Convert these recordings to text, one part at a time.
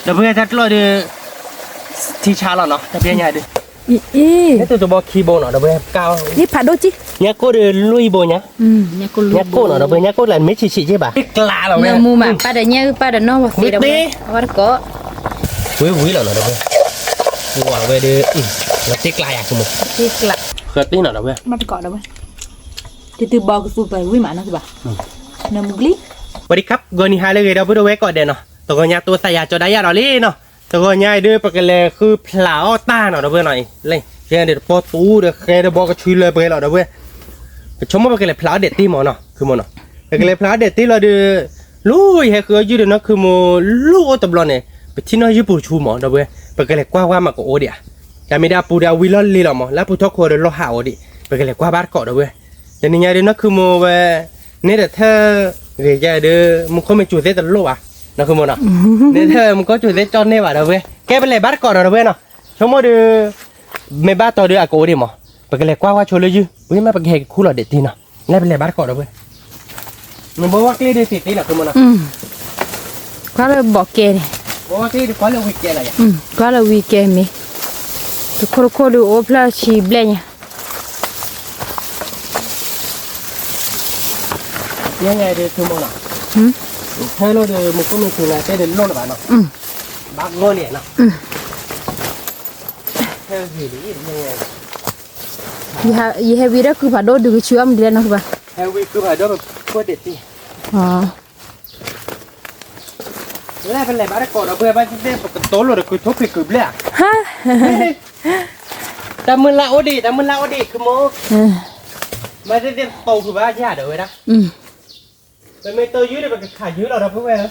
ဒီပုၢ်ဝဲၢ်တၢ်ကျီၢ်ဒီး ထံဆါလီၤနီၤ တပျဲညါဒီး အံၤ ဟဲတုၤတဘီခံဘိနီၤ ဒီပုၢ်ဝဲၢ်ကါ ညၣ်ကိၢ်ဒီးလွံၢ်ဘိညါ ညၣ်ကိၢ်နီၤ ဒီပုၢ်ဝဲၢ် ညၣ်ကိၢ်ကျါမ့ၢ်ဆံးဆံးက့ဘၣ် တ့ကျါလီၤဝဲ မူမး ပၢ်ဒီးညၣ်အုၣ်ပၢ်ဒီးနီၢ်ဝဲသ့ဒီးဝဲ အဝဲတကိး ဝံၤဝံၤလီၤနီၤ ဒီပုၢ်ဝဲၢ် ဝံၤဝဲဒီး လီၤတ့ကျါယၤကမိၣ် တ့ကျါ ဃၢတ့နီၤ ဒီပုၢ်ဝဲၢ် မ့ၢ်တကိးဒီးဝဲ တတုၤဘီကသူပဝံၣ်မးနီၤကဘၣ် နမူပလံ ဝံၤဒီးခပ် ဂီၤနံၤဟါလၢအဂ့ၤ ဒီပုၢ်ဝဲၢ်ကိးဂၤဒဲးနီၤ တဂီၤညါတိသးယၤကၠီဒၣ်ယၤဒီးလံနီၤ တဂီၤညါအံၤဒီး ပကလဲၤဃုဖျးအီၣ်တၢ်နီၤ ဒီပုၢ်ဝဲၢ်နီၤ လၢယဲဒီးတပီတူဒီးဃဲဒီးဘီကဆူလၢပှဲၤလီၤ ဒီပုၢ်ဝဲၢ် ပဆိကမိၣ်ပကလဲၤဖျးအီၣ်ဒဲးတ့မးနီၤ ခုမိၣ်နီၤ ပကလဲၤဖျးအီၣ်ဒဲးတ့လီၤဒီး လၢယဟဲဃုအီၣ်ယုၢ်ဒီးနီၢ်ခုမိၣ် လၢအိၣ်တဘျီန့ၣ် ပထံၣ်နီၢ်ယုၢ်ပူၤတဆူမး ဒီပုၢ်ဝဲၢ် ပကလဲၤကွၢ်ဝဲမးကအိၣ်ဒံးဧါ တၢ်မ့ၢ်ဒၣ်အပူၤဒီး အဝံၤလီၢ်လံၤလီၤမး လၢအပူၤထီၣ်ခိၣ်ဒီးလီၢ်ဟးအိၣ်ဒံး ပကလဲၤကွၢ်ဘၣ်တကိး ဒီပုၢ်ဝဲၢ် တနံၤညါဒီးနီၢ်ခုမိၣ်ဝဲ န့ၣ်ဒီးထဲ ဂ့ၤယဲဒီး မူခိၣ်မ့ၢ်စူၤသ့တလိၣ်ဘၣ် နီၢ်ခုမိၣ်နီၤ န့ၣ်ထဲမူခိၣ်စူၤသ့ကၠီန့ၢ်ဘၣ် ဒီပုၢ်ဝဲၢ် ကဲပလဲၤဘၣ်တကိးနီၤ ဒီပုၢ်ဝဲၢ်နီၤ ဆိကမိၣ်ဒီး မ့ၢ်ဘၣ်တီဒီးအကအိၣ်ဒံးမး ပကလဲၤကွၢ်ဝဲဆိလၢယုၢ် ဝံၤမးပကဟဲကခူၣ်လီၤဒဲးတ့နီၤ လဲၤပလဲၤဘၣ်တကိး ဒီပုၢ်ဝဲၢ် နဘီဝဲကျ့ဒီးသ့တ့နီၤ ခုမိၣ်နီၤ ကွၢ်လၢဘီးကဲန့ၣ် ဘီဝဲကျ့ဒီးကွၢ်လၢဝံၤကဲလီၤ ကွၢ်လၢဝံၤကဲမ့ၢ် တခိၣ်တခိၣ်ဒီးအိၣ်ဖျၢၣ်ဆံဘျဲၣ်ညါ ညါညါဒီးခုမိၣ်နီၤ ထဲလိၣ်ဒီးမူခိၣ်မ့ၢ်စူၤနၤတဲဒီးလိၣ်လၢၤဘၣ်နီၤ ဘၣ်ဂီၢ်န့ၣ်နီၤ ဟဲဝံၤလံ ယဟဲဝံၤဒီးခုဖးဒိၣ်ဒုးကဆူအီၣ်မနုၤလဲၣ်နီၤ ဟဲဝံၤခုဖးဒိၣ်ပခိၣ်ဒဲးတ့ လၢပလဲၤဘၣ်တကိးဒီပုၢ်ဝဲၢ် ဘၣ်သ့ၣ်သ့ၣ်ပကတိလိာ်ဒီးကုၤထိၣ်ဖံးကုၤဘျဲၣ်ဧါ တၢ်မုၢ်လၢ်အိၣ်ဒံး တၢ်မုၢ်လၢ်အိၣ်ဒံး ခုမိၣ် ဘၣ်သ့ၣ်သ့ၣ်ပတိၢ်ဖုးဘၣ်ယၤဒီးဝဲဒၣ် ပမ့ၢ်တိၢ်ယုၢ်ဒီးပကခးယုၢ်လီၤဒီပုၢ်ဝဲၢ်ဧၢ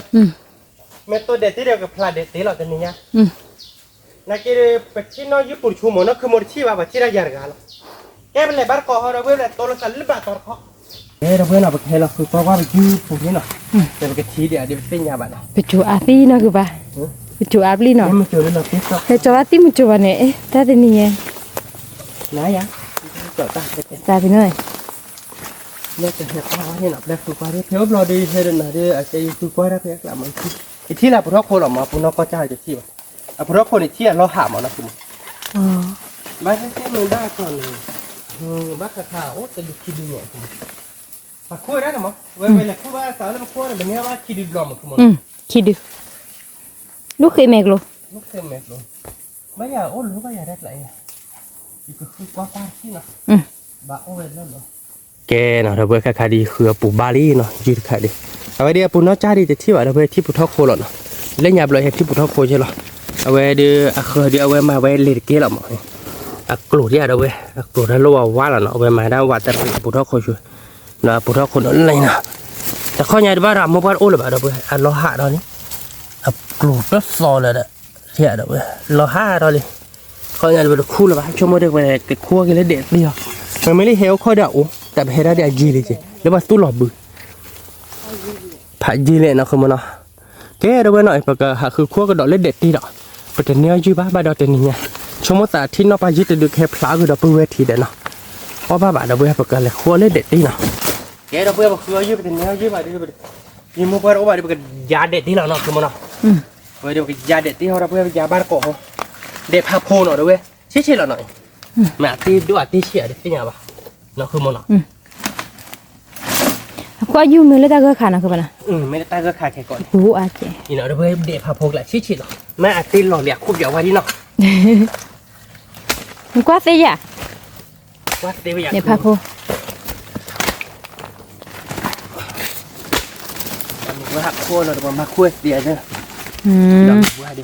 မ့ၢ်တိၢ်ဒဲးတ့ဒီးကဖျးဒဲးတ့လီၤတနံၤညါ နာ်က့ဒီး ပထံၣ်နီၢ်ယုၢ်ပူၤတဆူမး နီၢ်ခုမိၣ်တထံၣ်ဘၣ် ပှၤထံၣ်ဒၣ်ယၤတဂၤလီၤ ကဲပလဲၤဘၣ်တကိးဟီဒီပုၢ်ဝဲၢ် ပလဲၤတိလိာ်သးလၢဘၣ်တီတခီ ကဲဒီပုၢ်ဝဲၢ်နီၤ ပကဟဲလီၤဃုကွၢ်ကွၢ်ပယုၢ်ပူၤန့ၣ်နီၤ ဒီးပကထံၣ်ဒံးအဒံးပသ့ၣ်ညါဘၣ်နီၤ ပစိၤအါသံနီၤကဘၣ် ပစိၤအါပျံၤနီၤ ဟဲစိၤဝဲသံမုၢ်စိၤဘၣ်န့ၣ် တၢ်တနံၤညါ နယၤ တၢ်ဖဲနီၤ လၢကဟဲကွၢ်ဝဲန့ၣ်နီၤ ပလဲၤဃုကွၢ်ဒီး ဖဲအိၣ်ဘျီဒီးဟဲဒီးနၤဒီး အကဲယဃုကွၢ်ဒၣ်ဖဲအကျါမး ယထံၣ်လၢအပူၤထီၣ်ခိၣ်လီၤမး အပူၤနီၢ်ကီၢ်ကၢ်ယထံၣ်ဘၣ် အပူၤထီၣ်ခိၣ်န့ၣ်ထံၣ်အလီၢ်ဟးမးနီၤ ဘၣ်သ့ၣ်သ့ၣ်မ့ၢ်ဘၣ်အသီန့ၣ် ဘၣ်ဃးဃးအိၣ်တဒုခံဒုန့ၣ် ပခိၣ်ဝဲဒၣ်မး ဝဲဝဲလဲၤခိၣ်ဘၣ်သးလၢပခိၣ်န့ၣ် ပန့ၢ်ဘၣ်ခံဒုဘျီမး ခိၣ်မး ခံဒု ဒူၣ်ဃ့မဲာ်ကျိ ဒူၣ်ဃ့မဲာ်ကျိ ဘၣ်ယၤအိၣ်လၢဘၣ်ယၤဒၣ်ကျါအံၤ ယကဃုကွၢ်ကွၢ်တထံၣ်နီၤ ဘၣ်အိၣ်ဝဲလၢလီၤ ကဲနီၤ ဒီပုၢ်ဝဲၢ်ခါခါဒ်ဃုအပူၤဘၣ်လံနီၤ ယုၢ်တခါဒ် အဝဲဒ်အပူၤနီၢ်ကၢ်ဒ်တထံၣ်ဘၣ် ဒီပုၢ်ဝဲၢ်ထံၣ်ပူၤထီၣ်ခိၣ်လီၤနီၤ လၢညါဘျီဟဲထံၣ်ပူၤထီၣ်ခိၣ်က့လီၤ အဝဲဒ်အဃၢၤဒ်အဝဲမၤဝဲလဲၤတကဲလီၤမး အကျိၤဒ်ဒီပုၢ်ဝဲၢ် အကျိၤတၢ်လိၣ်ဝဲဝါလီၤနီၤ အဝဲမၤဒၣ်ဝးတရံးအပူၤထီၣ်ခိၣ်ဆူ ဒီးအပူၤထီၣ်ခိၣ်န့ၣ်လံနီၤ တခီညါတဘၣ်ဒီးအမိၢ်ပှၢ်တအိၣ်လၢၤဘၣ် ဒီပုၢ်ဝဲၢ် အလီၤဟးဒီးလံ အကျိၤတသီလၢၤဒီး ဒီပုၢ်ဝဲၢ် လီၤဟးဒီးလံ တခီညါတဘၣ်တခူၣ်လၢၤဘၣ် ဆိကမိၣ်ဒီးပကခိၣ်က့ၤလၢဒဲးတ့လီၤ ပမ့ၢ်လၢဟဲအိၣ်ခိၣ်ဒီးအအိၣ် တၢ်ပဟဲဒၣ်ဒ်အယံၤလံက့ၤ လၢပှၤသူၣ်လီၤဘု ဖးယံၤလဲၣ်နီၤ ခိၣ်မးနီၤ ကဲ ဒီပုၢ်ဝဲၢ်နီၤ ပကဟးဃုခိၣ်ကဒီးလၢဒဲးတ့ဒီး ပတန့ၢ်အီၣ်ယုၢ်ဘၣ် ဘၣ်ဒီးတနံၤညါ ဆိကမိၣ်သးထံၣ်နီၢ်ပၢ်ယုၢ်တဒုးကဟဲဖျါအဂ့ၤဒီးပုၢ်ဝဲၢ်ထံးဒီးနီၤ အီၣ်ဘၣ်ဘၣ် ဒီပုၢ်ဝဲၢ် ပကလဲၤဃုအီၣ်လၢဒဲးတ့နီၤ ကဲ ဒီပုၢ်ဝဲၢ် ပဃုအီၣ်ယုၢ် ပတန့ၢ်အီၣ်ယုၢ်ဘၣ်ဒီး ယမိၢ်ပှၢ်တအိၣ်ဘၣ်ဒီး ပကယၤဒဲးတ့လီၤနီၤ ခိၣ်မးနီၤ ဝဲဒီးပကယၤဒဲးတ့ဟီဒီပုၢ်ဝဲၢ် ပယၤဘၣ်တကိးဟီ ဒဲးဖးဖိနီၤ ဒီပုၢ်ဝဲၢ် ဆံးဆံးလီၤနီၤ မ့ၢ်အတ့ဒိၣ်အတ့ဆံးအတသ့ၣ်ညါဘၣ် နီၤ ခိၣ်မးနီၤ အကွၢ်ယုၢ်မ့ၢ်လၢတၢ်ဂၢၢ်ခါနီၤ ခိၣ်မးနီၤ မ့ၢ်လၢတၢ်ဂၢၢ်ခါခဲကိး ပူၤအါကဲ အံၤနီၤ ဒီပုၢ်ဝဲၢ် ဒဲးဖးဖိကျါဆံးဆံးလီၤ မ့ၢ်အတ့လီၤလံအခိၣ်ပယီၤဝါဒ်နီၤ နကွၢ်သ့ယၤ ကွၢ်သ့ဝဲယၤ ဒဲးဖးဖိ မ့ၢ်ဝဲဟးခိၣ်နီၤ ဒီးပှၤမၤခိၣ်သ့အသး ဒီးမ့ၢ်ဝဲဒၣ်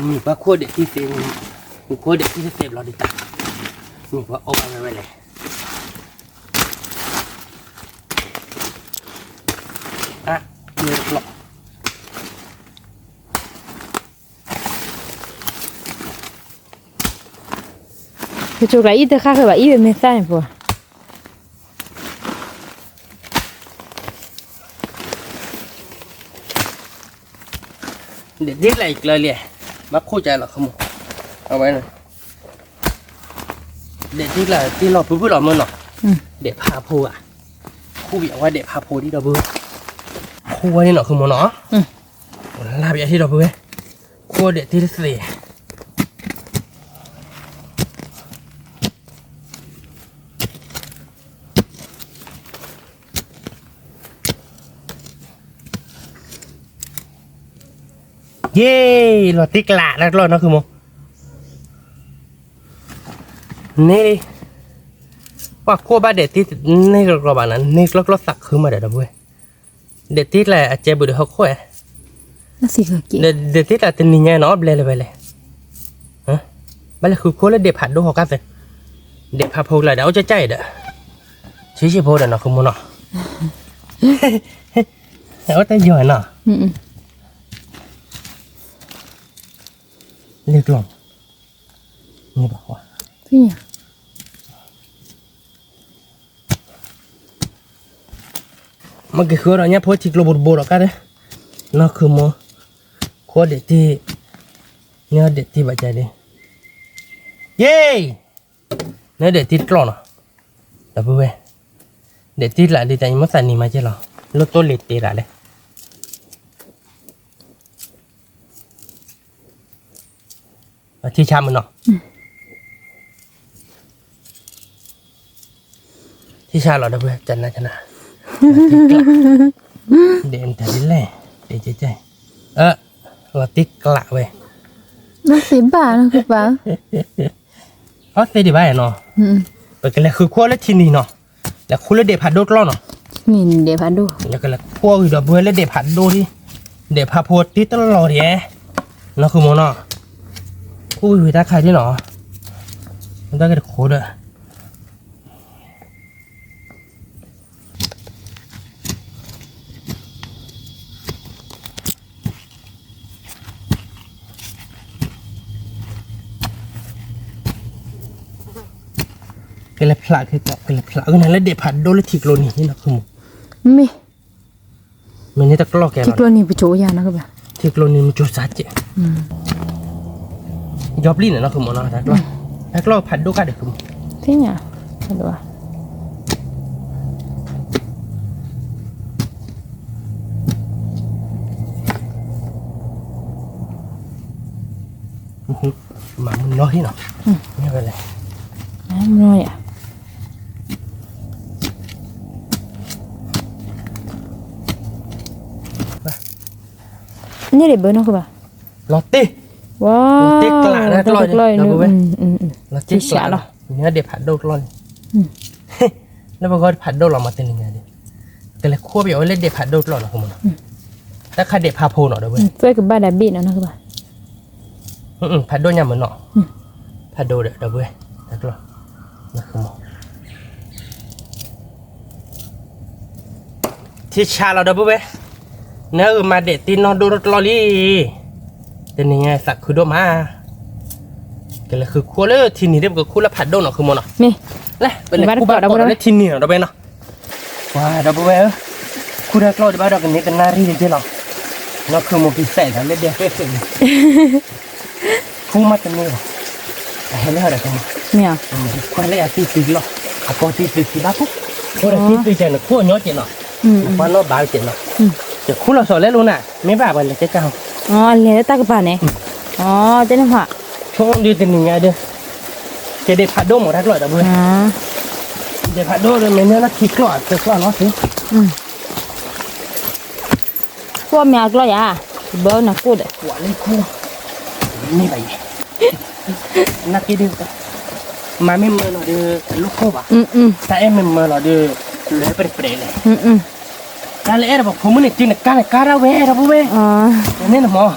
မ့ၢ်ပှၤခိၣ်ဒဲးတံၢ်သ့ မ့ၢ်ခိၣ်ဒဲးတံၢ်သ့ဘျီဒ်တၢ် မ့ၢ်ပှၤအီၣ်ဘၣ်ဝဲဝဲလဲၣ် အါ မ့ၢ်တဖျီၣ် ကစိၤကျါအံၤတဃၣ်ဃၢၤဘၣ် အံၤဝဲမ့ၢ်သၣ်န့ၣ်ပှၤ ဒဲးတံၢ်လၢအကျၢၤလံ ဘၣ်ခိၣ်ကလီၤ ခိၣ်မး အဝဲန့ၣ် ဒဲးတံၢ်လၢတံၢ်လီၤဖုဖုလီၤမးနီၤ ဒဲးဖးဖိဧါ ခိၣ်ပယီၤဝါဒဲးဖးဖိဒ်ဒီပုၢ်ဝဲၢ် ခိၣ် ခိၣ်ဝဲန့ၣ်နီၤ ဃုမီၤနီၤ, လါပယီၤထံဒီပုၢ်ဝဲၢ်, ခိၣ်ဒဲးတ့တသ့ ယ့ၢ် လီၤတံၢ်ကျးတၢ်ကျီၢ်နီၤ ဃုမီၤ, န့ၣ်, ပှၤခိၣ်ဘၣ်ဒဲးတ့, န့ၢ်ကျီကျီဘၣ်နၤ န့ၢ်ကျီကျီသးခုမးဒီး ဒီပုၢ်ဝဲၢ်, ဒဲးတ့ကျးအကဲဘူးဒီးဟီၣ်ခိၣ်ဧါ, ဒဲးတ့ကျးတနံၤညါနီၤ ဘျဲလၢၤဝဲလဲၣ်, ဘၣ်လဲၤဃုခိၣ်လၢဒဲးဖးဒိၣ်ဟီၣ်ကါသ့, ဒဲးဖးဖိကျါဒီး အိၣ်ကၠဲၣ်ကၠဲၣ်ဒီး, ဆံးဆံးဖိဒီးနီၤ ဃုမီၤနီၤ, အိၣ်တယီၤနီၤ, လ့ကျီၢ်, န့ၣ်ဘၣ်, မ့ၢ်က့ၤဃုအီၤဒီးညၣ်ဖိထံကျိပူၤတဘိဒီးကါဒီး, နီၤ ဃုမီၤ, ခိၣ်ဒဲးတ့, န့ၢ်ဒဲးတ့ဘၣ်ကါဒီး, ယ့ၢ်, န့ၢ်ဒဲးတ့တကျီၢ်နီၤ, ဒီပုၢ်ဝဲၢ်, ဒဲးတ့ကျးဒ်တၢ်အံၤမ့ၢ်သးနံၤမၤကဲလီၤ, လၢတိၢ်လ့ၤတ့တၢ်လဲၣ် ထံဆါမနီၤ, ထံဆါလီၤဒီပုၢ်ဝဲၢ် ကနၤကနၤ, ဒဲးတၢ်ဒ်လဲၣ်, ဒဲးကဲကဲ, လီၤတံၢ်ကျးဝဲ, ဘၣ်သ့ဘၣ်နီၤ ကပၤ, အီၣ်သ့ဒံးဘၣ်နီၤ, ပကလဲၤဃုခိၣ်လၢထံနံၤနီၤ, လဲၤခိၣ်လၢဒဲးဖးဒိၣ်တကျီၢ်နီၤ, ဒဲးဖးဒိၣ်, ယကလဲၤခိၣ်ဂံၤဒီပုၢ်ဝဲၢ်လၢဒဲးဖးဒိၣ်ဒံး, ဒဲးဖးဖိတ့တလီၢ်ဒံး, နီၤ ဃုမီၤနီၤ, ခိၣ်ဂံၤဝံၤတၢ်ခါဒံးနီၤ, တၢ်က့ၤတခိၣ်ဒီး ကလဲၤဖျးက့ၤ ကလဲၤဖျးက့ၤနၤလၢဒဲးဖးဒိၣ်လၢထံကျိနံၤနီၤ မ့ၢ်, မ့ၢ်န့ၣ်တကျီၢ်ကဲလီၤ, ထံကျိနံၤပကၠိယၤနီၤ, ထံကျိနံၤမကၠိစၢ်ကဲး, ယီၤပျံၤန့ၣ်နီၤ ဃုမီၤနီၤ, တၢ်ကျီၢ်ဖးဒိၣ်ကါဒီးဃုမီၤ, သ့ၣ်ညါ, မၤမုၢ်နီၢ်ဟံၣ်နီၤ, မ့ၢ်ဝဲလဲၣ်, မုၢ်နီၢ်ယၤ, န့ၣ်ဒံးဘၣ်နီၤ ကဘၣ်, လီၤတ့ၢ်, ဝါ, လီၤတ့ၢ်ကျးတၢ်ကျီၢ်, လီၤတ့ၢ်ကျးလီၤ, န့ၣ်ဒဲးဖးဒိၣ်ကျီၢ်န့ၣ်, လၢပဂီၢ်ဖးဒိၣ်လီၤမးတနံၤညါဒံး, ကလဲၤခိၣ်ပယီၤဝဲလၢဒဲးဖးဒိၣ်ကျီၢ်နီၤ ဃုမီၤနီၤ, တၢ်ခါဒဲးဖးဖိနီၤ ဒီပုၢ်ဝဲၢ်, ကဘၣ်ဒၣ်ဘ့ၣ်နီၤ နီၤ ကဘၣ်, ဖးဒိၣ်ညါမနီၤ, ဖးဒိၣ်ဒီး ဒီပုၢ်ဝဲၢ်, တၢ်ကျီၢ်, ထံဆါလီၤ ဒီပုၢ်ဝဲၢ်, နဂ့ၤမၤဒဲးတ့နီၢ်ဒိၣ်တကျီၢ်လံ, တနံၤညါသးခုဒိၣ်မး, ကလဲၤဃုခိၣ်လၢထံနံၤ ဒ်ပကခိၣ်လၢဖးဒိၣ်နီၤ ဃုမီၤနီၤ, လၢပလဲၤခိၣ်ဘၣ်တၢ်ကျီၢ်လၢထံနံၤနီၤ ဒီပုၢ်ဝဲၢ်နီၤ, ပှၤ ဒီပုၢ်ဝဲၢ်ဧၢ, ခိၣ်တၢ်ကျီၢ်ဒံးဘၣ်ဒီးကန့ၢ်ကနၣ်ရံၣ်ဒံးက့လီၤ, နီၤ ဃုမီၤ ကစဲးဒီးလၢဒဲးဃဲးဃဲးန့ၣ် ခိၣ်မးတန့ၢ်ဘၣ်, အဟဲလၢဟီဒီးကမီၤ, ကွၢ်လၢအတံၢ်သုးကျီၢ်, အကီတံၢ်သုးခံဘၣ်ဖိ, အိၣ်ဒီးတံၢ်သုးကဲးန့ၣ် ခိၣ်အညီကဲးနီၤ, နကွၢ်နီၣ်ဘၣ်ကဲးနီၤ, ယခိၣ်လီၤစီၤလဲလိာ်နၤ, မ့ၢ်ဘၣ်ပှၤလဲၤကဲကၢ်ဟီ, လဲၤလၢတၢ်ကပၤန့ၣ်, တဲန့ၣ်ဖး, ဆိဒုးတနံၤညါဒုး, ကဲဒဲးဖးဒိၣ်မးတၢ်ကျီၢ်ဒီပုၢ်ဝဲၢ်, ဒဲးဖးဒိၣ်ဒီး မ့ၢ်န့ၢ်လၢထံကျီၢ် တကျီၢ်နီၤသ့ ကွၢ်မ့ၢ်အကျီၢ်ယၤ, ဘၢနၤကိၣ်ဒီး ကွၢ်လၢခိၣ်, မ့ၢ်ဘၣ်ယဲ, နက့ဒုး, မၤမ့ၢ်မၢလီၤဒီး တလိၣ်ခိၣ်ဘၣ်, တၢ်အဲၣ်မ့ၢ်မၢလီၤဒီး လဲၤပှဲၤပှဲၤလဲၣ်, တၢ်လၢအဲၣ်ဒိးပှၤဖိမုၣ်န့ၣ် တုၤနကါနကါဒၣ်ဝဲဒီပုၢ်ဝဲၢ်, န့ၣ်နမၢ်,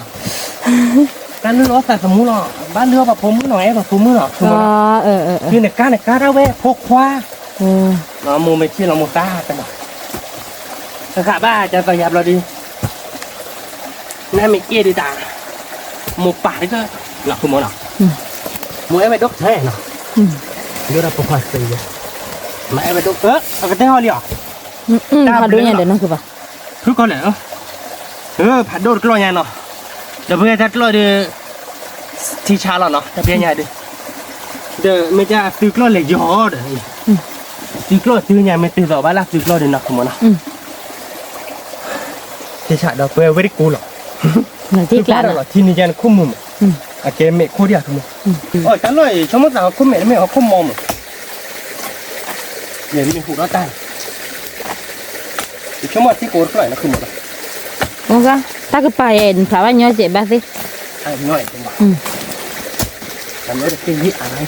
တၢ်လုၢ်အီၣ်သးသမူလီၤ, ဘၣ်လုၢ်အီၣ်ပှၤဖိမုၣ်လီၤ အဲၣ်ပှၤဖိမုၣ်လီၤ, တုၤနကါနကါဒၣ်ဝဲ ဖိခွါ လီၤမိၢ်မ့ၢ်ထံၣ်လီၤမိၢ်သးတနီၤ, ကဃးဘၣ်ကသီယါဘျီဒုး, နမ့ၢ်က့ၢ်ဒုးတၢ်, မိၢ်ပၢ်ဒုးက, လီၤဃုမီၤနီၤ, မိၢ်အဲၣ်ဝဲဒိၣ်ကထၢနီၤ, ဒိၣ်ဒီးပိာ်ခွါသ့ယါ, မ့ၢ်အဲၣ်ဝဲဒိၣ်, အကတဲဟီလံဧါ, ဖးဒိၣ်ညါဒီးနီၤကဘၣ်, ဖုကီၢ်လဲၣ်, ဖးဒိၣ်တကျီၢ်ညါနီၤ, ဒီပုၢ်ဝဲၢ်တၢ်ကျီၢ်ဒုး ထံဆါလီၤနီၤ တပျဲညါဒုး, ဒီးမ့ၢ်တၢ်သုးကျီၢ်လဲၤယီၤဒီး, သုးကျီၢ်သုညါမ့ၢ်တုၤသိးဘၣ်လၢသုးကျီၢ်ဒုးနီၤ ကမီၤနီၤ, ကဲဆၣ်ဒီးပဝဲဝဲတကိးလီၤ, ထံကျးလီၤ ထံန့ၣ်ယၤနခိၣ်မုာ်မး, အကဲမဲာ်ခိၣ်ဒံးအခိၣ်မုာ်, အတၢ်လီၢ်အံၤ ဆိကမိၣ်သးဟီၣ်ခိၣ်မဲာ်တမ့ၢ်ဟီၣ်ခိၣ်မီမး, ယမ့ၢ်ဟူးဒီးတၢ်န့ၣ် ယဆိကမိၣ်သံကိးတကျီၢ်အံၤလၢခုၣ်မီလီၤ, တၢ်ကပၤယဲၢ် နဖျါဘၣ်ညီစဲးဘၣ်သ့ၣ်, ညီအံၤသ့ၣ်မး, တၢ်လၢတသ့ၣ်ယံၣ်အါလီၤ တၢ်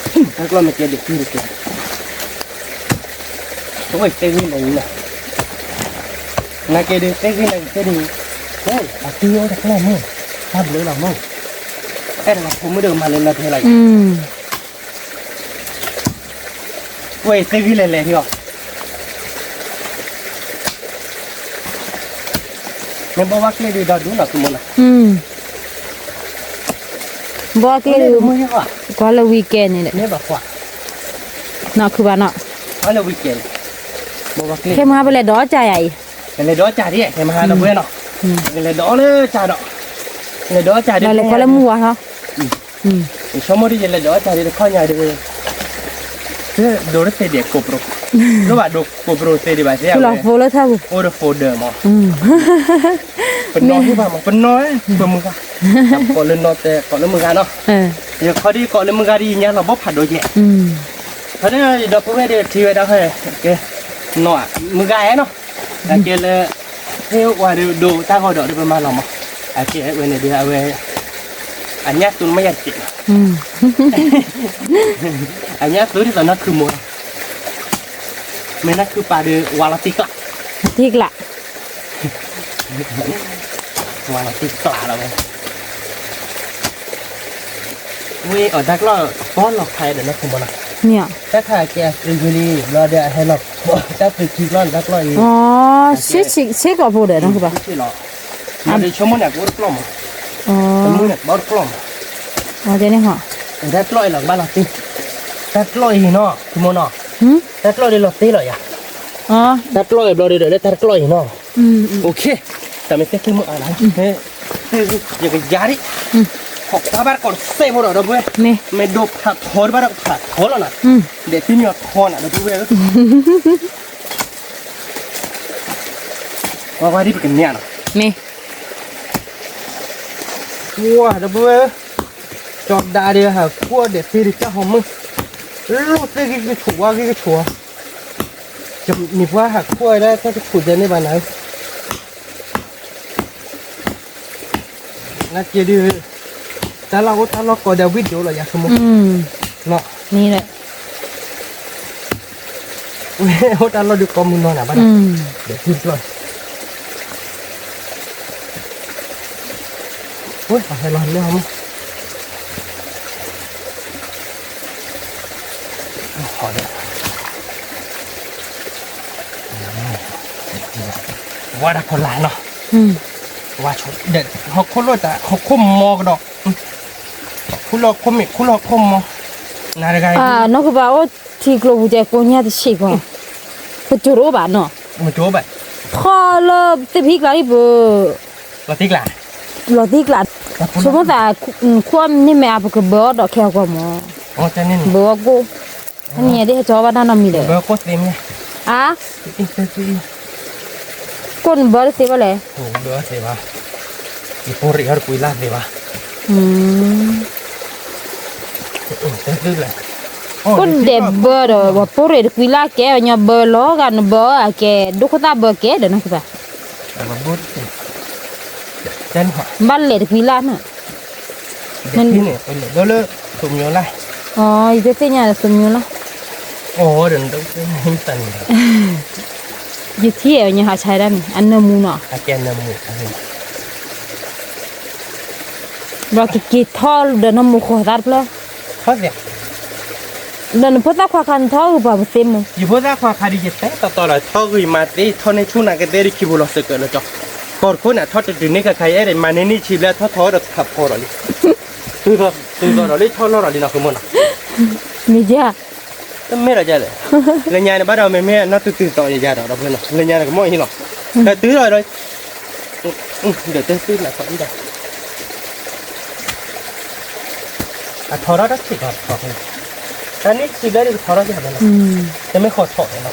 ကျီၢ်မ့ၢ်ကဲဒံးကံၢ်တကဲ, အဝဲတဲဂ့ၢ်လဲၣ်လီၤ, နကဲဒံးတဲဂ့ၢ်နကတဲဒံး, အတံၤအိၣ်တကျီၢ်မ့ၢ်, တၢ်ဘျုးလီၤမ့ၢ်, အဲၣ်ဒိးလီၤဖိမုၣ်ဒီးကမၤလၢလီၤတဲလီၤ, ဝဲတဲဂ့ၢ်လဲၣ်လဲၣ်ဟံၣ်အီၤ မ့ၢ်ဘီဝါကျဲဒုးဒီးဒူနီၤ သုမီၤနီၤ, ဘီဝါကျဲဒုး, ကွၢ်လၢ weekend န့ၣ်ဒီး, နီၢ်ခုဘၣ်နီၤ, လၢ weekend, ခဲမုၢ်ဟါပလဲၤဒီးကၢ်ယၤအံၤ, ကလဲၤဒီးကၢ်ဒံး ခဲမုၢ်ဟါဒီပုၢ်ဝဲၢ်နီၤ, ကလဲၤဒီးလၢကၢ်ဒီး, လဲၤဒီးကၢ်ဒံး လဲၤကွၢ်လၢမုၢ်ဝါလီၤ ယဆိကမိၣ်ဒ်ယလဲၤဒီးတၢ်ဒ်တခီညါဒ်, ဒိးတသ့ဒံးကိးပရိ, လိၣ်ဘၣ်ဒိးကိးပရိသ့ဒံးဘၣ်သ့, အိၣ်ဒီး folder မး, ပနီၢ်ဟူဘၣ်မး ပမုၢ်ဂၤ, ကိးလၢနီၢ်တဲ ကိးလၢမုၢ်ဂၤနီၤ, ယခီဒ်ကိးလၢမုၢ်ဂၤဒ်ယညါလီၤဘီဖးဒိၣ်ယဲၢ်, ခီဒ်ယဒီပုၢ်ဝဲၢ်ဒ်ထံဝဲဒၣ်ခဲ, ကဲ, နီၢ်, မုၢ်ဂၤအဲၣ်နီၤ, အကဲလၢ ဟ့ၣ်ဝဲဒၣ်ဒိးတၢ်ဂီၤဒီးဒ်ပမၤလီၤမး, အကဲဝဲန့ၣ်ဒ်အဝဲ, အညၣ်သူမ့ၢ်ယၤတကဲးနီၤ, အညၣ်သူဒ်သိးနီၢ်ခုမိၢ်လီၤ, မ့ၢ်နီၢ်ခုပၢ်ဒီး ဝါလီၤတံၢ်ကျး, တံၢ်ကျး, ဝါလီၤတံၢ်ကျးလီၤဝဲ ဝဲအီၤတၢ်ကျီၢ်ပီၢ်လီၤခါဒီးနီၢ်ခိမီၤနီၤ, တၢ်ခါကဲအသုးဂ့ၤလံ ဘျီဒီးအဟဲလီၤ, တၢ်သုးခံကျီၢ်န့ၣ်တၢ်ကျီၢ်အံၤ, ဆ့ကီးဖိဒီးနီၢ်ခိဘၣ်, လီၤဒီးဆိကမိၣ်န့ၣ် ကအိၣ်တကျီၢ်မး, တမုၢ်န့ၣ် ကဘၣ်အိၣ်တကျီၢ်မး, တၢ်ကျီၢ်အံၤလီၤကဘၣ်လီၤတံၢ်, တၢ်ကျီၢ်အံၤနီၤ ခိမီၤနီၤ, တၢ်ကျီၢ်ဒီးလီၤတံၢ်လီၤယၤ, တၢ်ကျီၢ်အံၤဘျီဒီးလၢတၢ်တကျီၢ်အံၤနီၤ, ယကယါဒံး, ခိးကွၢ်ဘၣ်တကိးတစဲးဖိဒီး ဒီပုၢ်ဝဲၢ်, မ့ၢ်ဒိးဖးထီတဘၣ်ဒီးဖးထီလီၤနၤ, ဒဲးသံမ့ၢ်အထီနၤ ဒီပုၢ်ဝဲၢ်ဧၢ, ကွၢ်ကွၢ်ဒ်ပကမ့ၢ်နီၤ, မ့ၢ်, ကွၢ် ဒီပုၢ်ဝဲၢ်ဧၢ, ကၠီဒးဒီးဟးခိၣ်ဒဲးသ့ဒီးကၢ်ဟီမုၢ်, လိၣ်သ့ၣ်ဂံၢ်ကဆိးဝါဂံၢ်ကဆိး, မ့ၢ်ပှၤဟးခိၣ်ဒၣ်တၢ်ကဆိးဒဲးန့ၣ်ဘၣ်နၤဧၢ နက့ဒုး, တၢ်လီၢ်အိၣ်တၢ်လီၢ်ကီဒၣ်ဝံၣ်ဒိၣ်လီၤယၤဆိကမိၣ်, န့ၣ်, အိၣ်တၢ်လီၢ်ဒုးကီမုၢ်နီၤနၤဘၣ်, ဒီးထံကျီၢ်, ဟဲလီၤလၢဟီမုၢ် ဝါဒၣ်ဖီလာ်နီၤ, ဝါဆိဒီး ဟီၣ်ခိၣ်လိၣ်တၢ် ဟီၣ်ခိၣ်မီကဒီး, ခူၣ်လီၤခိၣ်မ့ၢ် ခူၣ်လီၤခိၣ်မီ, နၤတဂၤအံၤ, နီၢ်ကဘၣ်အိၣ်ထံကျိပူၤကဲကိးညါတဆံးကီး, ပစိၤတအိၣ်ဘၣ်နီၤ, ထီၣ်လၢသ့ၣ်ဖံကျါဒံးပူၤ, လီၤတံၢ်ကျါ, လီၤတံၢ်ကျါ, ဆိကမိၣ်သး, ခိၣ်န့ၢ်မ့ၢ်အပကဘၢအီၣ်ဒီးခဲအဂီၢ်မး, ဘၢအီၣ်ကိၣ်, အန့ၣ်ဒ်ဟဲကၠီဘၣ်တၢ်နီတမံၤဒီး, အါ, ကိၣ်နဘၢတသ့ဘၣ်လဲၣ်, ဘၢသ့ဘၣ်, ယဖိရံးအီၣ်တကွံလၢ်သ့ဘၣ်, ကိၣ်ဒဲးဘၢဒီး ပှၤဖိရံးတကွံလၢ်ကဲ ပှၤညီဘၢလီၤဂာ် နဘၢအကဲ ဒိၣ်ခိၣ်သၣ်ဘၢကဲဒီးနီၢ်ကပၤ, ဘၣ်လဲၤတကွံလၢ်နီၤ, ယတသ့ၣ်ညါ သုးမံၤလၢ်, ယထံၣ်အဲၣ် ညီဟးဆါဒၣ်န့ၣ် အနၢမူနီၤ, ဘျီကက့ၤထီၣ်ဒီးနမိၢ်ဃီၤသးတဖျၢၣ်, ဒီးနဖိသၣ်ခွါခါနထီၣ်ဂုာ်ပှၤပသ့မုၢ်, ယဖိသၣ်ခွါခါဒ်ယတဲတီတီဒီး ထီၣ်ဂုာ်မၤသ့ ထီၣ်န့ၢ်ဆူၣ်နၤကသ့ဒ်ခံဖိလီၤစၢၤကၢးလၢကၠီ, ကီၢ်တခိၣ်န့ၣ် ထီၣ်တတုၤန့ၢ်ခါခါအံၤဒီး မၤန့ၢ်န့ၢ်ဆံးဘျဲၣ်ထီၣ်ထီၣ်ဒီးထးဖီဒီးလံ, တုၤသိးဒီးလံ ထီၣ်လီၢ်ဒီးလံနီၤ ကမီၤနီၤ, မ့ၢ်ယၤ တမ့ၢ်ဒီးယၤလဲၣ်, လၢညါန့ၣ်ဘၣ်ဒီး မ့မ့ၢ်နီၢ်တုၤတုၤသိးယၤဒီး ဒီပုၢ်ဝဲၢ်နီၤ လၢညါန့ၣ်ကမီၤဟံၣ်လီၤ, ဒီးတုၤဒီး ဒီးတသုလၢ်ခီအံၤဒီး, အထီထီၣ်တၢ်ဆံးထီၣ်ထီၣ်ဖဲန့ၣ်, တၢ်န့ၣ်ဆံးဘျဲၣ်ဒ်ကထီထီၣ်ယၤဖဲန့ၣ်, တမ့ၢ်ဃီထီၣ်ဖဲနီၤ,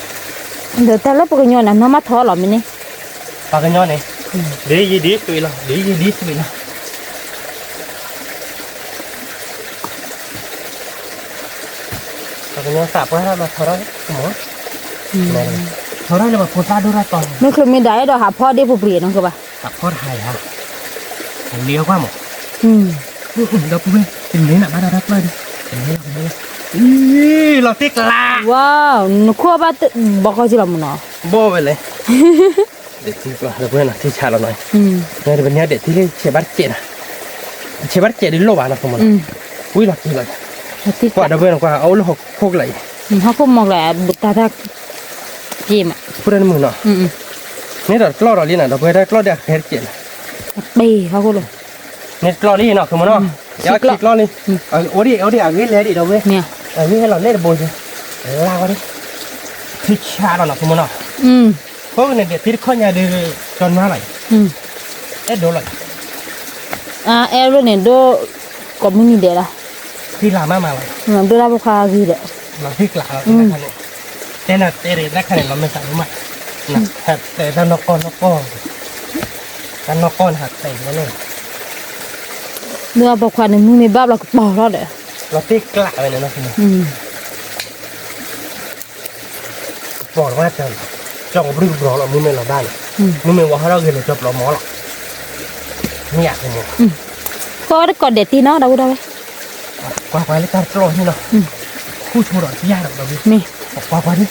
ဒီးတၢ်လၢပှၤကညီန့ၣ် နီၢ်မးထီၣ်လီၤမ့ၢ်န့ၣ်, ပှၤကညီန့ၣ်, ဒ်ယံာ်ဒ်သွံးလီၤ, ဒ်ယံာ်ဒ်သွံးလီၤ, ပှၤကညီသးပှၢ်ထီၣ်လီၤထီၣ်ထီၣ်, ထီၣ်ထီၣ်လၢပှၤဖိသၣ်ဒိၣ်ထီၣ်တီၤန့ၣ်, မ့ၢ်ချုးမ့ၢ်ဒၣ်အဲၣ်ဒိးဟးဖီၣ်ဒ့ၣ်ပူၤပြံးနီၢ်ကဘၣ်, ဟးဖီၣ်တဟးယၤ, လံအီကွၢ်မး, ဒီပုၢ်ဝဲၢ် တန့ၢ်နၤဘၣ်ဒီးတၢ်ပျၢ်ဒီး, တန့ၢ်လီၤ, လီၤတံၢ်ကျး, ဝါ, နခိၣ်ဘၣ် ဘီကီၢ်ကံလီၤမ့ၢ်နီၤ, ဘီဝဲလဲၣ်, ဒဲးထံကျီၢ် ဒီပုၢ်ဝဲၢ်နီၤ ထံဆးလီၤနီၤ, ပညါဒဲးထံလၢဆဲးဘၣ်တစဲးနီၤ, ဆဲးဘၣ်တစဲးဒ်လိၣ်ဘၣ်နီၤ ဖိမးနီၤ, ဝံၤလီၤတံၢ်လီၤ, ကွၢ်ဒီပုၢ်ဝဲၢ်နီၤ ကွၢ်အအိၣ်လၢဟီၣ်ခိၣ်ကျါအံၤ, ဟီၣ်ခိၣ်မီၤကျါ တၢ်တၢ်က့မး, ဖိတၢ်နမုာ်နီၤ, န့ၢ်ဒီးတကျီၢ်ဒီးလံနီၤ ဒီပုၢ်ဝဲၢ် တၢ်ကျီၢ်ဒ်အဃဲတစဲးနီၤ, ပ့ၤဟီၣ်ခိၣ်လီၤ, န့ၢ်တကျီၢ်လံနီၤ ဖိမးနီၤ, ယထံကျီၢ်လံ, အိၣ်ဒံး အိၣ်ဒံး အဂ့ၢ်လဲၤဒံး ဒီပုၢ်ဝဲၢ်, အဂ့ၢ်ဟဲလီၤလဲၣ်တဘိ, လါဝဲဒၣ်, ထံဆးလီၤနီၤ ဖိမးနီၤ, ဖိကန့ၣ်ဒဲးထံတခီညါဒီး, ကနွါလီၤ, အဲၣ်ဒိးလီၤ, အဲၣ်ဒိးန့ၣ်ဒိၣ်, ကိးမုၢ်နံၤဒဲးလီၤ, ထံလါမးမးလီၤ, ဒိၣ်တၢ်ဖိခွါဂ့ၤဒီး, လီၤထံကျးလီၤ, တဲနၤတဲဒၣ်တၢ်ခါန့ၣ် လီၤမ့ၢ်သးဒိၣ်မး, ဟဲတဲတၢ်နီၢ်ကီၢ်နီၢ်ကီၢ်, တၢ်နီၢ်ကီၢ်န့ၣ်ဟးတဲဝဲန့ၣ်, ဒိၣ်တၢ်ပိာ်ခွါန့ၣ် မုၢ်မ့ၢ်ဘၣ်ဘျီကပီၤထီၣ်ဒီး, လီၤထံကျးဝဲန့ၣ်နီၤ ပီၤလီၤဝဲတၢ်, ကၠီကဘျုးကဘျီလီၤ မုၢ်မ့ၢ်လီၤဘၣ်န့ၣ်, မုၢ်မ့ၢ်ဝါဟီထီၣ်ဂ့ၤလၢကၠီပျီမီၤလီၤ, မ့ၢ်ယၤဖိမး, ကီတကိးဒဲးတံၢ်နီၤ ဒီပုၢ်ဝဲၢ်, ကွၢ်ကွၢ်လၢတၢ်တကျီၢ်ဟံၣ်နီၤ, ခူၣ်ဆိဒီးတယၢ်ဒီး ဒီပုၢ်ဝဲၢ်, ကွၢ်ကွၢ်ဒံး,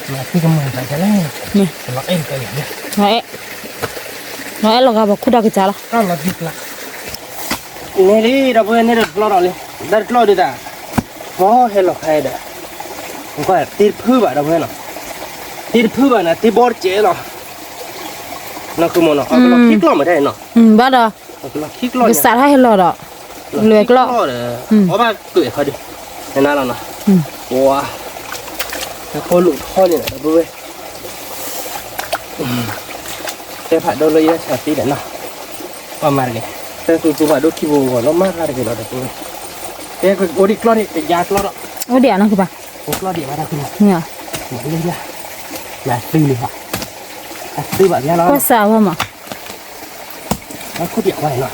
မၤသံကမၤသးဒ်လဲၣ်, လီၤအဲၣ်တကဲယၤ, လီၤအဲၣ်လီၤဂာ်ပှၤခူၣ်ဒီးကစၢ်လီၤ, လီၤထံကျး န့ၣ်လံ ဒီပုၢ်ဝဲၢ် န့ၢ်တကျီၢ်ဒီးလံ, တၢ်တကျီၢ်ဒုးတၢ်, မ့ၢ်ဟဲလီၤခါဒီး, ကွၢ်တ့တဖုဘၣ် ဒီပုၢ်ဝဲၢ်နီၤ, တ့တဖုဘၣ်န့ၣ် တ့ဘီတစဲးလီၤ, နီၢ်ခိမးနီၤ အကလီၤခံကျီၢ်မးထဲနီၤ, ဘၣ်ဒီး, ကလီၤခံကျီၢ်, ကစးထီၣ်ဟဲလီၤဒီး, လွဲၤကျီၢ်, အီၣ်ဘၣ်ကွဲးခီဒီး, နနၤလီၤနီၤ, ပှၤ, တၢ်ကိၢ်လိာ်ထီၣ်န့ၣ် ဒီပုၢ်ဝဲၢ် တဲဖးဒိၣ်လၢယဆၢသံဒီးနီၤ, ပှၤမၤတဂ့ၤ, တၢ်သူသူဖးဒိၣ်ခံဘိဂီၤနီၤ မၤတၢ်တဂ့ၤလီၤဒီးပုၢ်ဝဲၢ်, တဲအိၣ်ဒံးကျီၢ်န့ၣ် တယါကျီၢ်ဒီး, အိၣ်ဒံးအနီၢ်ကပၤ, အိၣ်ကျီၢ်ဒံးဝဲဒၣ်, မၤလၢယါ, မၤသုလံဟီ, အသုဘၣ်ယါလီၤ, ကီၢ်စးဝဲမး, အခိၣ်ပျဲဝဲနီၤ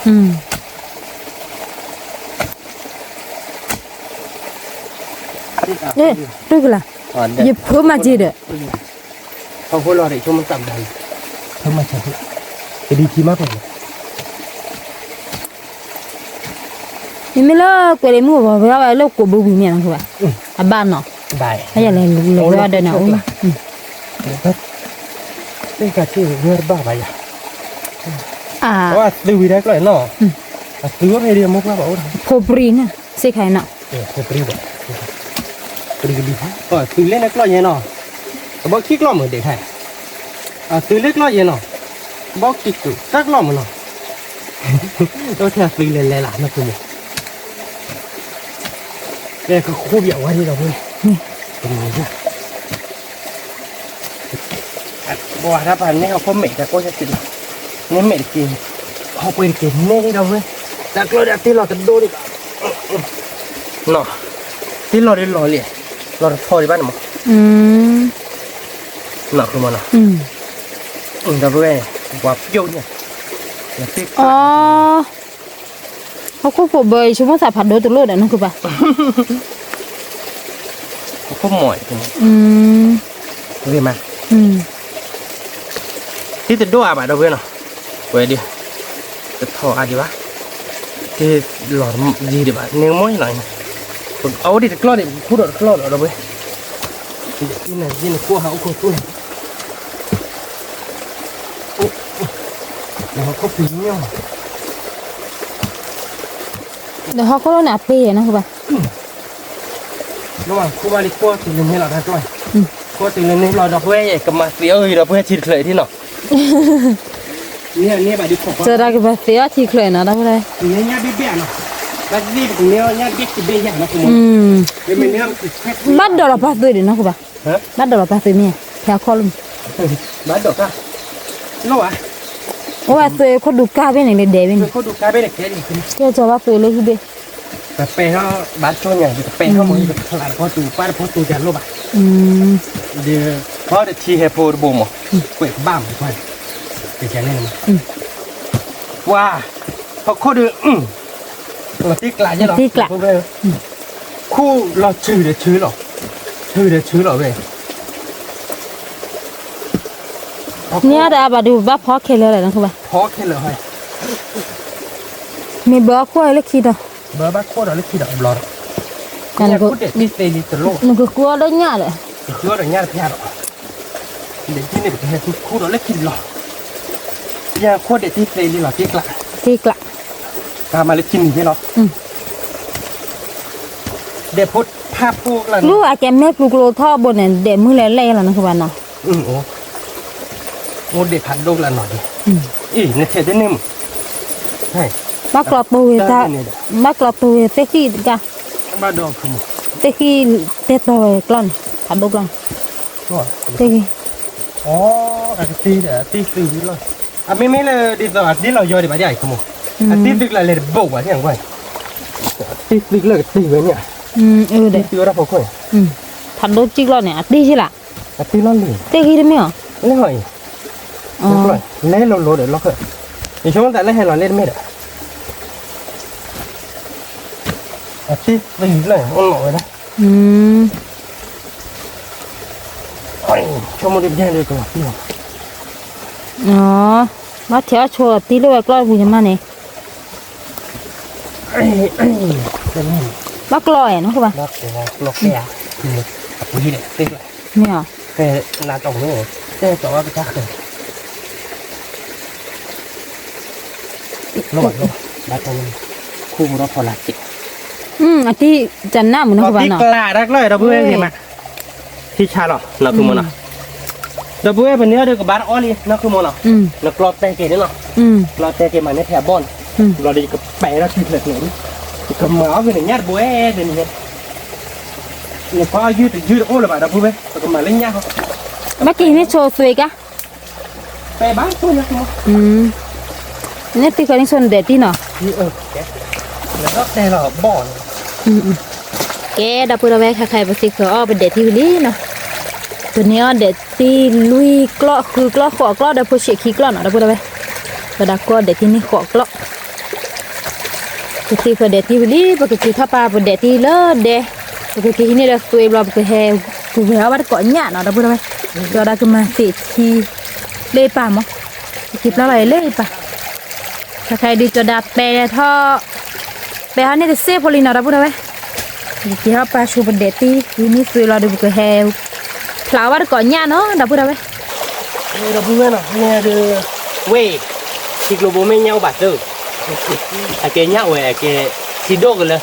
တုၤကလါ, ယဖိမၤစ့ဒီး, ဟီၣ်ခိၣ်လီၤရံး ဆိကမိၣ်တၢ်ဘျါလံ, ဖိမၤစ့, ကဒံထံမးပှဲၤလီၤ, မ့မ့ၢ်လၢကွဲးလံမုၢ်အဘီဝဲလၢကိးဘုဝံၤမ့ၢ်နီၤ, အဘၣ်နီၤ, ဘၣ်, အယလဲၤလဲၤဝဲဒၣ်န့ၣ်, သ့ၣ်ခါထံၣ်ဝဲတဘၣ်ဘၣ်ယၤ, အသုဝံၤတၢ်ကျီၢ်နီၤ, အသုဝဲဖဲဒ်အမိၢ်ပှၢ်ဘၣ်အိၣ်ဒီး, ဖိပြံန့ၣ်, စ့ၢ်ခါအံၤနီၤ, ဖိပြံဒီး, ပြံကဒံ, သုလၢနကျီၢ်ယဲနီၤ, အဘီခံကျီၢ်မုၢ်ဒဲးခါ, အသုလၢကျီၢ်ယဲနီၤ, ဘီခံကျီၢ်တၢ်ကျီၢ်မုၢ်နီၤ, ဒီးထဲအသုလဲၤလဲၤလၢနီၢ်ခိမး ကဲ ကခိၣ်ဘၣ်ဝဲဒ်ဒီးဝဲ, ဘၣ်တၢ်ပာ်န့ၢ်ဟီၣ်ခိၣ်မဲာ်တၢ်ကီၢ်စဲးတံၢ်လီၤ, န့ၢ်မဲာ်တက့ၢ်, ဟီၣ်ပှဲၤတက့ၢ် န့ၢ်ဒ်ဒီးဝဲ, တၢ်ကျီၢ်ဒီးတ့လီၤတဒိၣ်ဒံးဘၣ်, တ့လီၤဒ်လီၤလံ, လီၤတဖီဒံးဘၣ်န့ၣ်မး, နီၢ်ခိမးနီၤ, ဒီးဝဲ, ပှၤပျိန့ၣ်, အီ ဟီၣ်ခိ�်ဖိဘၢအံၤ ဆိကမိၣ်သးဖးဒိၣ်တလိၣ်ဒီးနီၢ်ကပၤ, ဟီၣ်ခိၣ်မီၤအံၤ, ဂ့ၤမး, တ့တဒိၣ်အါဘၣ်ဒီပုၢ်ဝဲၢ်နီၤ, ဝဲဒၣ်, တထီၣ်အါဒံးဘၣ်, တ့လီၤယံၤဒံးဘၣ် န့ၣ်မိၢ်လီၤ, အအိၣ်ဒံးတကျီၢ်ဒံး ပကခူၣ်ဒီးတကျီၢ်ဒီးဒီပုၢ်ဝဲၢ်, ယနကိၢ်ဟးအိၣ်ခိၣ်သူၣ်န့ၣ် ဒီးဟီၣ်ခိၣ်လီၤန့ၣ် အပ့ၤနီၢ်ကပၤ, လၢခိၣ်ဘၣ်လံ ခိၣ်တုၤလၢန့ၣ်လီၤ တၢ်ကျီၢ်, ခိၣ်တုၤလၢန့ၣ်လီၤ ဒီပုၢ်ဝဲၢ် ကမၤသံအီၤဂ့ၤ ဒီပုၢ်ဝဲၢ် ထံတချုးဒံးနီၤ, စၢဒၣ်ကမၤသံအီၤထံတချုးနီၤ ဒီပုၢ်ဝဲၢ်, ဘၣ်ဒိးလီၤပၢ်သုးဒံးနီၢ်ကပၤ, ဘၣ်ဒိးလီၤပၢ်သုးမ့ၢ်ဧါ, ဖဲအခီၣ်လီၤ, အိၣ်ဝဲသုးခိၣ်ဒူကါဘ့ၣ်န့ၣ် လၢဒဲးဘ့ၣ်န့ၣ်, ကဲစီၤဘၣ်သုးလၢဟံၣ်ဘ့ၣ်, ပပဲထီၣ်ဘၣ်ကၠီညါ ပပဲထီၣ်မ့ၢ် ပဖျါတဖီတူၤ ပၢ်တဖီတူၤ တလိၣ်ဘၣ်, ဒီး ဒီးထံဟဲဖိတဘိမး, ကွဲးကဘၣ်မး, ကဲန့ၣ်, ပှၤ, ဟီၣ်ခိၣ်ဒီး, လီၤတံၢ်ကျးယဲလီၤ, တံၢ်ကျး, ခူၣ်လီၤဆူဒီးဆူလီၤ, ဆူဒီးဆူလီၤဝဲ, န့ၣ်ဒီးအဘၣ်ဒုးဘၣ်ဖီခဲလၢာ်လီၤ, ဖီခဲလၢာ်, မ့ၢ်ဘၢအခိၣ်လၢခံဒီး, ဘၢဘၣ်ခိၣ်ဒီးလၢခံဒီးဘျီဒီး, နကဃုအီၣ်ဒီးညၣ်ဒီး, ဃုအီၣ်ဒီးညၣ်တဖၣ်ဒီး, ဒဲးတံၢ်န့ၣ် ပကဟဲဃုခူၣ်ဒီးလၢခံလီၤ, ယခိၣ်ဒဲးတံၢ်သ့လံလီၤ, တံၢ်ကျး, တၢ်မၤလၢခံနံၤယဲလီၤ, ဒဲးဖိဖးဖိလီၤ, လူအကဲမဲာ်ပျူၤကျိထီၣ်ဘိန့ၣ် ဒဲးမုၢ်လဲၤလဲၣ်ယဲလီၤ နဃုဘၣ်နီၤ, အိၣ်ဒဲးဖးဒိၣ်လၢနီၤဒံး, အံၤ နထဲးတန့ၢ်မး, ဘၣ်ကျီပဝ့ၤ, ဘၣ်ကျီပဝ့ၤသ့ၣ်ဃံၣ်တဂၤ, သ့ၣ်ဃံၣ်တဲတီၤဝဲကျီၢ်န့ၣ်, ဖးဒိၣ်ကျီၢ်န့ၣ်, သ့ၣ်ဃံၣ်, အကတ့ဒီးတ့ၢ်သုးလီၤ, အမ့မ့ၢ်လၢဒ်သိးအတ့ၢ်လီၤယီၤဒံးဘၣ်ဒ်အံၤ ခမီ, အတ့ၢ်သုးကျါလဲၤတဘိးဘၣ်န့ၣ်, အတ့ၢ်သုးကျါကတ့ၢ်ဝဲန့ၣ်, တ့ၢ်သုးဝဲဒၣ်ဖီခိၣ်န့ၣ်, ဖးဒိၣ်ကံၣ်ကျီၢ်န့ၣ် အတ့ၢ်ယ့လၢ်, အတ့ၢ်လီၤလံ, သ့ၣ်ဃံၣ်တမ့ၢ်အီၤ, လဲၤလီၤလီၤဒီးလီၢ်ခၢၣ်, ယဆိကမိၣ်သးလၢဟဲလီၤလၢတမ့ၢ်ဒီး, အတ့ၢ်သုးလီၤအိၣ်လီၤဝဲဒၣ်, ဆိကမိၣ်ဒ်ပျဲၢ်လၢကလီၤတံၢ်လီၤ, ဘၣ်ထဲးအီၣ်ဆိတံၢ်လၢဝဲကျီၢ်ပူၤယမါန့ၣ်, ဘၣ်ကျီၢ်အဲၣ်နီၤ, ဘၣ်ကျီၢ်, မ့ၢ်အီၤ, တဲတီဝဲပတၢ်ဃၢၤ, လီၤဘၣ်လီၤဘၣ်, ဘၣ်တီဝဲ, ခူၣ်ဖိထီၣ်ဖီလာ်က့ၤ, အတံၢ်တနၢ်မုာ်နီၤ, ဘၣ်နီၤ, တံၢ်ကျးတၢ်ကျီၢ်ဒီပုၢ်ဝဲၢ်ဂ့ၤမး, ထံဆါလီၤ နီၢ်ခူမိၢ်နီၤ, ဒီပုၢ်ဝဲၢ်ပန့ၢ်အီၤဒီးကဘၣ်တအီၣ်လံ နီၢ်ခူမိၢ်နီၤ, နကျီတဲက့ၤန့ၣ်နီၤ, ကျီတဲက့ၤမးန့ၢ်ဖဲအဘီၣ်န့ၣ်, ဘျီဒီးယကပဲာ်ထီၣ်ထံဖျၢၣ်ဖျၢၣ်န့ၣ်, ယကမၤအီၣ်က့ၤနညၣ်တဘိဝဲဒ်န့ၣ်, နကွၢ်ယုၢ်တယုၢ်တအိၣ်လၢၤဘၣ် ဒီပုၢ်ဝဲၢ် ပကမၤလၢညၣ်ဃီ, ဘၣ်က့ၤန့ၢ်ဆိသွ့ကါ ပဲဘၣ်ဆိၣ်ညါဆိ, န့ၣ်သံဃၢၤန့ၣ်ဆိနဒဲးတံၢ်နီၤ, ကဲ, ဒီပုၢ်ဒီဝဲၢ် ခဲခါအံၤပသံဃၢၤအီၣ်ပဒဲးတံၢ်ဝံၤလံနီၤ, ပန့ၢ်အီၣ်ဒဲးတံၢ်လွံၢ်ကျီၢ်ဃုကျီၢ်ဃိးကျီၢ်ဒီးဖိဆံးခံကျီၢ်နီၤ ဒီပုၢ်ဒီဝဲၢ်, ပဒၣ်ကွီၢ်ဒဲးတံၢ်န့ၢ်ဃိးကျီၢ် ပသံဃၢၤဒဲးတံၢ်ဝံၤလံ ပကက့ၤထီၣ်ပာ်ပဒဲးတံၢ်လၢဒဲ, ပကက့ၤဟံးန့ၢ်ဒီးသွ့ဘျီ ပကဟဲ, ပဝဲအီၣ်ဘၣ်တကိးညၣ်နီၤ ဒီပုၢ်ဒီဝဲၢ်, ကဒီးကမၤသ့ၣ်ထံ, လၢပၢ်မး, က့ၤပျၢ်လီၤအံၤလၢပၢ်, ခဲခါအံၤဒုးကဒီးပဲထီၣ်, ပဲထီၣ်န့ၢ်တစ့ဖိလံနီၤ ဒီပုၢ်ဒီဝဲၢ်, ပကက့ၤထီၣ်ပာ်ဆိပဒဲးတံၢ် ဝံၤန့ၢ်သွ့လီၤဒီးပကဟဲ, ဖျးအီၣ်ဘၣ်တကိးညၣ်နီၤ ဒီပုၢ်ဒီဝဲၢ်, ဒီပုၢ်ဝဲၢ်နီၤ မ့ၢ်ဒုး, ဝဲ, ထံကျိဘိမ့ၢ်ညၣ်အိၣ်ဘၣ်သၢ အကဲညၣ်ဝဲအကဲ, ထံဒိၣ်ကလၢ,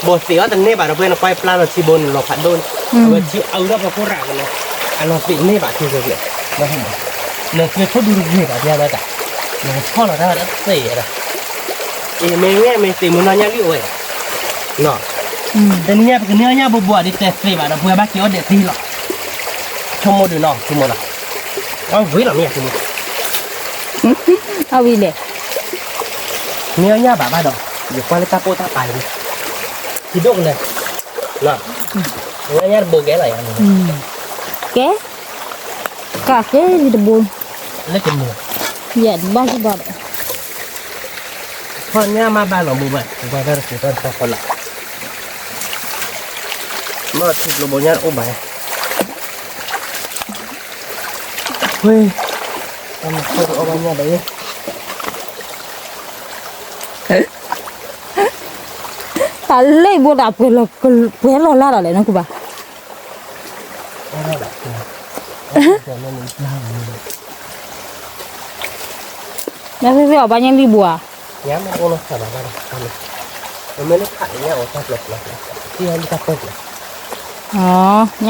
ဘိသ့ၣ်အီၣ်တန့ၢ်ဘၣ် ဒီပုၢ်ဝဲၢ် နကွၢ်ပျၢ်လီၤထံဘိန့ၣ်လီၤဖးဒိၣ်န့ၣ်, အဝဲထံအုးထီၣ်ဖီခိၣ်ရၣ်ကလၢ, အလီၤသ့ၣ်န့ၢ်ဘၣ်ထံကျိ, နသွ့ထိၣ်ဒူတဂ့ၤဘၣ် ပျၢ်ဘၣ်တၢ်, နကဆီၣ်လီၤတၢ်ဝဲဒၣ်သ့ၣ်ဝဲဒၣ်, အံၤမ့ၢ်ဝဲမ့ၢ်သ့ၣ်မုၢ်နီၢ်ညၣ်လံအိၣ်ဝဲ, တနံၤညါပကန့ၢ်အီၣ်ညၣ်ဘိဘိဒ်တဲသ့ဘၣ် ဒီပုၢ်ဝဲၢ် ဘၣ်က့ၤအီၣ်ဒဲးတံၢ်လီၤ, ဆိကမိၣ်ဒုးနီၤ ဆိကမိၣ်နီၤ, အီၣ်ဝံၤလီၤမ့ၢ်ဆိကမိၣ် အဝံၤလဲၣ်, မ့ၢ်အီၣ်ညၣ်ဘၣ်ဘၣ်ဒီး, ယကွၢ်လၢတၢ်ပိၢ်တၢ်ပၤန့ၣ်, ထံဒိၣ်ကလၢ, လၢညၣ်တဘိကဲလီၤယၤ, ကဲ, ကးကဲလံတဘိ, လၢကမုာ်, ယဲၢ်တဘၣ်စ့ၢ်ကီးဒီး, ထီၣ်ညၣ်မးဘၣ်လီၤဘိဘၣ် ပကွၢ်တၢ်တကူတၢ်တခီလီၤ, မ့ၢ်ထံကျိဘိညၣ်တအိၣ်ဘၣ်, ဝ့ၢ်, တၢ်မၤခိၣ်တအီၣ်ဘၣ်ညၣ်ဒီး, တၢ်လၢဘိဒၣ် ပှဲၤလီၤလၢ်ဒီးလဲၣ် နကူဘၣ်, နဖဲဖဲအီၤဘၣ်ညၣ်လံဘိဧါ, ညၣ်ထီ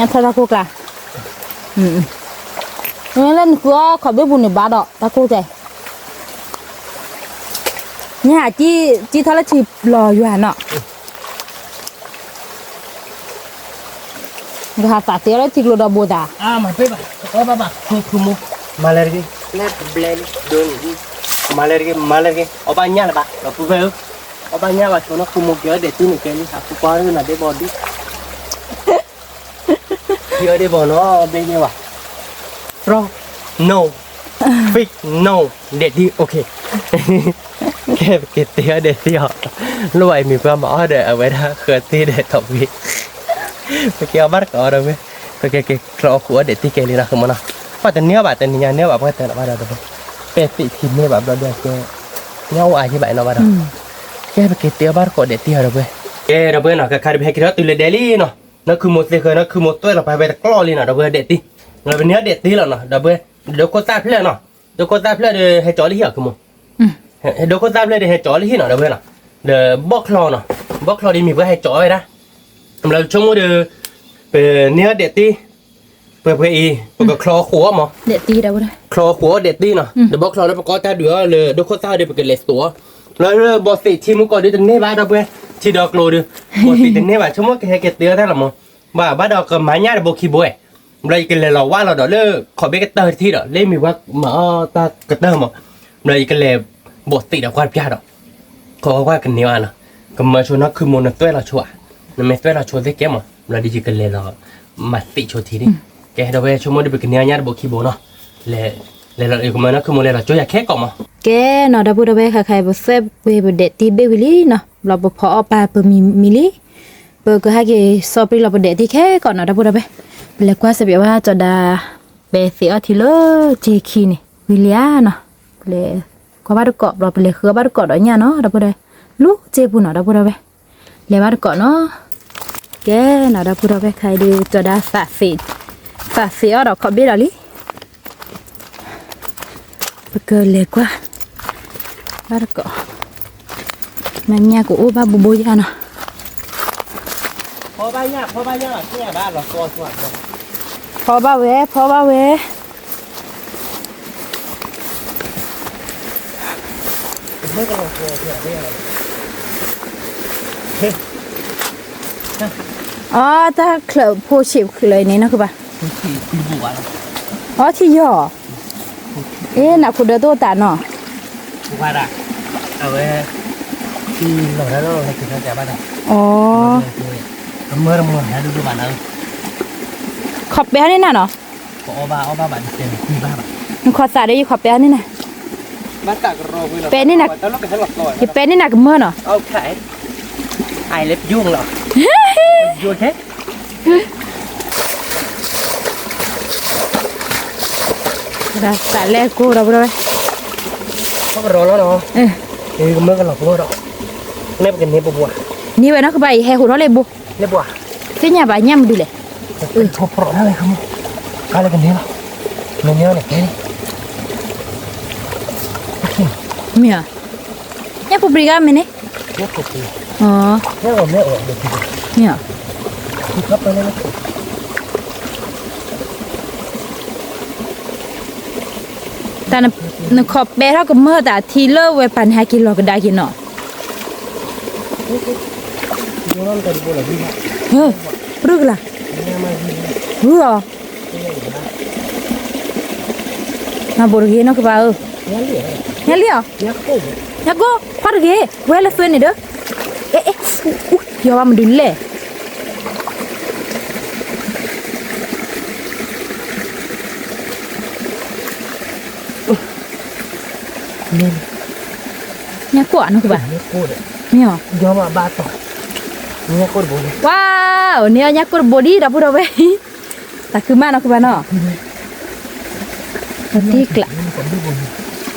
ၣ်တၢ်ခိၣ်ကျါ, မ့ၢ်လၢနဃုအီၣ်ခီၣ်ဘ့ၣ်ပူၤန့ၣ်ဘၣ်ဒီး တၢ်ခိၣ်ကျါ, မ့ၢ်ဟးကံၣ်ထီၣ်လၢထံလီၤယွၤနီၤ ကဟးသးသ့အီၤလၢထံကျိဒီဘိသး, မၤပ့ၢ်ဘၣ်, အီၣ်ဘၣ်ဘၣ် ခူခူမိၢ်, မၤလဲၣ်တဂ့ၤ, လၢဘျဲလံ, ဒိနံၤ, မၤလဲၣ်တဂ့ၤ, မၤလဲၣ်တဂ့ၤ, အီၣ်ဘၣ်ညၣ်လၢၤဘၣ်, ဒီပုၢ်ဝဲၢ်ဧၢ, အီၣ်ဘၣ်ညၣ်ဘၣ်ဆိနီၢ်ခူမိၢ် က့ၤအီၣ်ဒဲးတံၢ်န့ၣ်ကဲလံ ဟးခူကွၢ်ရ့နၤဒ့ဘီဒံး, က့ၤအီၣ်ဒ့ဘီနီၤ ဘ့ၣ်န့ၢ်ဘၣ်, straw, no, fish, no, ဒဲးတံၢ် okay. ကဲ ပက့ၤတ့အီၣ်ဒဲးတံၢ်အီၤ, လိၣ်ဘၣ်အံၤမ့ၢ်ပှၤမၤအီၣ်ဒီးအဝဲဒၣ်ဃၢၤသ့ဒီးထီၣ်ကွံာ်, ပက့ၤအီၣ်ဘၣ်တကိးအီၤဒီးဝဲ, ပက့ၤက့ၤချီအီၣ်ဃုာ်အီၣ်ဒဲးတံၢ်ကဲလံနီၤ ဃမနီၤ, ပှၤတန့ၢ်အီၣ်ဘၣ် တနံၤညါန့ၢ်အီၣ်ဘၣ်ပှၤတၢ်လီၤဘၣ်ဒီးတဘဲ, ပဲာ်သံးထံန့ၢ်ဘၣ်ဘျီဒီးကဲ, ညၣ်အိၣ်အါယံၣ်ဘၣ်နီၤဘၣ်ဒီး, ကဲ ပက့ၤတ့အီၣ်ဘၣ်တကိးဒဲးတံၢ်အီၤဒီးဝဲ, ကဲဒီးဝဲနီၤ ခဲခါဒီးပဟဲက့ၤထီၣ်တုၤလၢဒဲးလံနီၤ, နီၢ်ခုမိၢ်သ့ဃၢၤ နီၢ်ခုမိၢ်သွဲၣ်လီၤပာ်ဝဲတကျီလံနီၤ ဒီးဝဲဒဲးတံၢ်, ဒီးပန့ၢ်အီၣ်ဒဲးတံၢ်လီၤနီၤ ဒီးဝဲ, ဒိခိၣ်သၣ်ဖျၢၣ်နီၤ, ဒိခိၣ်သၣ်ဖျၢၣ်ဒီးဟဲကၠီလံဟံၣ်အီၤ ခုမိၢ် ဒိခိၣ်သၣ်ဖျၢၣ်ဒီးဟဲကၠီလံဟံၣ်နီၤ ဒီးဝဲနီၤ, ဒီးဘီၣ်ချီနီၤ, ဘီၣ်ချီဒီးမ့ၢ်ပှၤဟဲကၠီဝဲဒၣ်, ဘျီဆိကမိၣ်ဒီး, ပန့ၢ်အီၣ်ဒဲးတံၢ်, ပှဲၤပှဲၤအံၤ ပကချီဃိးအီၣ်မး, ချီဃိးအီၣ်ဒဲးတံၢ်နီၤ, ဒီးဘီၣ်ချီဒီးပကအီၣ်တၢ်ဒုးအီၤလၢဒိခိၣ်သၣ်ဒီး ပကလဲၤသိးအီၤ, လၢဘီၣ်သ့းထံမူကီၢ်ဒီးတန့ၢ်ဘၣ်ဒီးပှဲၤ, ထံဒီးကျိၤဒီး, ဘီၣ်သ့းတန့ၢ်ဘၣ် ဆိကမိၣ်ကဟဲက့ၤတ့အီၣ်တၢ်လီၤမး, ဘၣ်ဘၣ်ဒီးကမၤညၣ်တဘိခံဘိ, ဘျီယကလဲၤလီၤဝၣ်လီၤဒီးလၢ ခီၣ်ဘ့ၣ်ကတၢၢ်တထံၣ်ဒီး လၢမ့ၢ်ပှၤမၤအီၣ်တၢ်ကတၢၢ်မး, ဘျီယကလဲၤဘီၣ်သ့းဒီးကွၢ်တပျၢ်ဒီး, ခီကွၢ်ကန့ၢ်ဘၣ်နီၤ, ကမၢဆိနီၢ်ခုမိၢ်နသွဲၣ်လီၤဆိဧါ, နမ့ၢ်သွဲၣ်လီၤဆိသ့ကဲမး ဘျီဒီးယကလဲၤလီၤ, မၤသ့းဆိထံဒၣ်, ကဲဒီးဝဲဆိကမိၣ်ဒီးပကန့ၢ်အီၣ်ညၣ်တဘိခံဘိနီၤ, လဲၤလီၤကမၢနီၢ်ခုမိၢ်လဲၤလီၤကၠိယၤခဲကိာ်မး, ကဲနီၤ ဒီပုၢ်ဒီဝဲၢ် ခဲခါအံၤ ပသွဲၣ်ပှ့ၤပဒဲးတံၢ်ဘ့ၣ်ဝံၤလံနီၤ ဘျီပဖီအီၣ်ပာ်ပမံၤမံၤလံ, ပကဟဲက့ၤစီပျံၤလီၤပဒဲးတံၢ်ခဲကိာ်နီၤ ဒီပုၢ်ဒီဝဲၢ်, ပလဲၤကွၢ်စ့ၢ်ကီးဝဲကၠီၤဒါ, ပဲာ်သ့းအီၣ်ထံလၢကၠ့ခံန့ၣ် ဝံၤလံဧါနီၤ, ပလဲၤကွၢ်ဘၣ်တကိး ဘျီပလဲၤဃုအီၣ်ဘၣ်တကိးဒီးညၣ်နီၤ ဒီပုၢ်ဒီဝဲၢ်, လူၤကၠ့ပူၤနီၤ ဒီပုၢ်ဒီဝဲၢ်, လဲၤဘၣ်တကိးနီၤ, ကဲနီၤ ဒီပုၢ်ဒီဝဲၢ် ခဲအံၤဒီးကၠီၤဒါ သးသ့းအီၣ်ဒီးခီၣ်ဘ့ၣ်ဒီးလံ ပကလဲၤကွၢ်, ဘၣ်တကိး, မ့ၢ်ညၣ်ကအိၣ်ဘၣ်ဘိဘိယါနီၤ, ဖီဘၣ်ဝဲ ဖီဘၣ်ဝဲ, အီ တၢ်ချၢးဖိဆံးချၢးန့ၣ်နီၤကဘၣ်, အီ ထံယီၤ, အ့ နးခိၣ်ဒၢတအိၣ်တၢ်နီၤ, အဝဲ, အီ, ခီၣ်ပဲာ်ဟီန့ၢ်နၤနီၤ, နခီၣ်သးဒီးယခီၣ်ပဲာ်ဟီန့ၢ်နၤ, ပဲန့ၢ်နၤ, ယပဲန့ၢ်နၤကမၢနီၤ, သးလဲၢ်ကိၢ်ဒီးပဒီဝဲ, န့ၢ်ဝဲနီၤကဘၣ်အံၤ ဟဲဟူးထီၣ်လၢဘိ, သ့ၣ်ညါဘၣ်ညၣ်မနုၤလဲၣ်, မ့ၢ်ဧါ, ညၣ်ဖိပြံဂၤမ့ၢ်န့ၣ်, မ့ၢ်ဧါ တၢ်နခီၣ်ပဲာ်ထီၣ်ကမၢတၢ်ထံလၢဝဲပာ်န့ၣ်ဟဲက့ၤလီၤကဒါက့ၤနီၤ, ပြုၢ်ကလာ်, ဂုၢ်အီၤ, မၤဘိးတဂ့ၤနီၤကဘၣ်ဧၢ, ညၣ်လံအီၤ, ညၣ်ကိၢ်, ဖီၣ်တဂ့ၤ, ဝဲလၢသွဲန့ၣ်ဒီး, အဲ အဲ ယီၤဘၣ်မနုၤလဲၣ် ညၣ်ကိၢ်အနီၢ်ကဘၣ်, မ့ၢ်အီၤ, ဝါ, န့ၢ်အီၤညၣ်ကိၢ်တဘိဒံး ဒီပုၢ်ဒီဝဲၢ်, သးခုမးနီၢ်ကဘၣ်နီၤ, တံၢ်ကျး,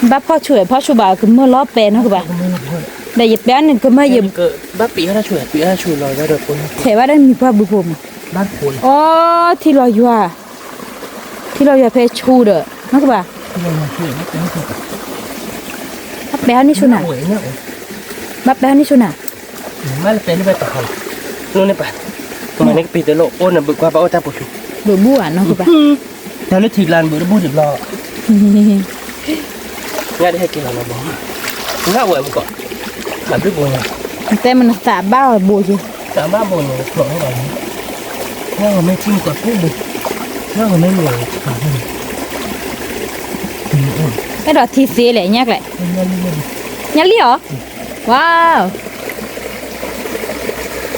ဘၣ်ဖီၣ်ဆူၣ်ဝဲ ဖီၣ်ဆူၣ်ဘၣ်ကမၢလီၤပဲာ်နီၢ်ကဘၣ်, ဒီးယပဲအီၤန့ၣ်ကမၢယ, ထဲးဘၣ်ဒီးမံၤပှၢ်ဘုဖိမး, အီ ထံလီၤယွၤ, ထံလီၤယွၤဖဲဆူဒီး နီၢ်ကဘၣ်, ဘၣ်ပဲာ်ဟီန့ၢ်ဆူၣ်နၤ, ဘၣ်ပဲာ်ဟီန့ၢ်ဆူၣ်နၤ, မ့ၢ်လၢပဲာ်န့ၢ်ဝဲတဟီလီၤ, နန့ၢ်ပာ်, မ့ၢ်န့ၣ်ကပံၤတလိၣ် အိၣ်နဘုးကွၢ်ဘၣ်အိၣ်တၢ်ပူၤဆူၣ်, ဘုးဘူၣ်ဧါနီၢ်ကဘၣ်, တၢ်လၢထံကျါနဘုးတဘူၣ်ဒံးဘျီ ညၣ်ဒ်ဟဲက့ၤလီၤနီၤဘိ, ငါဝဲမူကီး, မၤဘျုးဘိညါ, တဲမနုၤသးဘၣ်အီၤဘိယဲ, သးဘၣ်ဘိန့ၣ် ဖျိးထီၣ်ဘၣ်န့ၣ်, ညၣ်ဂီၤမ့ၢ်ထံမူကီးကူၣ်ဘိ, ညၣ်ဂီၤမ့ၢ်မ့ၢ်ပာ်ဖဲန့ၣ်, အဲၣ်ဒိးထံသ့လဲၣ် ညၣ်ကျဲ, ညၣ်လံၣ်အီၤ, ဝါ,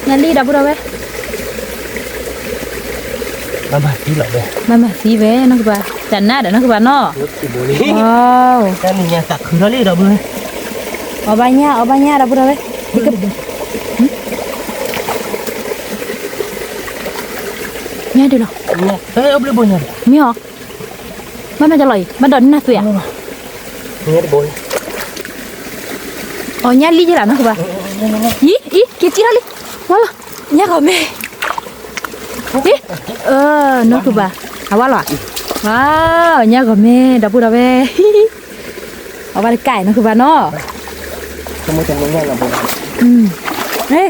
ညၣ်လံၣ်ဒီပုၢ်ဒီဝဲၢ်, ဘၣ်မၤသံလီၤဝဲ, ဘၣ်မၤသံဝဲနီၢ်ကဘၣ် တၢ်နါဒီးနီၢ်ခုဘၣ်နီၤ, တၢ်နံၤညါသးခုထီၣ်လံဒီပုၢ်ဝဲၢ်, အီၣ်ဘၣ်ညၣ် အီၣ်ဘၣ်ညၣ်ဒီပုၢ်ဝဲၢ်, ညၣ်ဒုးလီၤ, မ့ၢ်အီၤ, ဘၣ်မၤတလီၤအံၤ ဘၣ်ဒီးနၢ်သွံၣ်ဧါ, အီၣ်ညၣ်လံယဲလီၤနီၢ်ခုဘၣ်, အံၤ အံၤ က့ၤစံၣ်ထီၣ်လံ, ဝါလီၤ, ညၣ်ဂီၤမ့ၢ် နီၢ်ခုဘၣ်, အဝါလီၤ, ဝါ, ညၣ်ဂီၤမ့ၢ်ဒီပုၢ်ဒီဝဲၢ်, အဝါတကါအံၤနီၢ်ခုဘၣ်နီၤ, ဟဲ,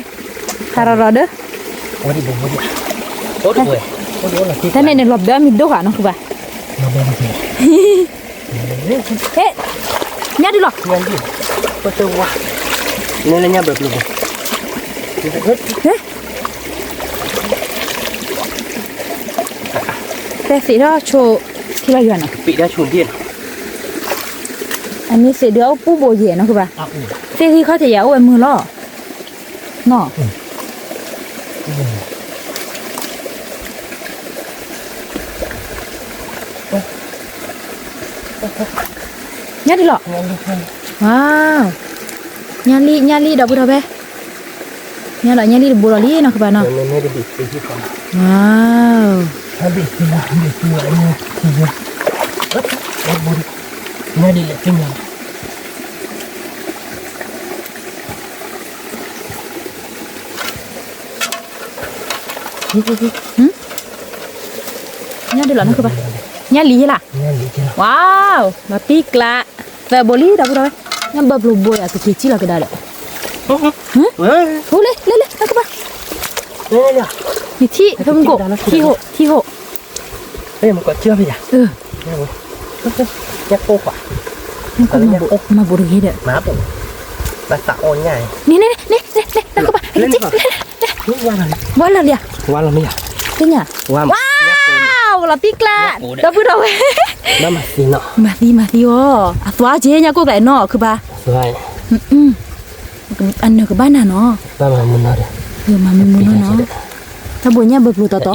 ဖးရီၤရီၤဒီး, တၢ်န့ၣ်န့ၣ်လီၤဘၢအမံၤဒိၣ်ဃာ်နီၢ်ခုဘၣ်, ဟဲ, ညၣ်ဒုးလီၤ, ဟဲ တဲသ့ၣ်ထီၣ်ဆိထံလီၤယွၤနီၤ, အန့ၣ်သ့ၣ်ဒုးအအိၣ်ပူၤဘိယဲၢ်နီၢ်ခုဘၣ်, သ့ၣ်ဂံၢ်ခီၣ်ထံးယဲၢ်အိၣ်ဝဲမုာ်လီၤ, နီၤ, ညၣ်ဒုးလီၤ, ညၣ်လံ ညၣ်လံဒီပုၢ်ဒီဝဲၢ်, ညၣ်လီၤ ညၣ်လံတဘိလီၤလံနီၢ်ခုဘၣ်နီၤ, ညၣ်ဒုးလီၤနီၢ်ခုဘၣ်, ညၣ်လံယဲလၢ်, ဝါ, မၤပံကျး, သၢဘိလံဒီပုၢ်ဒီဝဲၢ်, ညၣ်ဘၢဘျိဘိယၤ ကက့ၤစံၣ်လီၤကဒါဒီး, ဟူလၢ လၢ လၢ နီၢ်ခုဘၣ်, ယထံၣ် ဖဲမုၢ်ကိၣ်, ထံၣ်ဟိၣ်, ထံၣ်ဟိၣ်, မၤဘိးတဂ့ၤဒီး, န့ၣ် န့ၣ် န့ၣ် နီၢ်ခုဘၣ်, ဝါလီၤလံဧါ, သ့ၣ်ညါ, ဝါ, လီၤပံကျး, ဒီပုၢ်ဒီဝဲၢ်, မၤသံ မၤသံအီၤ, အသွါက့ၤညၣ်ကိၣ်ကျဲနီၢ်ခုဘၣ်, အနၢၤကဘၣ်နၤနီၤ, မၤမုာ်မုာ်နီၢ်နီၤ, တၢ်ဘိးညၣ်ဘၢဘျိတီတီ,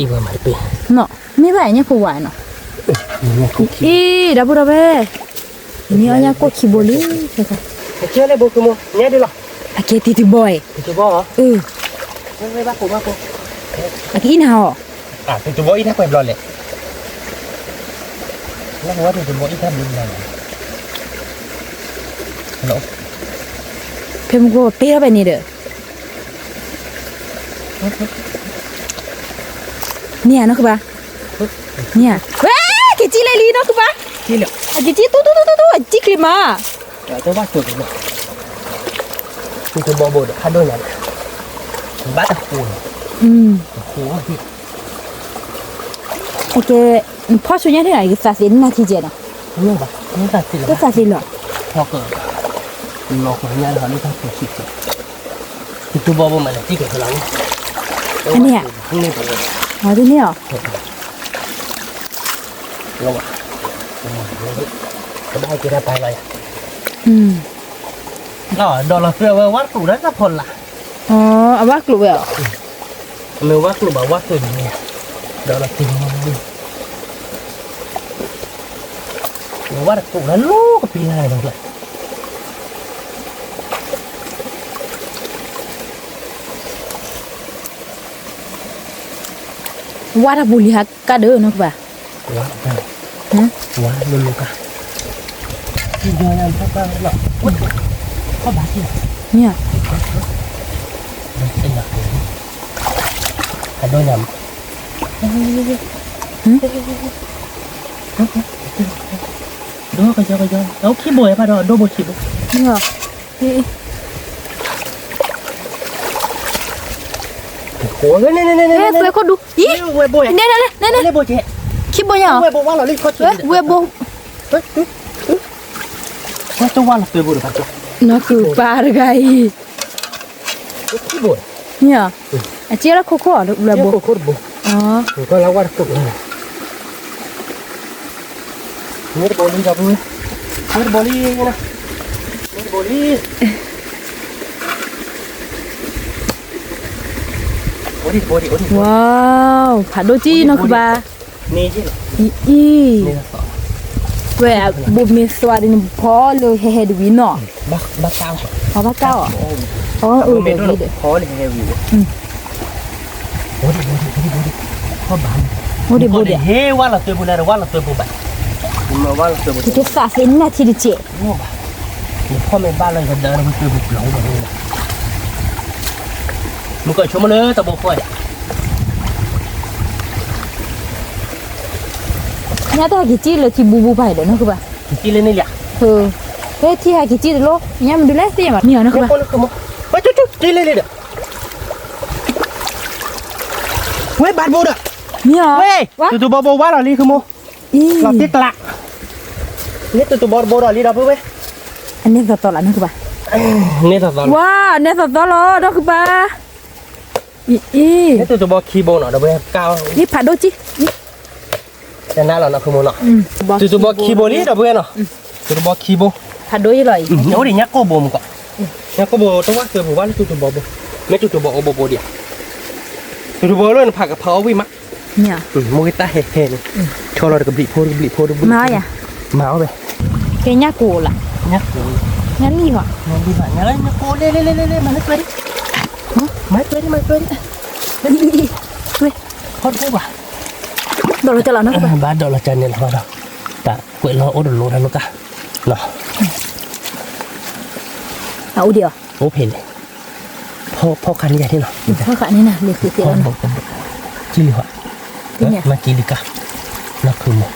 မ့ၢ်ဘၣ်ညၣ်ဖိဝါနီၤ, အံၤ ဒီပုၢ်ဒီဝဲၢ်, န့ၣ်အီၣ်ညၣ်ကိၣ်ခံဘိလံ, အကဲတံၤတဘီအံၤ, အကအံၣ်နၤအီၤ, ဖဲမုၢ်ကိၣ်ပ့ၤထီၣ်ဖဲန့ၣ်ဒီး, န့ၣ်ဧါနီၢ်ခုဘၣ်, န့ၣ်ဧါ, ဝဲ, က့ၤစံၣ်လၢလံနီၢ်ခုဘၣ်, အက့ၤစံၣ်တူတူတူတူတူ အစံၣ်ချံမး, ဘၣ်တၢ်ဃိ, ကဲ, ဖီၣ်ဆူညါထဲန့ၣ် ယသးသ့ၣ်နၢ်ထံကဲနီၤ, တသးသ့လီၤ, အန့ၣ်ဧါ, ဒီးလီၤသ့ဝဲဝါတကျိာ်ဒီးတၢ်ဖီလာ်, အဝါကျိာ်ဝဲအီၤ, မ့ၢ်ဝါကျိာ်ဘၣ်ဝါကျိာ်န့ၣ်, ဒီးလီၤသ့ဝဲ, ဝါတကျိာ်ဒီးလီၤကပံလၢ်ဒီး ဝါတၢ်ပူၤလံၤဟးကါဒၢနီၢ်ကဘၣ်, ဝါလိၤလိၤကါ, မ့ၢ်, အဒိညါမး, ဒိကယီကယီ, အိၣ်ခံဘိယဖးဒီး ဒိဘိခံဘိ, သွဲခိၣ်ဒူ, အံၤ, န့ၣ်, န့ၣ်, န့ၣ်, ခံဘိညါ, ဝဲဘိ, နီၢ်ခုပၢ်တဂၤအံၤ, မ့ၢ်, အကဲလၢခိခိၣ်လၢဘိ, မ့ၢ်တဘိလံ, မ့ၢ်တဘိလံ, မ့ၢ်တဘိလံ, ဝါ, ဖးဒိၣ်ကံနီၢ်ခုဘၣ်, အံၤ, ဝဲ ဘိမ့ၢ်သွါဒ်န့ၣ် ဖီလၢဟဲဟဲတဝံၤနီၤ, ဘၣ်ကၢ်အီၤ, အဘၣ်ကၢ်အီၤ, အဝဲအိၣ်ဒီးဝံၤဒီး, ဖီလၢဟဲဟဲဝံၤဒီး, အိၣ်ဒံးဘိဒံး, ဟဲဝဲလီၤသွဲပူၤလၢ ဝဲလီၤသွဲပူၤဘၣ်, ကသးသ့နၢ်ထံတစဲး, မ့ၢ်ဖီမ့ၢ်ဘၣ်လၢကဒၢမ့ၢ်သွဲပူၤကျီၤ, မ့ၢ်ကီးဆိကမိၣ်လၢတဘိဃီဒီး ညါတၢ်က့ၤစံၣ်လၢ ထံဘူဘူဖးဒီး နီၢ်ဃုဘၣ်, က့ၤစံၣ်လၢန့ၣ်လံ, ဟဲထံဟဲက့ၤစံၣ်တလိၣ်, ညါမဒုးလဲၣ်သ့ၣ်ညါဘၣ်, မ့ၢ်အီၤနီၢ်ဃုဘၣ်, က့ၤလၢလံဒီး, ဝဲဘၣ်တဘိဒီး, မ့ၢ်အီၤ, ဝဲ, တူတူဘီဘိဝါလီၤလံ ဃုမိၢ်, လီၤတ့ကျး, န့ၣ်တူတူဘီတဘိဒီးလံဒီးဖုဝဲ, အန့ၣ်သီသီလီၤနီၢ်ဃုဘၣ်, ဝါ အန့ၣ်သီသီလီၤ နီၢ်ဃုဘၣ်, အံၤ, တူတူဘီခံဘိနီၤ ဒီးဝဲကါ, အံၤဖးဒိၣ်ကံ တနါလီၤနီၤ ဃုမိၢ်နီၤ, တူတူဘီခံဘိလံ ဒီပုၢ်ဝဲၢ်နီၤ, တူတူဘီခံဘိ, ဖးဒိၣ်အံၤလီၤအံၤ, အိၣ်ဒံးညါကိၢ်ဘိမူကီး, ညါကိၢ်ဘိတဝၣ်သွဲပူၤဘၣ်လၢတူတူဘီဘိ, မ့ၢ်တူတူဘီအိၣ်ဘိဘိဒံး, တူတူဘီလၢနဖးကဖးအီၣ်ဝံၣ်မး, မိၢ်ဂ့ၤတၢ်ဟဲဟဲန့ၣ်, ဆီလီၤတကဘျံးဖိတကဘျံးဖိတဘျံး, မၤယၤ, မၤအီၣ်ဝဲ, ကဲညါကိၢ်လၢ, ညါကိၢ်, ညါလံၢ်ဟီ, ညါလံၢ်ဟီ, ညါလံၢ်ဟီ, မၤလၢသွဲဒံး, မၤသွဲဒံး, မၤသွဲဒံး, သွဲ, ဖီတဘိဘၣ် ဒီးလီၤကၢ်လီၤနီၤ, ဘၣ်ဒီးလီၤကၢ်န့ၣ်လီၤဒီး, တၢ်ကွဲးလီၤအိၣ်တလိၤတၢ်လိၤကၢ်, အအိၣ်ဒံးအီၤ, အိၣ်ဖဲလဲၣ်, ဖီခါန့ၣ်ယၤန့ၣ်လီၤ, ဖီခါန့ၣ်နၤ လၢသ့သ့လီၤနီၤ, ကံလံဟီ, မၤကံလံကၢ်, လီၤခုမိၢ်,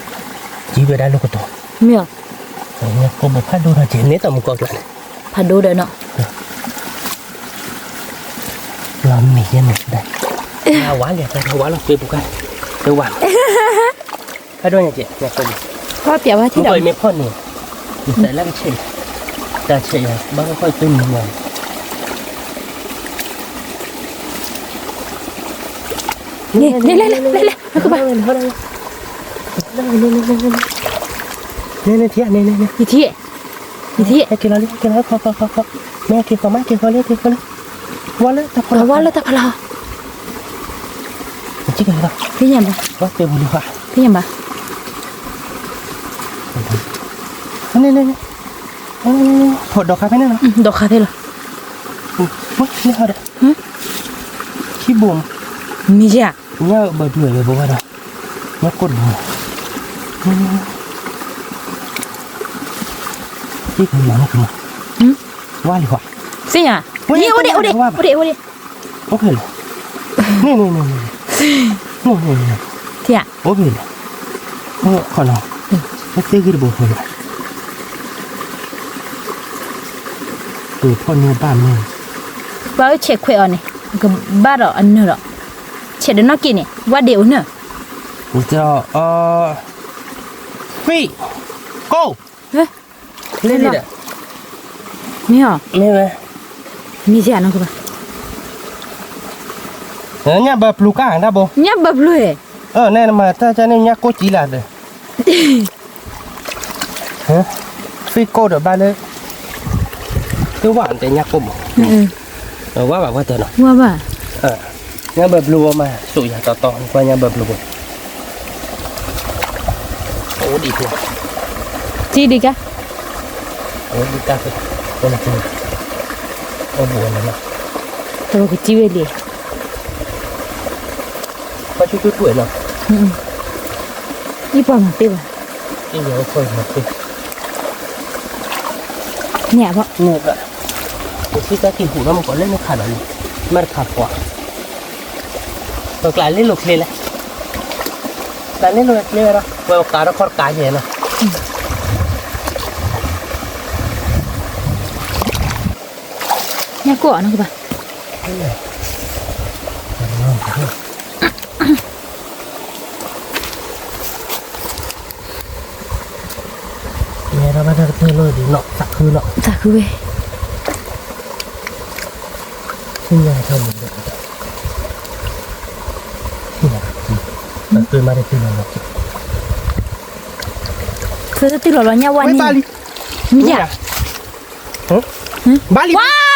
ကံဝဲဒၣ်လိာ်ကတီၤ, မ့ၢ်အီၤ, ကိၢ်ဘိဖးဒိၣ်ဒီးက့ၤန့ၣ်တမူကီၢ်ကျါန့ၣ်, ဖးဒိၣ်ဒီးနီၤ လီၤမ့ၢ်ယဲန့ၣ်ဒၣ်, ဝါလံၤတၢ်ဝါလီၤသွဲပူၤခါ, တဝါ, ဖးဒိၣ်ညါက့ၤ, ဖီပျဲဝါထံဒီး, မ့ၢ်ဖီန့ၣ်, တၢ်လၢကဆဲး, တၢ်ဆဲးယၤ ဘၣ်ဖီဖီသွဲမံၤညါ, န့ၣ်, လဲၤလဲၤလဲၤလဲၤလဲၤ, နကဘၣ်, န့ၣ်န့ၣ်ထံၣ်, ယထံၣ်, ယထံၣ်, ဟဲက့ၤလီၤလံ ဟဲက့ၤလီၤ, ဖီဖီဖီဖီ, မ့ၢ်ဟဲက့ၤဃီမး ဟဲက့ၤဃီလံ ဟဲက့ၤဃီလံ, ဝါလၢတၢ်ဖီလာ်, ဝါလၢတၢ်ဖီလာ်, သ့ၣ်ညါဘၣ်, သ့ၣ်ညါဘၣ်, န့ၣ်န့ၣ်န့ၣ်, ဖီဒီးခါဖဲန့ၣ်လီၤ, ဒီးခါဖဲလီၤ, ဝဲန့ၣ်ဟီဒီး, ခံဘိ, မ့ၢ်ယၤ, ညၣ်ဘၣ်ဘျုးဝဲဘိဘၣ်ဒီး, ညၣ်ကိၢ်တဘိ, သ့ၣ်ညါ, ဝါလံၤဃီ, သ့ၣ်ညါ, အိၣ်ဒံး အိၣ်ဒံး အိၣ်ဒံး အိၣ်ဖဲလဲၣ်, န့ၣ်န့ၣ်န့ၣ်, န့ၣ်န့ၣ်န့ၣ်, အိၣ်ဖဲလဲၣ်, ခီနီၤ, သ့ၣ်ဂ့ၤတဘိဖဲလဲၣ်, ပဖီၣ်န့ၢ်ဘၣ်မ့ၢ်, ပှၤအၢဆဲးခွဲးအီၤန့ၣ်, ကဘၣ်ဒီးအနၢၤဒီး, ဆဲးဒီးနီၢ်က့န့ၣ် ဝါဒ့အိၣ်နၢၤ, သ့ၣ်, ကိၢ်, လ့လ့ဒီး, မ့ၢ်အီၤ, မ့ၢ်ဝဲ, မ့ၢ်ယၤနီၤကဘၣ်, ညၣ်ဘၣ်ပျုၤကၢ်ဒၣ်ဘိ, ညၣ်ဘၣ်ပျုၤ, အၢ နဲနမၤတၢ်ကန့ၣ် ညၣ်ကိၢ်ကံလၢ်ဒီး သ့ၣ်ကိၢ်ဒီးဘၣ်လၢ, သ့ၣ်ဝါတဲညၣ်ကိၢ်ဘိ, ဝါဘၣ်ဝဲတဲနီၤ, ဝါဘၣ်, ညၣ်ဘၣ်ဘျုးဝဲမး စိာ်ယၤတီတီ ကွၢ်ညၣ်ဘၣ်ဘျုးဘိ, အိၣ်ဒံးဖိ, ကံဒံးကါ, အိၣ်ဒံးကါ, အိၣ်ဘိဝဲလီၤ, တဘိကစံဝဲလံ ပှၤဆူၣ်ဆူၣ်ထူၣ်ဝဲနီၤ, အံၤပှၤမၤသ့ဘၣ်, အံၤယၤပှၤမၤသ့, န့ၣ်ဘၣ်, န့ၣ်ဘၣ်, ယစံးတၢ်က့ၤဟူးနီၤ မ့ၢ်ကီးလၢနခးဒီးန့ၣ်, မ့ၢ်တခးပှၤ, ပကျးလ့လိာ်ချ့လဲၣ်, ကျးလ့လိာ်ချ့ဝဲဒီး ပဝဲပကးထီၣ်ခီၣ်တကးယဲၢ်နီၤ. ညၣ်ကိၢ်အီၤနီၤကဘၣ်. ယဲဒၣ်ဘၣ်တၢ်ကတၢၢ်လီၤဒ်နီၤ သးခုနီၤ သးခုဝဲ ဆူညါတၢ်မုာ်ဒီး ဆူညါတၢ်မုာ် တၢ်မုာ်မးတတုၤလီၤလီၤ တတုၤလီၤလီၤ ညၣ်ဝါန့ၣ် မ့ၢ်ယၤ ဘၣ်လံ ဝါ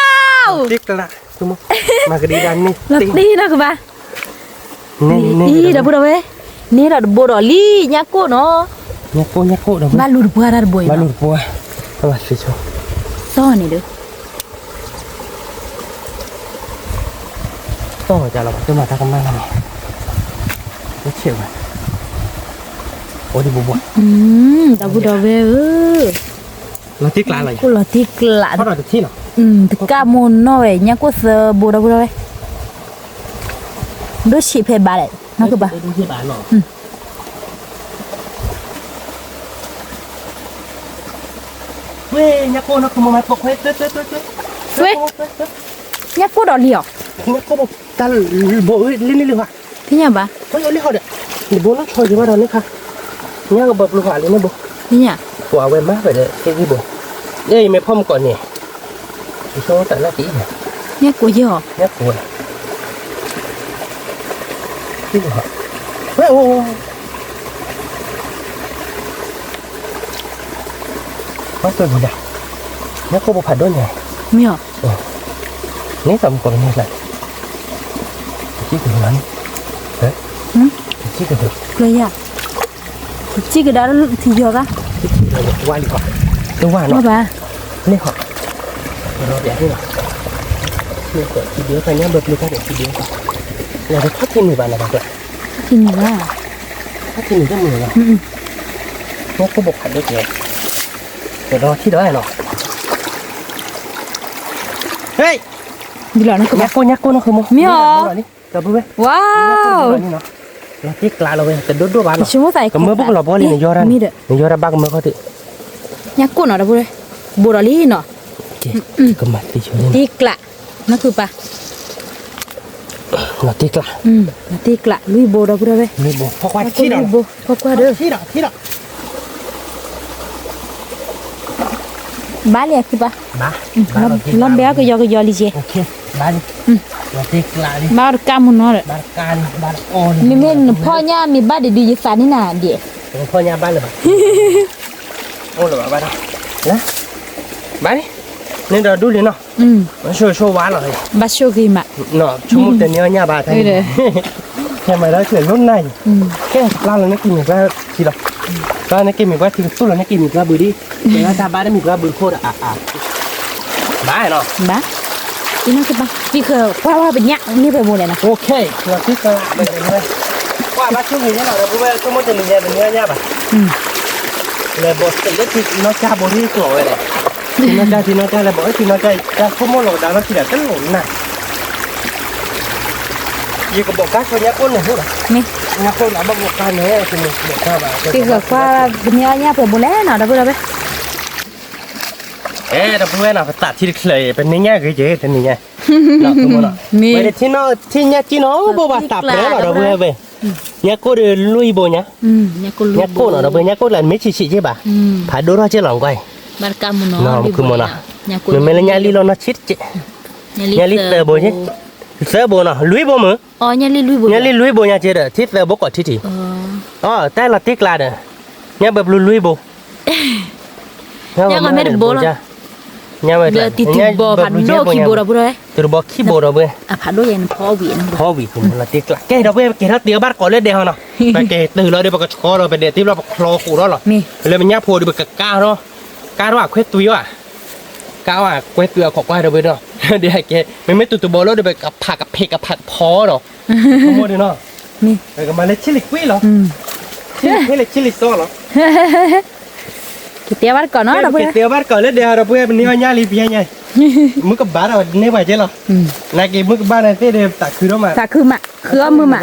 တ့ကျး မၤကဒံဒၣ်န့ၣ် လီၤတ့နီၤကဘၣ် အံၤဒီပုၢ်ဒီဝဲၢ် န့ၣ်ဒီးတဘိဒီးလံ ညၣ်ကိၢ်နီၤ ညၣ်ကိၣ် ညၣ်ကိၣ်ဒီး ဘၣ်လူၤတပှၢ်တၢ်တဘိအံၤ ဘၣ်လူၤတပှၢ်, ဘၣ်သံဆိ, သီၣ်န့ၣ်ဒီး သီၣ်ဝဲဒၣ်လီၤ ပှၤတမၤတၢ်ကမၣ်လီၤန့ၣ်, တဆဲးဝဲ, အိၣ်ဒံးဘိဘိ, ဒီပုၢ်ဒီဝဲၢ်ဧၢ, လီၤတံၢ်ကျးလီၤ, အိၣ်လီၤတံၢ်ကျး, တကးမိၢ်နီၢ်ဝဲ ညၣ်ကိၣ်သၢဘိ ဒီပုၢ်ဒီဝဲၢ်, ဒိၣ်ဆံးဖဲဘၣ်လဲၣ် နီၢ်ကဘၣ် ဝဲ ညၣ်ကိၣ်နီၢ်ခိမိၢ်မၤပိာ်ခွဲ, ဝဲ ညၣ်ကိၣ်ဒီးလံဧါ, ညၣ်ကိၣ်ဘိတၢ်ဘိလံလံလံဟါ, သ့ၣ်ညါဘၣ်, ဘိလၢဟီဒီး, နဘိနီၢ်ဆီယၤဘၣ်ဒီးန့ၣ်ခါ, ညၣ်ကဘၣ်ပျိၤဃာ်လံန့ၣ်ဘိ, သ့ၣ်ညါ, ပှၤဝဲမၤဝဲဒီး သ့ၣ်ဂံၢ်ဘိ, အဲ ယမ့ၢ်ဖီၣ်မုၢ်ကီးန့ၣ် ယဆိတၢ်လၢက့ၤ, ညၣ်ကိၣ်ယဲၢ်ဧါ, ညၣ်ကိၣ်, ဝဲအိၣ်, ဝဲပၢၢ်ဝံၤဒၣ်, ညၣ်ကိၣ်ဘိဖးဒိၣ်ညါ, မ့ၢ်ဧါ, န့ၣ်သးမုၢ်ကီးကန့ၢ်ကျါ, ကစံၣ်ကဒိၣ်လီၤန့ၣ်, ကစံၣ်ကဒိၣ်, ကျၢၤယၤ စံၣ်ကဒါထံယီၤကါ, ဝါလံၤဃီ, တဝါနီၤ, ဘၣ်, န့ၣ်ဃီ, ကရီပျးန့ၣ်လီၤ, န့ၣ်ဃီ ထံဒုးခါညါဘၣ်ပျုၤခါဒီးထံဒုးခါ, လီၤတခီထံနုာ်ဘၣ်လီၤဘၣ်ကျါ, ထံနုာ်ဘၣ်, ထံနုာ်တမုာ်လီၤ, ညၣ်ကိၣ်ဘိဖးဒိၣ်ကဲ, ကရီထံဒီးနီၤ, ဟဲ, ညၣ်ကိၣ် ညၣ်ကိၣ်နီၢ်ဃုမိၢ်, မ့ၢ်ဧါ, ဝါ, လီၤတံၢ်ကျးလီၤဝဲ တဒိၣ်ဒိၣ်ဘၣ်နီၤ, ကမၢပူၤကလီၤဘီလံ နယီၤတၢ်ဘၣ်ကမၢခီၣ်ထံး, ညၣ်ကိၣ်နီၤ ဒီပုၢ်ဒီဝဲၢ်, ဘိဒီးလံနီၤ, ကမၤသံဆိ, တံၢ်ကျး, နီၢ်ခုပၢ်, လီၤတံၢ်ကျး, လီၤတံၢ်ကျး လွံၢ်ဘိ ဒီပုၢ်ဒီဝဲၢ်, လွံၢ်ဘိ ဖီၣ်ကွၢ်ထံဒီး, ဖီၣ်ကွၢ်ဒီး, ဘၣ်လံခုပၢ်, လီၤဘဲအကယီကယီလံက့ၤ, ဘၣ်တကါမုၢ်နီၤဒီး, မ့မ့ၢ်နဖီၣ်ညၣ်မ့ၢ်ဘၣ်ဒံးဒုးယသးန့ၣ်နၤဒဲး, ဖီၣ်ညၣ်ဘၣ်လၢၤဘၣ်, အိၣ်လၢၤဘၣ်ဘၣ်ဒီး, ဘၣ်န့ၣ်, န့ၣ်ဒီးဒူလံနီၤ, ဆိဆိဝါလီၤ, ဘၣ်ဆိဂ့ၤမး, ဆိကမိၣ်တန့ၢ်အီၣ်ညၣ်ဘၣ်, ခဲမၤဒီးချၢးလိၣ်နၢ်အံၤ, ခဲပျၢ်လီၤန့ၣ်က့ၤမ့ၢ်ပျၢ်ထံလီၤ, ပျၢ်န့ၣ်က့ၤမ့ၢ်ပျၢ်ထံကသူၣ်လီၤန့ၣ်က့ၤမ့ၢ်ပျၢ်ဘုးဒံး, တၢ်ဘၣ်တမ့ၢ်ပျၢ်ဘုးခိၣ်ဒီးအါအါ, ဘၣ်နီၤ, ဘၣ်, အံၤနီၤကဘၣ်, သံဃၢၤကွၢ်ဝဲပညၣ်န့ၣ်ဖဲမိၢ်လဲၣ်နီၤ, သံဃၢၤ, ကွၢ်ဘၣ်ဆိဂ့ၤညါလီၤဒီး ပဝဲဆိကမိၣ်တနံၤညါတနံၤညါဘၣ်, လဲၤဘီၣ်စ့းလၢထံနီၢ်ကၢ်ဘိထံကျိၤဝဲလဲၣ်, ထံနီၢ်ကၢ်ထံနီၢ်ကၢ်လဲၤဘီၣ်ထံနီၢ်ကၢ် တၢ်ဆိကမိၣ်လီၤကဒါလီၤထံဒီးတလိၣ်နၢ် ယကဘီၣ်ကါဆိညါကိၣ်န့ၣ်ဟိၣ်လီၤ, ညါကိၣ်လီၤဘၣ်ဘီၣ်ကါန့ၣ် သံဃၢၤကွၢ်ပန့ၢ်အီၣ်ညၣ်ပှဲၤဘိလဲၣ်နီၤ ဒီပုၢ်ဒီဝဲၢ်, အဲ ဒီပုၢ်ဝဲၢ်နီၤ ပသးထံတချၢအံၤ ပန့ၢ်ညၣ်ဂ့ၤက့ၤတနံၤညါ, မ့ၢ်, ထံညၣ်ကၠံနီၤဘိဘၣ်သးပှဲၤလီၤ ဒီပုၢ်ဝဲၢ်, ညါကိၣ်ဒီးလွံၢ်ဘိညါ, ညါကိၣ်နီၤ ဒီပုၢ်ဝဲၢ် ညါကိၣ်လၢမ့ၢ်ဆံးဆံးက့ၤဘၣ်, ဖးဒိၣ်ထီၣ်က့ၤလီၤကွၢ်, မုၢ်ခုမနီၤ, မ့မ့ၢ်လၢညၣ်လံလီၤနီၢ်ဆံးတက့ၢ်, ညၣ်လံသၢဘိ, သၢဘိနီၤ လွံၢ်ဘိမုၢ် ညၣ်လံလွံၢ်ဘိညါက့ၤဒီး ထံသၢဘိကိးထံထံး, အီ တၢ်လီၤတံၢ်ကျါဒီး, ညၣ်ဘၢပျုၤလွံၢ်ဘိ, ညၣ်ဂီၤမ့ၢ်တဘိလီၤ, ညၣ်ဝဲ, တုၤတဘီခံဘိဒီးပုၢ်ဒီဝဲၢ်, တုၤတဘီခံဘိဒီးပုၢ်ဝဲၢ်, ဖီဝံၤလီၤတံၢ်ကျါ ကဲဒီးပုၢ်ဝဲၢ် ပက့ၤထီၣ်တ့ၢ်အီၤဘၣ်တကိးလၢဒဲးဟီနီၤ, ပက့ၤတုၤလီၤဒီး ပကဆှီလီၤ ပဒဲးတ့ၢ်ဘျီ ပချီဃိးဒီးလီၤ, လၢပညၣ်ဖိဒီး ပကကါထီၣ်, ကါထီၣ်အခွဲးသွံးဘၣ် ကါဝဲကွဲးသွံးအခိးကွၢ်ဒီးဝဲဒီး, ဒ်ကဲ မ့မ့ၢ်တုၤတဘီလၢဒီး ပကဖးကဖ့းကဖးကဖီဒီး, မ့ၢ်, ပကမၤလၢဆံးလံကွံာ်လီၤ, ဆံးလံကွံာ်လၢဆံးလံစီလီၤ, ကတဲဘၣ်တကိးနီၤ ကတဲဘၣ်တကိးလၢဒဲးဒီး ပဝဲပန့ၢ်အီၣ်ညၣ်လံပယါညါ, မုၢ်ကဘၣ်ဒီးန့ၢ်ပှၤကဲလီၤ, နာ်က့မုၢ်ကဘၣ်န့ၣ်သ့ၣ်ဒီး သးခုထီၣ်မး, သးခုမး, ဃုအီၣ်မုၢ်မး,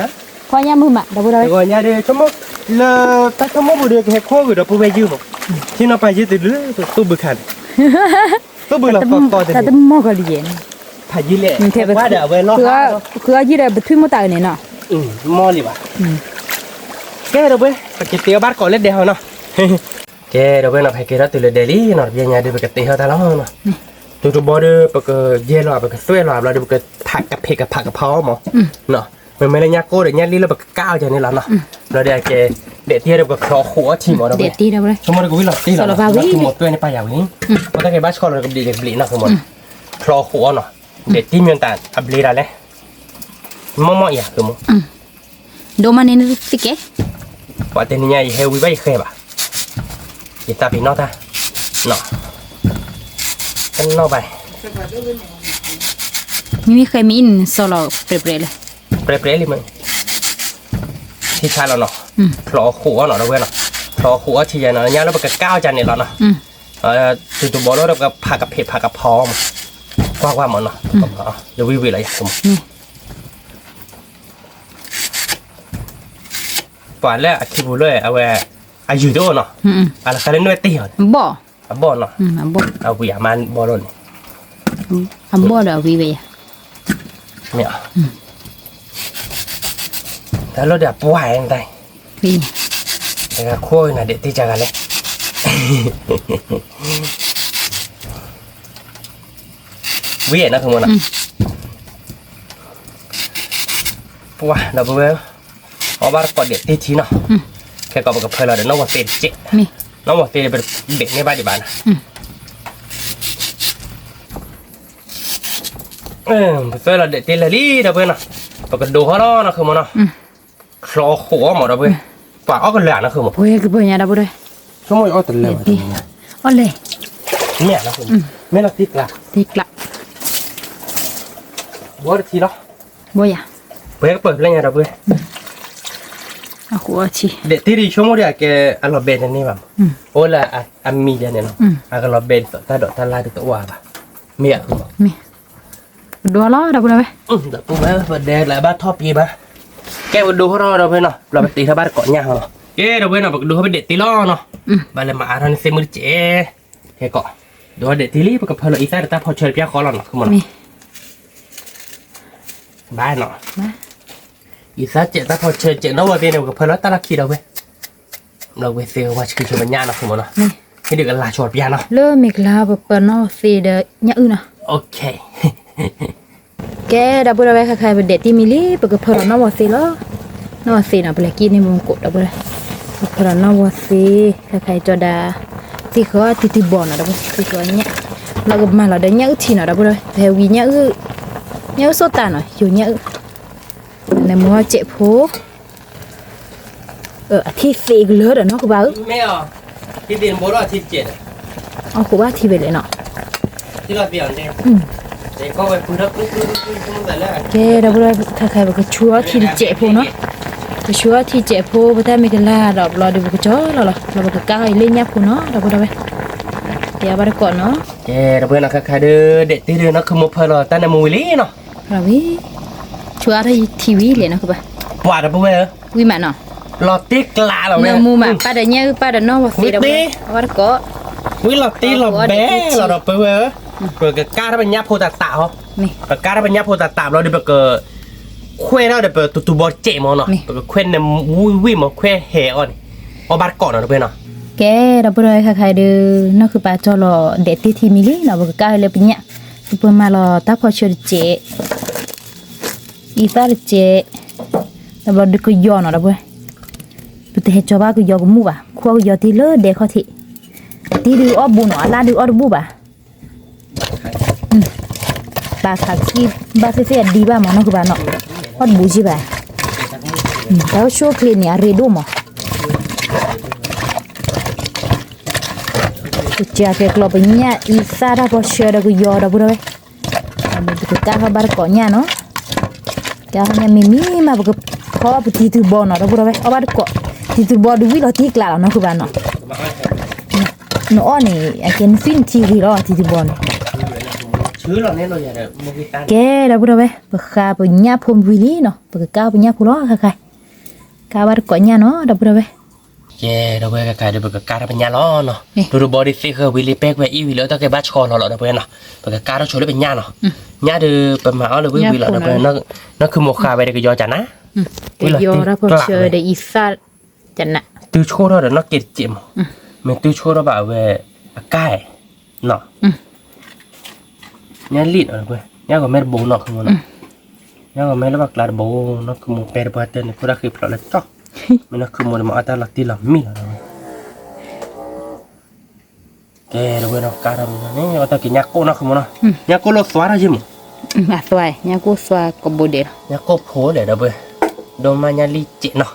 ဖီညၣ်မုၢ်မး ဒီပုၢ်ဒီဝဲၢ်, ဂီၤညါဒီး ဆိကမိၣ်, လၢတၢ်ဆိကမိၣ်ပူၤဒီး ကဟဲခိၣ်ဂုာ်ဒီးပုၢ်ဝဲၢ်ယုၢ်မး, ထံနီၤပာ်ယုၢ်တုၤလၢသူၣ်ဘုခါန့ၣ်, သူၣ်ဘုလီၤသီသီတမံၤ, ဖးယုၢ်လဲၣ်, ဃုအီၣ်ယုၢ်ဒီးပထွံၣ်မိၢ်တၢ်အုးန့ၣ်နီၤ, မီၢ်လံဘၣ်, ကဲဒီးပုၢ်ဝဲၢ် ပကတ့အီၣ်ဘၣ်တကိးလၢဒဲးဟီနီၤ, ကဲဒီးပုၢ်ဝဲၢ်နီၤ ပဟဲက့ၤထီၣ်တုၤလၢဒဲးလံနီၤ တပျဲညါဒီး ပကတ့ထီၣ်တၢ်လီၤနီၤ, တုၤတဘီဒီး ပကယဲၢ်လီၤ ပကသွဲၣ်လီၤ ဘျီဒီး ပကဖးကဖ့းကဖးကဖီမး, မ့မ့ၢ်လၢညၣ်ကိၣ်ဒီးညၣ်လံလၢပကကါအီၤကန့ၣ်လီၤနီၤ, ဘျီဒီးကဲ, ဒဲးတ့ၢ်ဒီးပကချီဃိးအီထံမး ဒီပုၢ်ဝဲၢ်, ဆိကမိၣ်တကဝံၤလီၤတ့ၢ်လီၤ, ဆိကမိၣ်သွဲၣ်န့ၣ်ပာ်ယၤဝံၤ, ပတၢ်က့ၤဘၣ်ဆှီလီၤ ကဘျံးလီၤကဘျံးနီၤ ဆိကမိၣ်, ချီဃိးအီနီၤ, ဒဲးတ့ၢ်မ့ၢ်တၢ်အဘျ့ဒၣ်လဲၣ်, မီၢ်မီၢ်အံၤဧါ ဆိကမိၣ် ဒိၣ်မးန့ၣ်နသ့ကဲ, ပှၤတနံၤညါအံၤဟဲဝံၤဘၣ်ယဃဲဘၣ်, ယသးပ့ၤနီၣ်တၢ်, နီၣ်, တနီၣ်ဘၣ်, မ့မ့ၢ်ဃဲမံၤနစီၢ်လီၤပြဲးပြဲးလၢ, ပြဲးပြဲးလံမ့ၢ်, ထံဆါလီၤနီၣ်, ဖျိးအီၣ်ဃိးအီၣ်နီၣ် ဒီပုၢ်ဝဲၢ်နီၣ်, ဖျိးအီၣ်ဃိးအီၣ်ထံယဲနီၣ် ညါလၢပကကၢ်အီၣ်ကန့ၣ်လီၤနီၣ်, တုၤတဘီလၢပကဖးကဖံးဖးကဖီမး, ကွၢ်ကွၢ်မးနီၣ်, ယဝံၤဝံၤလီၤယၤ, ပှၤလၢအခံပူၤလၢအဝဲ, အယုၢ်တအိၣ်နီၣ်, အလီၤဃဲလၢနွဲၣ်တ့ၢ်အီၤ, အဘီၣ်နီၣ်, အဝံၤအမါဘီၣ်လီၤန့ၣ်, အဘီၣ်ဒီးအဝံၤဝဲယၤ, မ့ၢ်, တၢ်လီၤဒီးအပှၢ်နတၢ်, တဂၤခိၣ်နၤဒဲးတ့ၢ်ကဂၤလဲၣ်, ဝံၤနီၣ် ခဲမနီၣ်, ပှၢ်ဒီပုၢ်ဝဲၢ်, အီၣ်ဘၣ်တကိးဒဲးတ့ၢ်ထံနီၣ်, ခဲကိးပကဖၢလီၤဒီးနီၣ်ဝီၤသ့တကဲး, နီၣ်ဝီၤသ့ဒီးပဒဲးန့ၢ်ဘၣ်ဒံးဘၣ်နီၣ်, ပဖၢလီၤဒဲးတ့ၢ်လၢာ်လံ ဒီပုၢ်ဝဲၢ်နီၣ်, ပကဒိးဟီၣ်လီၤနီၣ် ခဲမနီၣ်, ဖျိးအီၣ်ဃိးအီၣ်မး ဒီပုၢ်ဝဲၢ်, ပှၤအီၣ်ကလၢာ်နီၣ် ခဲမ, ပှဲၤကပၢၤညါ ဒီပုၢ်ဝဲၢ်, ဆိကမိၣ်အီၣ်တလၢာ်ဘၣ်, အီၣ်လဲၣ်, မ့ၢ်နီၣ် ခဲမ, မ့ၢ်နီၣ်တ့ၢ်ကျး, တ့ၢ်ကျး, ဘီတထံလီၤ, ဘီယၤ, ပှဲၤကပၢၤဖျဲၣ်ညါ ဒီပုၢ်ဝဲၢ်, အဃိအီၣ်ထံ, ဒဲးတ့ၢ်ဒ်ဆိကမိၣ်ဒ်အကဲအလီၤဘဲတန့ၢ်ဘၣ်မး, အိၣ်လၢအမံၤဒ်န့ၣ်လီၤ, အကလီၤဘဲဒ်သိးတၢ်ဒိးတၢ်လၢ်ဒ်တအိၣ်ဘၣ်, မ့ၢ်, မ့ၢ်, ပဒိးလီၤ ဒီပုၢ်ဝဲၢ်, ဒီပုၢ်ဝဲၢ် ပဒဲးလၢအဘၣ်ထီၣ်ပှဲၤဘၣ်, ကဲပဒိးဟီၣ်ဒီပုၢ်ဝဲၢ်နီၣ်, ဘျီပတ့ထီၣ်ဘၣ်တကိးညၣ်ဟီၣ်လီၤ, ကဲ ဒီပုၢ်ဝဲၢ်နီၣ် ပကဒိးဟီၣ်ပဒဲးတ့ၢ်လီၤနီၣ်, ဘၣ်လဲၤမၤအါထီၣ်န့ၣ်သ့ၣ်မုၢ်တကဲး, ခဲကိး, ဒိးဟီၣ်ဒဲးတ့ၢ်လံ ပကဖၢလီၤအံသၣ်ဒီးတၢ်ဖီဆၢတပျၢ်ဃီလီၤနီၣ် ခဲမနီၣ်, ဘၣ်နီၣ်, အံသၣ်စဲးတၢ်ဖီဆၢစဲးနီၣ်ဝီၤသ့န့ၣ် ပကဖၢလီၤတၢ်လီၢ်ခံ ဒီပုၢ်ဝဲၢ်, ဒီးဝဲသ့ဝဲဆှံဆှံပညၣ်နီၣ် ခဲမနီၣ်, ဟ့ၣ်ဒုးကလၤဆီတပျၢ်နီၣ်, လၢမ့ၢ်ကလၤပပၢနီၣ်ဝီၤသ့ဒီးညၣ်အုၣ်နီၣ်, ကဲ ဒီပုၢ်ဝဲၢ် ခဲခါပဒဲးတ့ၢ်မံၤလံ ပကဖၢလီၤနီၣ်ဝီၤသ့လီၤ, နီၣ်ဝီၤသ့နီၣ် ပလဲၤက့ၤန့ၢ်မူကိး ဒီပုၢ်ဝဲၢ်, ပဖၢလီၤနီၣ်ဝီၤသ့, ခဲခါအံၤကၠီဒၣ်, သ့ၣ်ဃီထံတုၤဘီနီၣ် ဒီပုၢ်ဝဲၢ်, သ့ၣ်ဃီညၣ်, လီၤကမၤလီၤဒီးညၣ်အုၣ်ထံနီၣ် ဒီပုၢ်ဝဲၢ်, ပဟဲဝံၤညၣ်အုၣ်, ညၣ်အုၣ်ဆိၣ်တၢ်နီၣ် ယိၤညၣ်အုၣ်, နမ့ၢ်စဲးဖိ အထံၣ်သ့ကလၢာ်ဒီးနီၢ်ကဘၣ်ဧၢ, အီၣ်ဃိးဘၣ်ထံဝဲလဲၣ်နီၣ်, ကဲ ဒီပုၢ်ဝဲၢ် ခဲခါ ပကဆူအီၣ်ထံတစဲးဖိနီၣ်, ပဆူအီၣ်ထံတစဲးဖိ ပတၢ်မ့ၢ်ကလၤဒီးဘျီဒီး ပကကၠီလီၤလီၤ လီၤပကကါအီၤလၢညၣ်ဖိနီၣ် ဒီပုၢ်ဝဲၢ်, ကဲဘၣ်တကိးနီၣ်, ကဲ ဒီပုၢ်ဝဲၢ်နီၣ် ခဲခါဒီး ဒဲးတ့ၢ်ဒီးနီၢ်ခုမိၢ်ဖၢလီၤတၢ်နၢမူဝံၤလံနီၣ်, ဆူအီၣ်ထံဝံၤလဲၣ်နီၢ်ကဘၣ်, ပှၤဒီပုၢ်ဝဲၢ်ဧၢ, ဝံၤမးနီၣ်, လီၤတ့ၢ်ကျးလီၤဝဲ, နၢမူမး ပၢ်ဒီးညၣ်အုၣ် ပၢ်ဒီးနီၢ်ဝီၤသ့ဒီး ဝဲတကိး, ဝံၤလီၤတ့ၢ်လီၤဘဲလီၤ ဒီပုၢ်ဝဲၢ်ဧၢ, ပကကါထီၣ်ပညၣ်ဖိတၢ်တးဟီ, ပကါထီၣ်ပညၣ်ဖိတၢ်တးဘျီဒီး ပက ခွဲးထီၣ်ဒီးပတူၢ်တူၢ်ဘီစဲးမးနီၣ်, ပကခွဲးန့ၣ်ဝံၣ်ဝံၣ်မး ခွဲးဟဲအီၤန့ၣ်, အီၣ်ဘၣ်တကိးနီၣ် ဒီပုၢ်ဝဲၢ်နီၣ်, ကဲ ဒီပုၢ်ဝဲၢ် ခဲခါဒီး နီၢ်ခုပၢ်ကၠီလီၤဒဲးတ့ၢ်ထံမံၤလံနီၣ်, ပကကါလၢပညၣ်, ပပၢမၤလီၤတၢ်ဖီဆၢတစဲး, အံသၣ်တစဲး, ဒီးဘျီဒီးကယီၤနီၣ် ဒီပုၢ်ဝဲၢ်, ပတဟဲကၠီဘၣ်ကယီၤကမူၣ်ဘၣ်, ခိးကယီၤတ့ၢ်လၢဒဲခီၣ်ထံး, အတ့ၢ်ဒုးအီၣ်ဘူးနီၣ် အလၣ်ဒုးအီၣ်တဘူးဘၣ် ပာ်ခးခံဘၣ်သ့ၣ်သ့ၣ်အဒံးဘၣ်မးနီၢ်ကဘၣ်နီၣ်, အီၣ်တဘူးက့ဘၣ်, တၢ်အိၣ်ဆူၣ်အိၣ်ချ့န့ၣ် အရ့ဒိၣ်မး, ကစၢ်ကဲကျီပညၣ်အံသၣ်တၢ်ဖီဆၢဒီးကယီၤ ဒီပုၢ်ဝဲၢ်, ပကကါထီၣ်ဘၣ်တကိးညၣ်နီၣ်, ကါထီၣ်ညၣ်မံၤမံၤမး ပကဖီပတံၤတုၤဘီနီၣ် ဒီပုၢ်ဝဲၢ်, အီၣ်ဘၣ်တကိး, တံၤတုၤဘီဒုးဝံၣ်လီၤတ့ၢ်ကျးလီၤနီၢ်ကဘၣ်နီၣ်, နအီၣ်န့ၣ် အကဲနသွံၣ်နထံဂ့ၤလီၤ တံၤတုၤဘီန့ၣ်, ကဲ ဒီပုၢ်ဝဲၢ်, ပဃါပညၣ်ဖိဝံၤလံနီၣ်, ပကကါပညၣ်ဖိလီၤ ခဲခါ, ကါဘၣ်တကိးညၣ်နီၣ် ဒီပုၢ်ဝဲၢ်, ကဲ ဒီပုၢ်ဝဲၢ် ခဲခါဒီး ပကကါထီၣ်ပညၣ်လီၤနီၣ်, ဒိၣ်တဘီဒ်သ့ၣ်ဃၢဝံၤလံ ပဲကွဲးအံၣ်ဝံၤလၢတၢ်ကဲဘၣ်ဆှီလီၤလီၤ ဒီပုၢ်ဝဲၢ်နီၣ်, ပကကါထီၣ်ဆိလၢပညၣ်နီၣ်, ညၣ်ဒီး ပမၤအီၣ်လၢဝံၣ်ဝံၤလီၤ ဒီပုၢ်ဝဲၢ်, နီၢ်ခုမိၢ်ဃါဝဲဒီးကယီၤကနၤ, ဝံၣ်လီၤတ့ၢ်ကျးဝဲ, တုၤဆိထီၣ်ဒီးနီၢ်က့တစဲးမး, မ့ၢ်တုၤဆိထီၣ်ဒီးနီၢ်က့တစဲးမး, မ့ၢ်တုၤဆိထီၣ်ဘၣ်ဝဲအကါ, ညၣ်လံၣ်နီၣ် ဒီပုၢ်ဝဲၢ်, ညၣ်ဂီၤမဲတဘိနီၢ်ခုမိၢ်နီၣ်, ညၣ်ဂီၤမဲလၢပှၤကျါတဘိ, နီၢ်ခုမိၢ်ပဲတပှၢ်တၢၢ်န့ၣ် ခိၣ်တၢ်ဃ့ဖျိးလၢကၠီ, မ့ၢ်နီၢ်ခုမိၢ်န့ၣ် မၤအီၣ်တၢ်လီၤတံၢ်လီၤမံလီၤ ဒီပုၢ်ဝဲၢ်, ကဲ ဒီပုၢ်ဝဲၢ်နီၣ်, ကါထီၣ်န့ၣ် အီၣ်တၢ်က့ၤညၣ်ကိၢ်နီၢ်ခုမိၢ်နီၣ်, ညၣ်ကိၢ်လိၣ်သွါထီၣ်ယ့ၢ်မး, သွါ, ညၣ်ကိၢ်သွါကဘိဒဲးလီၤ, ညၣ်ကိၢ်ဖိလဲၣ် ဒီပုၢ်ဝဲၢ်, ဒိၣ်မးညၣ်လံၣ်စဲးနီၣ်,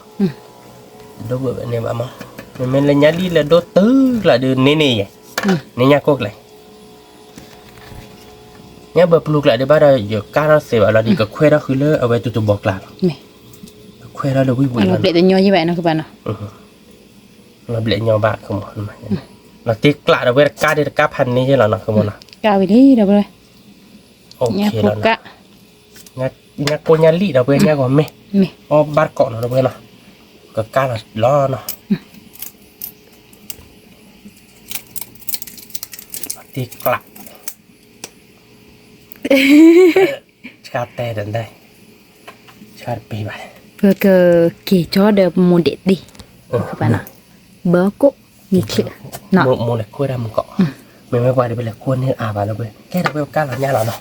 ဒိၣ်ဘၣ်န့ၣ်ဘၣ်မး မ့မ့ၢ်လၢညါလံလၢဒိၣ်တုၤကျါဒုးန့ၢ်န့ၢ်ယဲ, န့ၢ်ညါကိၣ်ကျဲ, ညါဘၣ်ပျုၤကျါဒုးဘၣ်ဒီး ယကၢ်ထီၣ်သ့ဘၣ်လီၤဒီး ကခွဲးထီၣ်ဃုာ်လၢအဝဲတူၢ်တဘီကျါလီၤ, ကခွဲးထီၣ်လၢဝံၣ်ဝံၣ်လီၤ, လီၤဘျဲးညီဘၣ်နီၤ, လီၤဘျဲးညီဘၣ်, လီၤတ့ကျးဒီးဝဲတကးဒုးတကးဖးန့ၢ်ယဲလီၤနီၤ, ကမနီၤ, ကးဝံၤလံဒီးဝဲ, ညါကိၣ်ညါလံဒီးဝဲညါဂီၤမ့ၢ်, အီၣ်ဘၣ်တကိးနီၤဒီးဝဲနီၤ, ကကၢ်လီၤလီၤနီၤ, တ့ကျး ဆှါတဲတၢ်, ဆှါတပ့ၤဘၣ်, ပကက့ၤကၠီဒီးမိၢ်ဒဲးတ့, ဘၣ်နီၤ, ဘၣ်ကိၣ်, မ့ၢ်လဲၤခိၣ်ဒၣ်မုၢ်ကီး, မ့မ့ၢ်ပှၤဒ်ပလဲၤခိၣ်န့ၢ်အါဘၣ်လၢပှဲၤ, ကဲဒီးပှဲၤပကၢ်လီၤညါလီၤ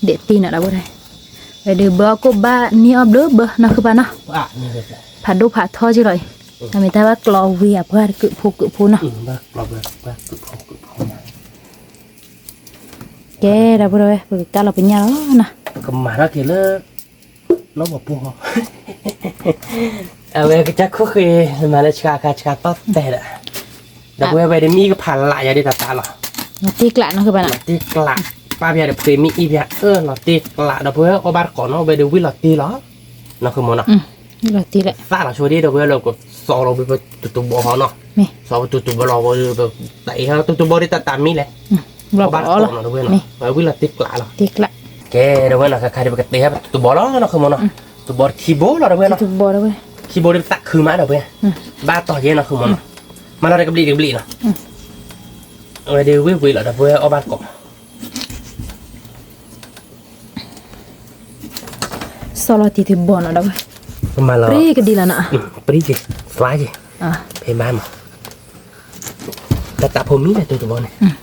နီၤ, ဒဲးတ့နီၤဒီးပှဲၤ, ဝဲဒုးဘၣ်ကိၣ်ဘၣ်န့ၢ်အီၣ်ဘျုးဘၢနီၤ ဃုဘၣ်နီၤ, ဖးဒိၣ်ဖးထီက့လီၤအံၤ, တၢ်မ့ၢ်တၢ်ဘၣ်ကျီဝံၤအပှၢ်တကုးဖိကုးဖိနီၤ ကဲဒီးပှဲၤဝဲ ပကကၢ်လီၤပညၣ်လီၤနီၤ, ကမၤထီၣ်က့ၤလၢ နီၢ်ပှၤဖိ, အဝဲကစၢ်ခိၣ်ဃ့ မၤလၢဆှါခါဆှါတီၢ်တဲာ်ဒီး, ဒီးပှဲၤဝဲဒ်မ့ၢ်အံၤကဖးလးယၤဒ်တၢ်တၢ်လီၤ, လီၤတ့ကျးနီၤ, လီၤတ့ကျး, ပၢ်ဖၠးဒီးဖှ့မ့ၢ်အံၤဖၠးအၢ လီၤတ့ကျးဒီးပှဲၤအီၣ်ဘၣ်တကိးနီၤ ဝဲဒုးဝံၣ်လီၤတ့လီၤ, နီၤ ဃုမနီၤ, ဝံၣ်လီၤတ့လီၤ, သၣ်လီၤဆိဒ်ဒီးပှဲၤလၢက စီၤလီၤဝဲပတူၢ်တဘီဟီနီၤ, စီၤပတူၢ်တဘီလီၤဝဲ, တၢ်အံၤဟီတူၢ်တဘီဒ်တၢ်တၢ်မံလဲၣ်, အီၣ်ဘၣ်တကိးနီၤဒီးပှဲၤနီၤ, ဝံၣ်လီၤတ့ကျးလီၤ, ကဲဒီးပှဲၤနီၤခါခါဒ်ပကတဲဟဲပတူၢ်တဘီလီၤနီၤ ဃုမနီၤ, တူၢ်တဘီတခံဘိလီၤဒီးပှဲၤနီၤ, တူၢ်တဘီဒီးပှဲၤ, ခံဘိဒ်ပသၣ်ခုမးဒီးပှဲၤ, ဘၣ်တီၢ်ယဲနီၤ ဃုမနီၤ, မၤလီၤတကဘျံးတကဘျံးနီၤ, အဝဲဒုးဝံၣ်ဝံၣ်လီၤဒီးပှဲၤအီၣ်ဘၣ်တကိး စီၤလီၤတံၢ်တဘီနီၤဒီးဝဲ, ကမၤလီၤ, ပြံကဒံလီၤနီၤ, ပြံက့ၤ, သွါက့ၤ, ဖဲဘၣ်မး, တၢ်တၢ်ဖိမံၤလၢတူၢ်တဘီန့ၣ်,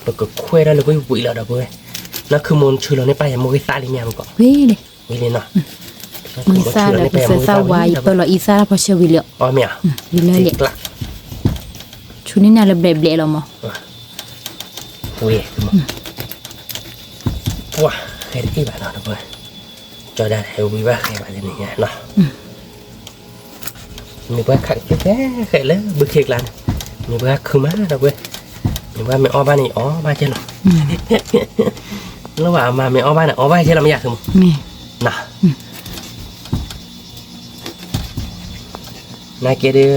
ပကခွဲးတၢ်လၢဝံၣ်ဝံၣ်လီၤဒီးပဝဲ, နီၢ်ခုမိၢ်ဆူလီၤန့ၣ် ပၢ်ယမိၢ်ဂ့ၤသးလံမ့ၢ်မကီး, ဝံၤလံနီၤ, မုၢ်သၣ်ဒီးပစၢၤသၣ်ဝါအံၤပၢၢ်လီၤအံသၣ်တၢ်ဖီဆၢဝံၤလံ, အီၣ်မ့ၢ်ဧါ, ဝံၤလၢလံ, ဆူန့ၢ်နၤလၢဘျဲးဘျဲးလီၤမး, ဝံၤ ပှၤ ဃဲတအ့ၣ်ဘၣ်နီၤဒီးပှဲၤ, ကၠီဒၣ်ဟဲဝံၤဘၣ်ဃဲဘၣ်လၢန့ၣ်ညါနီၤ, မ့ၢ်ပှၤခးက့ၤဃဲဃဲလၢဘုခ့ကျါန့ၣ်, မ့ၢ်ပှၤခုမးဒီးပှဲၤ, မ့ၢ်ပှၤမ့ၢ်အီၣ်ဘၣ်န့ၣ် အီၣ်ဘၣ်ကဲလီၤ, လၢဝဲအမၤမ့ၢ်အီၣ်ဘၣ်န့ၣ် အီၣ်ဘၣ်ကဲလီၤမ့ၢ်ယၤဃုမး, နီၤ နာ်က့ဒီး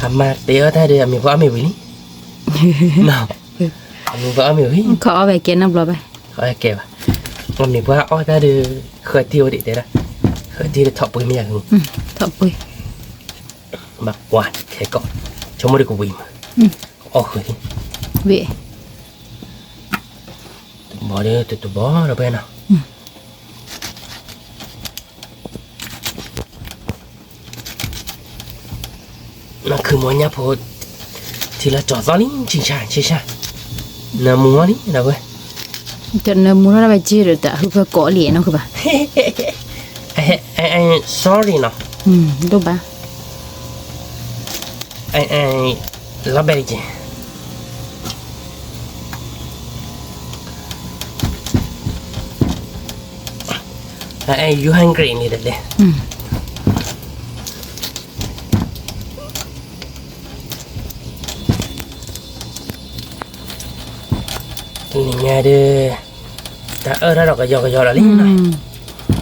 အမၤတဲအီၣ်တၢ်ဒီး အမံၤပှၢ်အီၣ်မ့ၢ်ဝံၤလံ, အမံၤပှၢ်အီၣ်မ့ၢ်ဝံၤ, ခီအီၣ်ဝဲကဲနီတဘျီဘၣ်, ခီအီၣ်ကဲဘၣ်, အမံၤပှၢ်အီၣ်တၢ်ဒီး ဃၢၤထံအိၣ်ဒံးတဲဒၣ်, ဃၢၤထံဒီးထီၣ်ပှ့ၤမ့ၢ်ယၤ, ထီၣ်ပှ့ၤ, ဘၣ်ကွၢ်ခဲကီး, ဆိကမိၣ်ဒီးကဝံၤမး, ကအီၣ်ဃုာ်လံ, ဝံၤ တဘီဒီး တတဘီဒီးဖဲနီၤ နခုမီၤညၣ်ဖိ ထံလၢကၠီၤသီလံ ဆံၣ်ဆၣ်ဆံၣ်ဆၣ်, နၢမူအီၤလံဒီးဝဲ, နၢမူထီၣ်ဝဲက့ဒီး တၢ်ဟူဖၢကိးလံနီၢ်ခုဘၣ်, sorry နီၤ, ဒိၣ်ဘၣ်, လီၤဘဲက့ၤ you hungry န့ၣ်တလဲၣ်, တနံၤညါဒီး တၢ်အၢၣ်တၢ်ဒီးကယီကယီလီၤလံ,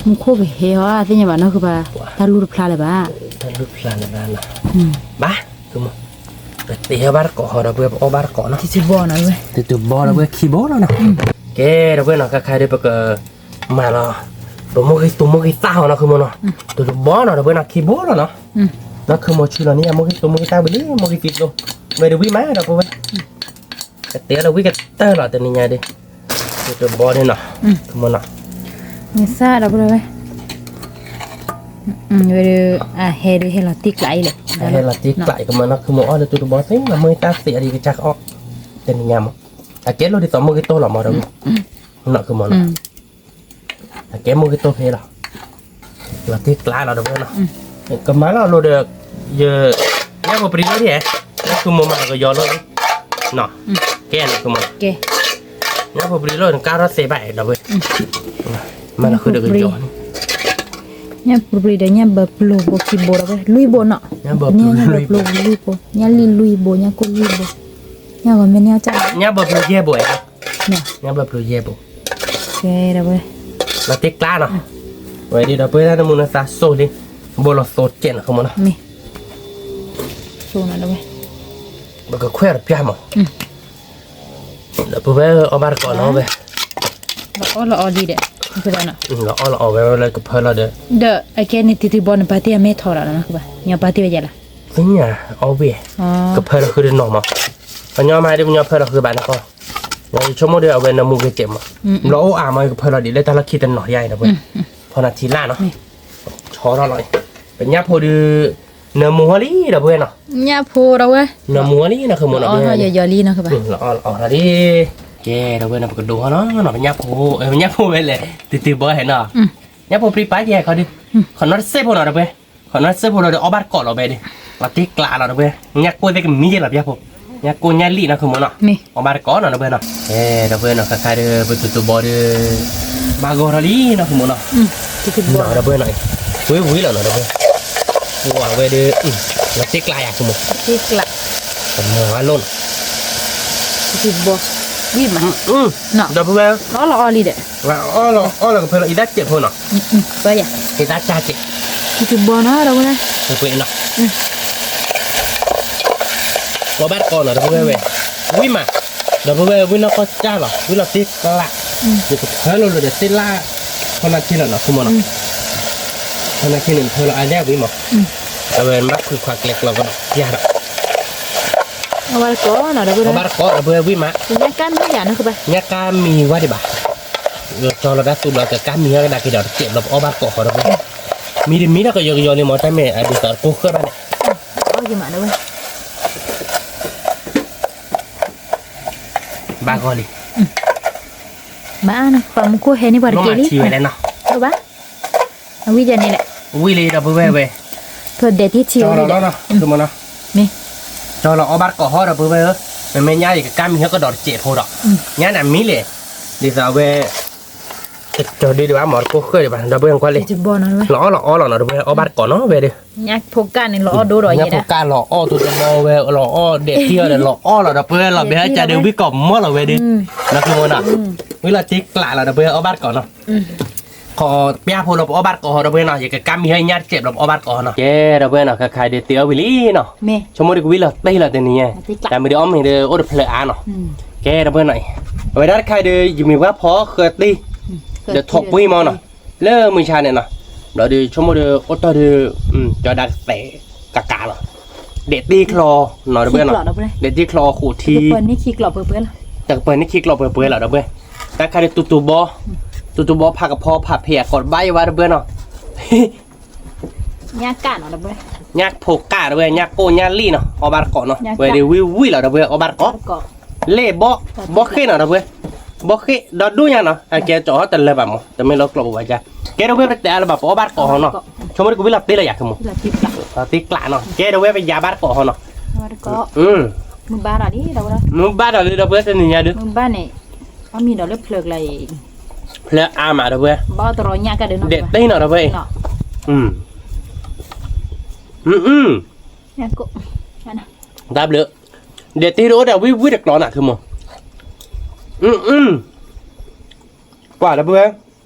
မူခိၣ်ကဟဲအီၤ သ့ၣ်ညါဘၣ်နီၢ်ခုဘၣ်, တၢ်လူၢ်တဖျါလၢၤဘၣ်, တၢ်လူၢ်တဖျါလၢၤဘၣ်နီၤ, ဘၣ်, ပတ့အီၣ်ဘၣ်တကိးဟီဒီး ပအီၣ်ဘၣ်တကိးနီၤ, တတုၤဘီဒီးဝဲခံဘီလီၤနီၤ, ကဲဒီးဝဲနီၤ ခါခါဒီးပက မၤလီၤ, ပမိၢ်ဂ့ၤသူမိၢ်ဂ့ၤသၣ်ဟီနီၢ်ခုမိၢ်နီၤ, တတဘီနီၤဒီးဝဲနီၤ ခံဘီလီၤနီၤ, နီၢ်ခုမိၢ်ဆူလီၤန့ၣ် အမိၢ်ဂ့ၤသူမိၢ်ဂ့ၤသၣ်ဝံၤလံ မိၢ်ဂ့ၤသံသိ, ဝဲဒုးဝံၣ်မးဒီးပဝဲ, ကတဲလီၤဝံၣ်ကတၢၢ်လီၤတနံၤညါဒီး, တတဘီန့ၣ်နီၤ, မုၢ်သၣ်ဒီးပဝဲ, ဝဲဒုး အဟဲဒုးဟဲလီၤတံၢ်ကျးအံၤလဲၣ်, အဟဲလီၤတံၢ်ကျးအံၤ ကမၤနီၢ်ခုမိၢ်အီၣ်လၢတတဘီသ့ အမိၢ်ဂ့ၤသၣ်သ့အဒံးကစၢ်ကအီၣ်, တနံၤညါမး, အကဲလိာ်ဒ်သိးမိၢ်ဂ့ၤတိၢ်လီၤမးဒီး, နီၢ်ခုမိၢ်နီၤ အကဲမိၢ်ဂ့ၤတိၢ်ဖဲလီၤ, လီၤတံၢ်ကျးလီၤဒီးဝဲနီၤ, ကမၤလီၤလိာ်ဒီး, ယ, ညၣ်ဖိပရံၤလိာ်ဒ်, လၢခုမိၢ်မၤကယီလိာ်, ကဲနီၤ ခုမိၢ်, ညၣ်ဖိပရံၤလိာ် နကါထီၣ်သဲဘၣ်ဒီးဝဲ, မၤလီၤဃုာ်ဒီးကယီန့ၣ်, ညၣ်ပူၤပျံၤဒီးညၣ်ဘၢပျိၤဘိခံဘိဒီးဝဲ လွံၢ်ဘိနီၤ, ညၣ်ဘၢပျိၤလွံၢ်ဘိ, ညၣ်လံၣ်လွံၢ်ဘိ, ညၣ်ကိၢ်လွံၢ်ဘိ, ညၣ်ဂီၤမ့ၢ်န့ၢ်အီၣ်တၢ်, ညၣ်ဘၢပျိၤယဲၢ်ဘိ, ညၣ်ဘၢပျိၤယဲၢ်ဘိ, ကဲဒီးဝဲ, လီၤတံၢ်ကျါနီၤ, ဝဲဒ်ဒီပုၢ်ဝဲၢ်တၢ်နမူနသးစိၣ်လံ, ဘိလီၤသိကဲးနီၤ ခမနီၤ, မ့ၢ်ဆိနီၤဒီးဝဲ, ပကခွဲးအီၤတပျၢ်မး ဒီပုၢ်ဝဲၢ်အီၣ်ဘၣ်တကိးနီၤဝဲ, လီၤအီၣ်လီၤအီလံဒီး, လီၤအီၣ်လီၤအီဝဲလၢကဖၢလီၤဒီး, ဒီးအကဲန့ၣ် တံၤတံၤဘီန့ၣ် ပာ်တ့ၢ်အမဲထီၣ်ဒီးနီၤ, ညီပာ်တ့ၢ်ဝဲယဲလၢ, သ့ၣ်ညါအီၣ်ဝဲ, ကဖၢလီၤဃုာ်တနီၤမး, ပညီမးဒ်ပညီဖၢလီၤဃုာ်ဘၣ်န့ၣ်ဃီ, ယဆိကမိၣ်ဒီးအဝဲနၢမူကဲးမး, လီၤအိၣ်အါမး ကဖၢလီၤဒ်လၢတၢ်လီၢ်ခံတနီၤယါအံၤဒီးဝဲ, ဖီနၤထံလၢ်နီၤ, ဆီထီၣ်လီၤ, ပညၣ်ဖိဒီး, နၢမူဟီလံဒီးပုၢ်ဝဲၢ်နီၤ, ညၣ်ဖိဒီးဝဲ, နၢမူဟီလံနီၤ ခမနီၤ, လီၤအီၣ်လီၤအီလံ, ကဲဒီးဝဲန့ၣ် ပကဒိးဟီနီၤ, ပညၣ်ဖိ, ပညၣ်ဖိဝဲလဲၣ်, တံၤတံၤဘီဟဲနီၤ, ညၣ်ဖိပြံပာ်ယဲၢ်ခီဒီး, ခီနီတစဲးဖိနီၤဒီးပုၢ်ဝဲၢ်, ခီနီတစဲးဖိနီၤဒီး အီၣ်ဘၣ်တကိးလီၤဝဲဒီး, လီၤတံၢ်ကျါလီၤဒီးပုၢ်ဝဲၢ်, ညၣ်ကိၢ်သ့ၣ်ကမံယဲၢ်လီၤပညၣ်ဖိ, ညၣ်ကိၢ်ညၣ်လံၣ်နီၤ ခမနီၤ, အီၣ်ဘၣ်တကိးနီၤဒီးပုၢ်ဝဲၢ်နီၤ, ကဲဒီးပုၢ်ဝဲၢ်နီၤ ခါခါဒီး ပတံၤတံၤဘီဒီး, ဘၣ်ဂီၢ်ထီၣ်လံနီၤ ခမနီၤ, ဒီးပုၢ်ဝဲၢ်နီၤ, ဝံၤဝံၤလီၤနီၤဒီးပုၢ်ဝဲၢ်, ဝဲဒၣ်, လီၤတံၢ်ကျါယၤ ခမ, တံၢ်ကျါ, ကမၤဝဲလိၣ်နီၤ, တံၤတံၤဘီ, ဝံၤမး, ဒီးပုၢ်ဝဲၢ်, လီၤအီၣ်လီၤအီလံဒီး, လီၤအီၣ်လီၤအီလီၤကဖၢလီၤ အံသၣ်စဲးဖိနီၤ, အံသၣ်စဲး, တံၤတံၤဘီနီၤဒီးပုၢ်ဝဲၢ်, အီၣ်ဘၣ်တကိးနီၤဒီးပုၢ်ဝဲၢ်ဝဲ, ဝံၤမး, ဒီးပုၢ်ဝဲၢ်ဝံၤနီၢ်ကီၢ်စၢ်လီၤ ဝံၤလီၤတံၢ်ကျါ, ယကဖၢလီၤလၢဒီးသ့ၣ်လၢ်, ဖီနၤထံလီၤနီၤ ခမနီၤ, ဖီနၤထံန့ၣ် ဖၢလီၤအါဒၣ်ဝံၤမး, အဝဲဘၣ်ဖုးခွါကျဲကျီကဒီးပျၢ်ဒီး အီၣ်ဘၣ်တကိးဒီးပုၢ်ဝဲၢ်, အီၣ်ဘၣ်တကိးဒီးပုၢ်ဝဲၢ်ဝံၤမး, ညၣ်ကါမံယၤနီၤ, ညၣ်ကါမံဝဲဒံးဘၣ်, ကၠီလီၤဒၣ်သူလီၤကကါမံဟဲကဒါက့ၤဒီးတစဲးဘျီ ပအီၣ်ဘၣ်တကိးဃီဒီးပုၢ်ဝဲၢ်, မံတမံဒီးကယီကယီလံမး တၢ်မ့ၢ်အဒ်သိးတကိၢ်ဃၢၣ်ဘၣ်န့ၣ်, ဘၣ်ဂီၢ်လံ, ဘၣ်နီၤ ပှၤမူခိၣ်ဟဲန့ၢ်ပှၤတက့ၢ်လံ, ဘၣ်, အဝံၤယၤန့ၣ်လဲၣ်, ဝံၤလံဒီးပုၢ်ဝဲၢ်ဝဲ, ပဒဲးတံၢ်ထံဝဲလံဒီး, ကၠီလီၤအီၣ်ဘၣ်တကိးဃီဒီးပုၢ်ဝဲၢ်ဧၢ, မ့မ့ၢ်ညါယကကါမံဟဲကဒီးတစဲးဖိဒီး, ညါန့ၣ်မံလဲၣ်, ဒ်သိးအဝဲ, တကၠီဒုဒံးဘၣ်မး တကိၢ်ဃၢၣ်ဒံးဘၣ် ဒီးပုၢ်ဝဲၢ်ကွၢ်လံ, လီၤအီၣ်လီၤအီလီၤနီၤ ဒီးပုၢ်ဝဲၢ်အီၣ်ဘၣ်တကိးနီၤဝဲဒီး, ညၣ်ဖိကၢ်န့ၣ်လီၤအီၣ်ဒိဒီးယဲဒၣ်, ညၣ်ဖိကၢ်လီၤအီၣ်တဒိဒီးဝဲ လီၤအီၣ်ဒဲးတံၢ်အီၤဒီးလီၤအီၣ်လီၤဒီးပုၢ်ဝဲၢ်လီၤဘဲဟဲကၢဒုးဝံၣ်ကိးမီၢ်လီၤဝဲဒီး, နီၤခမနီၤ, ဝံၤလီၤတံၢ်ကျးလီၤဒီးပုၢ်ဝဲၢ်အီၣ်ဘၣ်တကိးနီၤ ခီပျၢ်ဖိလီၤပအီၣ်ဘၣ်တကိးဟီဒီးပုၢ်ဝဲၢ်နီၤ ယကကါမံဟဲညၣ်တစဲးဘျီပအီၣ်ဘၣ်တကိးဟီနီၤ ကဲဒီးပုၢ်ဝဲၢ်နီၤ ခါခါဒုးတ့အီၣ်ဝံၤလံနီၤ ဆိကမိၣ်ဒုးကဝံၤလီၤတ့ၢ်လီၤတနံၤညါ တၢ်မ့ၢ်ဒုးအီၣ်မ့ၢ်ဒုးအိၣ်တဖျၢၣ်အါနီၤ ကဲဒီးပုၢ်ဝဲၢ်နီၤ အဝဲဒၣ်တခါဒုး ယမ့ၢ်ပှၤဖီဃၢၤတံၢ် ဒီးထိၣ်ပှံၢ်မီၢ်နီၤ လၢမုၢ်ဆါန့ၣ်နီၤ ဘျီဒုးဆိကမိၣ်ဒုးအိၣ်တီၢ်ဒုး ကၠီဒါကသဲးကကးလီၤ ဒဲးတံၢ်ချီနီၤဒီးပုၢ်ဝဲၢ်နီၤ ဒဲးတံၢ်ချီဃိးထံ တကပၢၤန့ၢ်ခံကျိးပှဲၤပှဲၤလီၤ တၢ်ခါဒုးတူတူဘီ တူတူဘီဖးကဖီဖးဖံးအကိးတဘၣ်ယဘၣ်ဒီးပုၢ်ဝဲၢ်နီၤ ညၣ်ဖိကၢ်ဒီးပုၢ်ဝဲၢ် ညၣ်ကိၢ်ညၣ်လံၣ်နီၤ အီၣ်ဘၣ်တကိးနီၤ ဝဲဒုးဝံၤဝံၤလီၤဒီးပုၢ်ဝဲၢ် အီၣ်ဘၣ်တကိး လ့ၣ်ဘီ ဘီဃ့ၣ်နီၤဒီးပုၢ်ဝဲၢ် ဘီဃ့ၣ်ဒီဒူၣ်ညါနီၤ အကဲကၠီအီၣ်တလၢဘၣ်မး တမ့ၢ်လၢကျိးပဝဲဒၣ် ကဲဒီးပုၢ်ဝဲၢ် ပတဲအါလၢၤဘၣ် ပအီၣ်ဘၣ်တကိးဟီနီၤ ဆိကမိၣ်ဒုးကဝံၤလီၤတ့ၢ်လီၤယၤ ဆိကမိၣ် တ့ၢ်ကျးနီၤ ကဲဒီးပုၢ်ဝဲၢ် ပယၤဘၣ်တကိးဟီနီၤ မုၢ်ဘၣ်ဒီးလံဒီးပုၢ်ဝဲၢ် မုၢ်ဘၣ်ဒီးလံဒီးပုၢ်ဝဲၢ် တနံၤညါဒုး မုၢ်ဘၣ်န့ၣ် အီၣ်မ့ၤဒီးလၢဖျၢၣ်ကျါအံၤ ဖျၢၣ်အါမးဒီးပုၢ်ဝဲၢ် ဒဲးတံၢ်နီၤဒီးပုၢ်ဝဲၢ် တၢ်ဘျုး ဒဲးတံၢ်ဒီးအိၣ်ဒၣ်ဝံၤဝံၤတကျိးနီၤ ဆိကမိၣ် ကွၢ်ဒီးပုၢ်ဝဲၢ် အိၣ်ဒၣ်ဝံၤဝံၤတကျိး ဝံၤလီၤတ့ၢ်ကျး ကွၢ်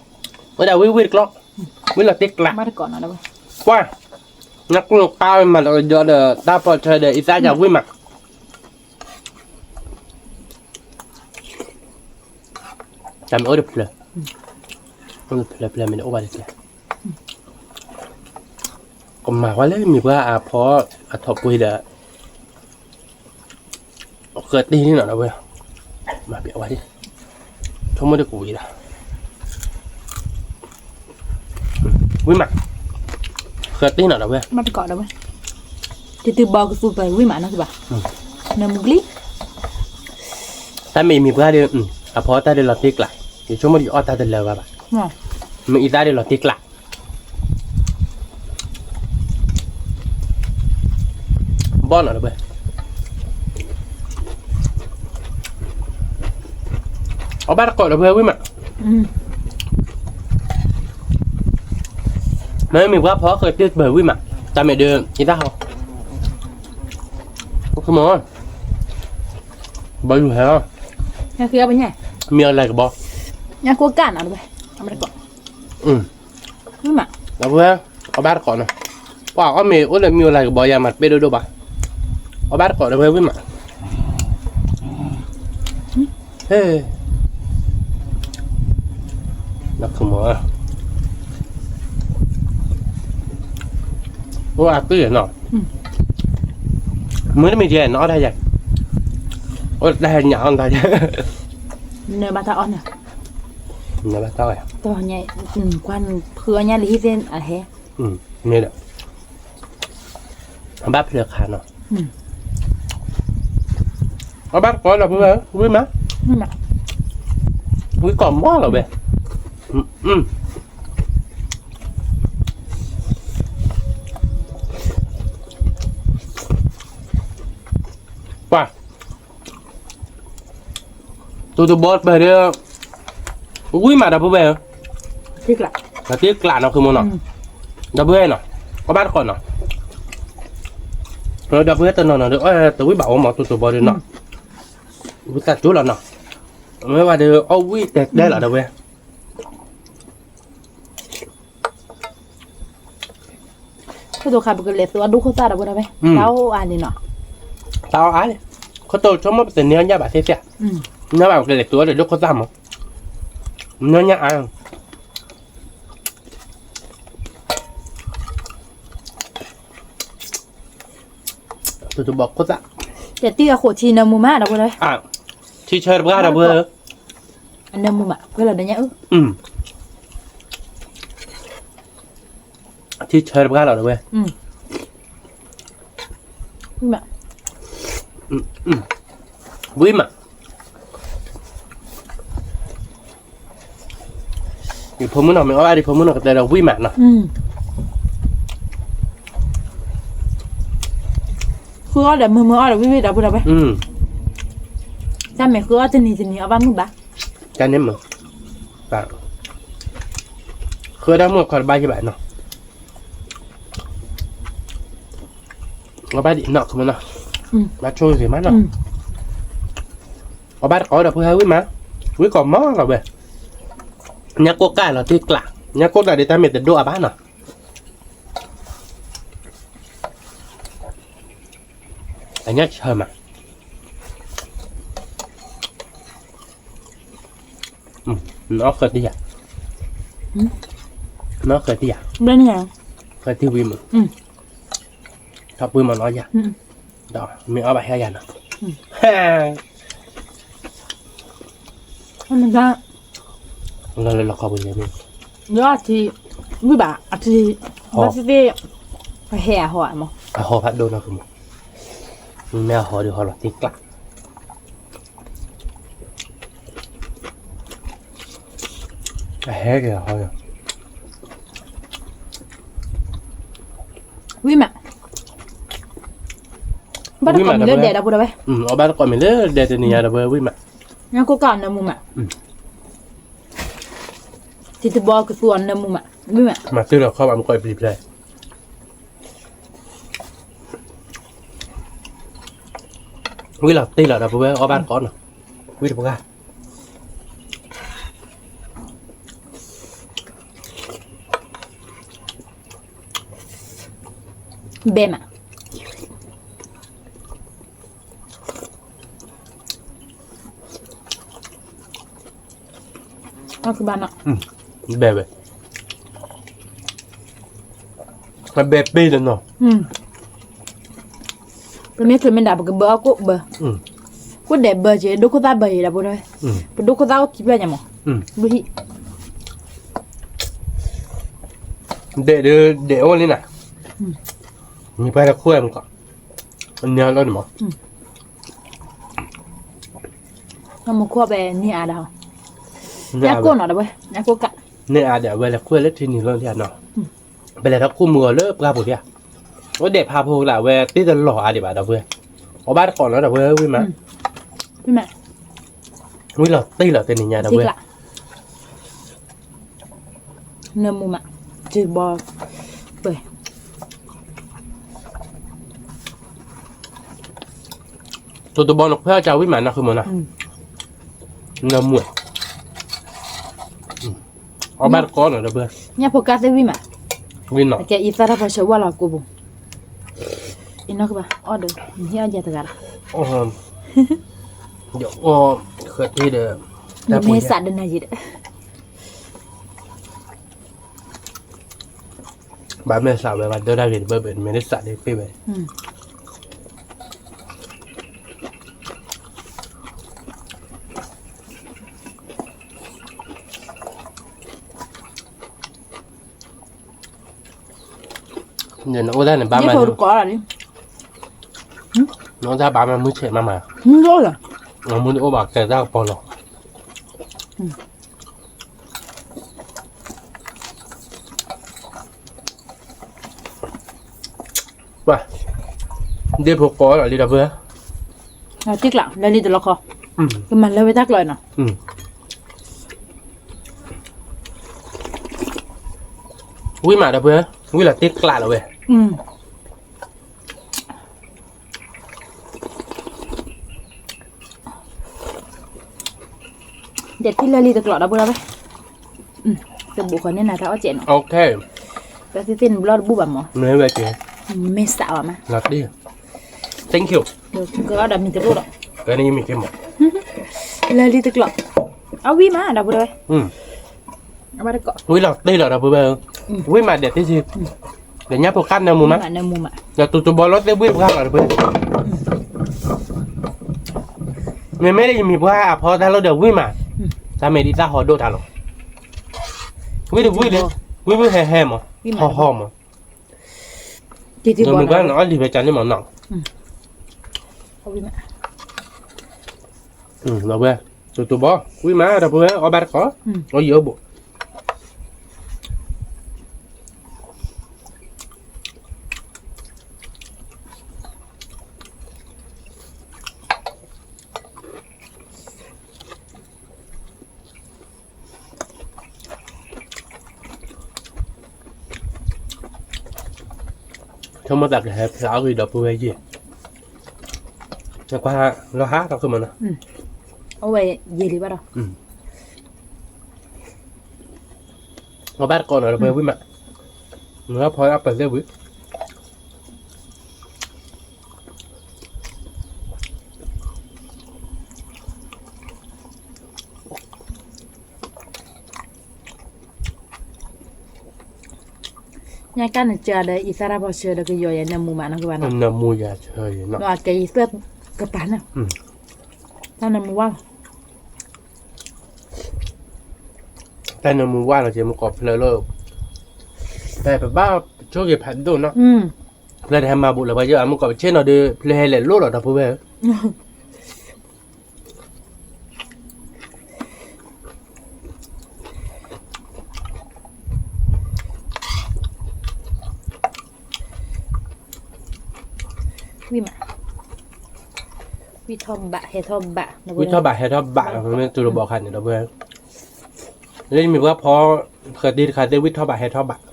ညၣ်ကိၢ်ကါမးဒီးဒီးတၢ်ပီၣ်ထွဲဒီး အံသၣ်ယၤဝံၤမး တၢ်မ့ၢ်အိၣ်တဖျၢၣ် အိၣ်တဖျၢၣ်ဖျၢၣ်မ့ၢ်အိၣ်ဘၣ်တဖျၢၣ် ကမၤဝဲလၢမ့ၢ်ပှၤအဖီအထီၣ်ပှ့ၤဒီး ဃၢၤတံၢ်န့ၣ်နီၤဒီးပုၢ်ဝဲၢ် မၤပျဲဝဲ ဆိကမိၣ်တကူးအံၤဒီး ဝံၤမး ဃၢၤတံၢ်နီၤဒီးပုၢ်ဝဲၢ် တံၤတဘီကသူပှဲၤဝံၤမးနီၤကဘၣ် နမူကလံ တၢ်မ့ၢ်မ့ၢ်ပှၤဒီး အဖီတၢ်ဒီးလီၤတ့ၢ်ကျး ယဆိကမိၣ်ဒီးယအီၣ်တၢ်တလၢဘၣ်ဘၣ် မ့ၢ်အံသၣ်ဒီးလီၤတ့ၢ်ကျး ဘီၣ်နီၤဒီးပုၢ်ဝဲၢ် အီၣ်ဘၣ်တကိးဒီးပုၢ်ဝဲၢ်ဝံၤမး အ မ့မ့ၢ်ပှၤဖီဃၢၤတ့ၢ်ပၢၢ်ဝံၣ်မး, တၢ်မ့ၢ်ဒုး ယတၢ်ဟီ, မ့ၢ်, ဘၣ်ယူၤဟဲလီၤ, မ့ၢ်အီၤလဲၤကဘီ, ညၣ်ကိၢ်ကၣ်နီၤ, အဝဲ, အဘၣ်တကိးနီၤ, ပှၤအီၣ်မ့ၤအိၣ်လၢမ့ၢ်အီၤလဲၤကဘီယၤမးတပ့ၢ်ဒိၣ်ဒိၣ်ဘၣ်, အီၣ်ဘၣ်တကိးဒီးဝဲဝံၣ်မး ဟဲ, လၢခမီ, အိၣ်အါတုၤနီၤ, မ့တမ့ၢ်ယဲ နအီၣ်တၢ်ယၤ, အိၣ်တၢ်ညၣ်အီၣ်တၢ်ယၤ, နဘၣ်တၢ်အီၣ်န့ၣ်, နဘၣ်တၢ်အီၣ်ယၤ, ဖုအီၣ်ညၣ်လၢဟံၣ်သ့ၣ်အဟဲ, မ့ၢ်ဒီး အဘၣ်ဖျၢၣ်ခါနီၤ, အဘၣ်တကိးလီၤဖုဝဲ, ဝံၣ်မး, ဝံၣ်ကိးမီၢ်လီၤဝဲ, ပှၤ တူၢ်တဘီတပၢၢ်ဒီး, ဝံၣ်မးဒီပုၢ်ဝဲၢ်, တ့ကျးနီၤ ဃုမီၢ်နီၤ, ဒီပုၢ်ဝဲၢ်နီၤ, အီၣ်ဘၣ်တကိးနီၤ, ဒီပုၢ်ဝဲၢ်တနီၤနီၤဒီး တဝံၣ်ဘၣ်အီၣ်မး တူၢ်တဘီဒီးနီၤ, ဝံသးစူၤလီၤနီၤ, မ့ၢ်ဝဲဒီးအီၣ်ဝံၣ်တဲတဲလီၤဒီပုၢ်ဝဲၢ် ခိၣ်တိၤခါပကလဲၤသူအီၣ်ဒိၣ်ခိၣ်သၣ်ဒီးဝဲဒၣ်ဝဲ, တၢ်အီၣ်အါန့ၣ်နီၤ, တၢ်အီၣ်အါန့ၣ်, ခိၣ်တိၤဆိကမိၣ်ပတန့ၢ်အီၣ်ညၣ်ဘၣ်သ့ၣ်သ့ၣ်, ညၣ်ဘၣ်ပကလဲၤသူအီၣ်ဒီးဒိၣ်ခိၣ်သၣ်မး, န့ၢ်အီၣ်ညၣ်အါ တူၢ်တဘီခိၣ်သၣ်, တံၢ်အဃိးထံနၢမူမးဒီပုၢ်ဝဲၢ်, ထံဆၢတပှၢ်ဒီပုၢ်ဝဲၢ်, အနၢမူမး ပှဲၤလီၤဒီးညၣ်အုၣ်, ထံဆၢတပှၢ်လီၤဒီပုၢ်ဝဲၢ်, ဝံၣ်မး, ယဖိမုၣ်နီၤ မ့ၢ်အီၣ်ဘၣ်ဒီးဖိမုၣ်နီၤကတဲဒီးဝံၣ်မးနီၤ, ဃုအီၣ်ဒီးမုာ်မုာ်အီၣ်ဒီးဝံၣ်ဝံၣ်ဒီပုၢ်ဝဲၢ်, တၢ်မ့ၢ်ဃုအီၣ်တနံၤတနံၤအီၣ်ဘၣ်မုာ်ဘၣ်, တၢ်န့ၣ်မုာ်, ဃုအီၣ်တၢ်မုာ်အခီတဘၣ်ယံၤဘၣ်နီၤ, အီၣ်ဘၣ်ဒ်နီၢ်ခမနီၤ, ဘၣ်ဆိၣ်ဂ့ၤမးနီၤ, အီၣ်ဘၣ်တကိးဒီပုၢ်ဝဲၢ်ဝံၣ်မး, ဝံၣ်ကိးမီၢ်လီၤဝဲ, ညၣ်ကိၢ်ကၣ်လီၤတ့ကျး, ညၣ်ကိၢ်ကၣ်ဒီးတၢ်မ့ၢ်တဒိၣ်အါဘၣ်နီၤ အညၣ်ဆၢမး, နအီၣ်ဃၢၤတံၢ်ယၤ, နအီၣ်ဃၢၤတံၢ်ယၤ, ဃၢၤတံၢ်ဝံၣ်မး, ထီၣ်ပှ့ၤမးနအီၣ်ယၤ, ဒီးမ့ၢ်အီၣ်ဘၣ်ဟဲယၤနီၤ, လီၤလၢလီၤခီပူၤန့ၣ်, လၢအထံ, ဝံၣ်ဘၣ်အထံ, ဘၣ်သ့ၣ်သ့ၣ်, အဟဲအဟီမး, အဟီဖးဒိၣ်နီၤကမး, မ့ၢ်အဟီဒီးဟီလီၤတ့ကျး, အဟဲက့ၤအဟီ, ဝံၣ်မး, ဘၣ်တကိးမ့ၢ်လၢဒဲးဒီပုၢ်ဝဲၢ်, အီၣ်ဘၣ်တကိးမ့ၢ်လၢဒဲးတနံၤညါဒီပုၢ်ဝဲၢ်ဝံၣ်မး, ညၣ်ကိၢ်ကၣ်နၢမူမး, ထံတဘီကသူအီၤနၢမူမး, ဝံၣ်မး, မၤတ့ၢ်လီၤခီဘၣ်မ့ၢ်ကီးပျံၤဖျဲး ဝံၣ်လီၤတ့ၢ်လီၤဒီပုၢ်ဝဲၢ်အီၣ်ဘၣ်တကိးနီၤ, ဝံၣ်တပှၢ်, ဘဲမး ဘဲဝဲ, ဘဲပ့ၢ်တနီၤ, ပမ့ၢ်ချုးမ့ၢ်ဒၣ် ပကဘၢအီၣ်ကိၣ်ဘၢ, ကိၣ်ဒဲးဘၢက့ၤ ဒိၣ်ခိၣ်သၣ်ဘၢက့ၤဒီးဖိ, ပဒိၣ်ခိၣ်သၣ်အိၣ်ခံဖျၢၣ်ညါမး, ဘုဟံၣ်, ဒဲးဒုးဒဲးအိၣ်လံနၤ, မ့ၢ်ပှၤတခိၣ်မးကီး, န့ၢ်အီၤလီၤန့ၣ်မး မ့ၢ်ခိၣ်ဘဲန့ၢ်အါဒီး, ညၣ်ကိၢ်နီၤဒီးဝဲ, ညၣ်ကိၢ်ကး, န့ၢ်အါဒီးအဝဲလဲၤခိၣ်လၢထံနံၤလီၤဒံးနီၤ, ပလဲၤထီၣ်ခိၣ်မုၢ်အီၤလၢပှၢ်ပူၤဒံးဧါ, အိၣ်ဒဲးဖးဖိကလး အဝဲတ့ၢ်တလီၤအါဒံးဘၣ်ဒီပုၢ်ဝဲၢ်, အီၣ်ဘၣ်တကိးနီၤဒီပုၢ်ဝဲၢ်ဝံၣ်မး, ဝံၣ်လီၤတ့ၢ်လီၤတနံၤညါဒီပုၢ်ဝဲၢ် နၢမူမး, တဘီ, တိၤတဘီနခွဲးအီၣ်ကဝံၣ်မးနီၢ်ဃုမးနီၤ, နမုာ်, အီၣ်ဘၣ်တကိးနီၤဒီပုၢ်ဝဲၢ်, ညၣ်ဖိကါသ့ၣ်ဝံၣ်မး, ဝံၣ်နီၤ, ကဲအံၤသၣ်တၢ်ဖီဆၢဝါလီၤကိးပူၤ, အံၤနီၢ်ကဘၣ်အီၣ်ဒီး နဟံၣ်အီၣ်ယၤတဂၤလီၤ, ယအီၣ်ဃၢၤတ့ၢ်ဒီး, ယမ့ၢ်စးဒီးနၤယံၤဒီး ဘၣ်မ့ၢ်စးဝဲဘၣ်ဒၢတၢ်ဂ့ၤတဘၢဘၢ မ့ၢ်တစးဒ်ပ့ၢ်ဝဲ, နအိၣ်တၢ်န့ၣ်ဘၣ်မး, နအိၣ်တၢ်ဘၣ်မးမုၢ်ဆဲးမးမး, မုၢ်တအိၣ်ဘၣ်ကဲတၢ်ကပီၤလီၤ. ဒ့ဖိကိးလီၤလံဒီပုၢ်ဝဲၢ်, တ့ကျးလၢလံတလီခီ, ကမၤလၢဝဲတၢ်ကျီးနီၤ, ဝံၣ်မးဒီပုၢ်ဝဲၢ်, ဝံၣ်လီၤတ့ကျးလီၤဝဲ ဒဲးတံၢ်လၢလံတကျိးဒီပုၢ်ဝဲၢ်, တဘူးဃီန့ၣ်နၤတၢ်အီၣ်စဲးနီၤ, တၢ်သ့ၣ်သ့ၣ်န့ၣ်ဘျီတဘူးဘၣ်မး, မ့ၢ်ဝဲကဲ, မ့ၢ်စးဘၣ်မး, thank you, ကဒီးမံၤတရိၣ်ဒီး, ကဲန့ၣ်ယမံၤကဲမး, လၢလံတကျိး, အဝံၣ်မးဒီပုၢ်ဝဲၢ် ဝံၣ်လီၤတ့ၢ်လီၤဒီပုၢ်ဝဲၢ်, ဝံၣ်မးဒဲးတံၢ်ဆံ, ဒီးညၣ်ဖိကါနၢမူမး, ဒီးတိၤတဘီလီၤသ့ၣ်ဝံၣ်တပှၢ်လီၤဒီပုၢ်ဝဲၢ်, မ့မ့ၢ်လၢယမံၤပှၢ်အဖီတၢ်လီၢ်ဒီးဝံၣ်မး, တၢ်မ့ၢ်ဒ်တၢ်ဟီဒိၣ်တၢ်လီၤ, ဝံၣ်တဝံၣ်လံ, ဝံၣ်ဝံၣ်ဟဲဟဲမး, ဟီဟီမး, မံၤပှၢ်နအီၣ်လံဝဲကန့ၣ်မးနီၤ, ဒီပုၢ်ဝဲၢ်, တိၤတဘီ, ဝံၣ်မးဒီပုၢ်ဝဲၢ် အီၣ်ဘၣ်တကိး, အီၣ်ယံၤအိၣ်ဘူး ဆိကမိၣ်သးကဟဲဖျါအီၣ်ဂ့ၤဒီပုၢ်ဝဲၢ်ယဲၢ်, ကွၢ်လီၤဟါထီၣ်ခဲမးနီၤ, အဝဲယဲၢ်လံဘၣ်ဒီး, အီၣ်ဘၣ်တကိးနီၤဒီပုၢ်ဝဲၢ်ဝံၣ်မး, နဖီအပၢ်သ့ၣ်ဝံၣ် ညါကၢ်နစၢၤဒီး အံသၣ်တၢ်ဖီဆၢဒီးကယီၤယၤနၢမူမးနီၤကဘၣ်နီၤ, နၢမူယၤဆၢယၤနီၤ, ကဲအံသၣ်ကပၤန့ၣ်, တၢ်နၢမူဝါလီၤ, တၢ်နၢမူဝါလီၤက့ၤမုၢ်ကီၢ်ဖျၢၣ်လီၤ, တၢ်ပဘၣ်ဆိၣ်ဂ့ၤဖးဒိၣ်နီၤ, ဖျၢၣ်တဟဲမၤဘူးလၢၤပှၤယဲၢ်အမုၢ်ကီၢ်ပဆ့ၣ်နီၤဒီး ဖျၢၣ်ဟဲလဲၤလိၣ်လီၤဒီပုၢ်ဝဲၢ်ဧၢ ဝံၣ်မး, ဝံၣ်ထီၣ်ဘးဟဲထီၣ်ဘး, ဝံၣ်ထီၣ်ဘးဟဲထီၣ်ဘးလီၤ မ့ၢ်တူၢ်တဘီခါန့ၣ်ဒီပုၢ်ဝဲၢ်, လၢယမ့ၢ်ပှၤဖီ, ဃဲၤတံၢ်တခါသ့ၣ်ဝံၣ်ထီၣ်ဘးဟဲထီၣ်ဘး ပှၤဒဲးတ့ၢ်ဝ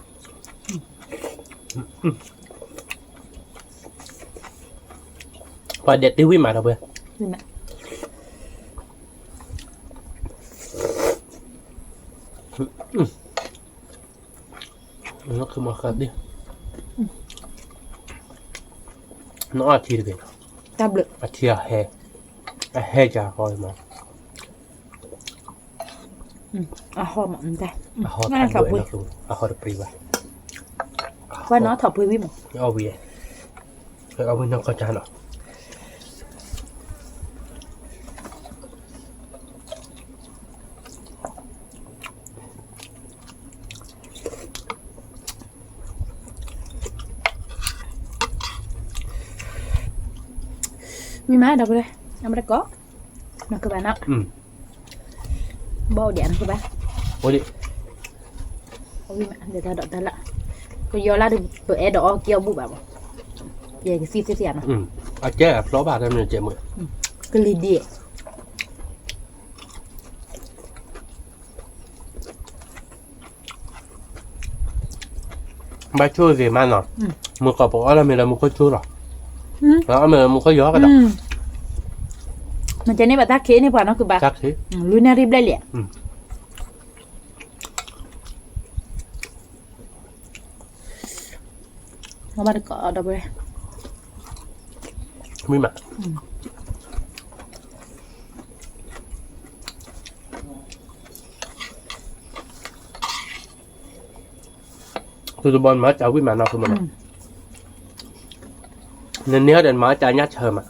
ံၣ်မးဒီပုၢ်ဝဲၢ်, နအီၣ်ထံတဂ့ၤ, အထံအဟဲ, အဟဲကၢဃီမး, အဟီမး, အဟီတပှ့ၤဘၣ်, အီၣ်ဝံၤ, အီၣ်ဝံၤနီၢ်ကီၢ်ကၢနီၤ ဝံၣ်မးဒီပုၢ်ဝဲၢ်, အမတကိး, နကဘၣ်နီၤ, ဘၣ်အိၣ်ဒံးနကဘၣ်, ဝံၣ်မးဒီးတၢ်ဒိးတၢ်လၢ, ကယီၤလၢဒုးပအဲၣ်ဒိးအီၣ်က့ၤအီၣ်ဘူးဘၣ်မး, ယကသံၣ်သ့ၣ်သ့ၣ်နီၤ, အကဲအဖျီဘၣ်တၢ်မနုၤကဲမး, ကလံၤဒံး ဝံၣ်မး, ဘၣ်ဆိၣ်ဂ့ၤမးနီၤ, မုၢ်ကီၢ်ပအီၣ်လီၤမ့ၤလၢမူခိၣ်ဆိလီၤ, အီၣ်မ့ၤလၢမူခိၣ်ယီၤကဒီး, မ့ၢ်ကန့ၢ်ဘၣ်တၢ်ခံးန့ၢ်ပှၤနီၢ်ကုဘၣ်, လူၤန့ၢ်ရံၣ်ဘျဲၣ်လံ, ဘၣ်တကိးဒီးဝဲ, ဝံၣ်မး သုတဘီနမၤအီၣ်ကၢဝံၣ်မးနီၤ, နန့ၢ်အီၤဒီးနမၤအီၣ်ကၢညၣ်ဆၢမး,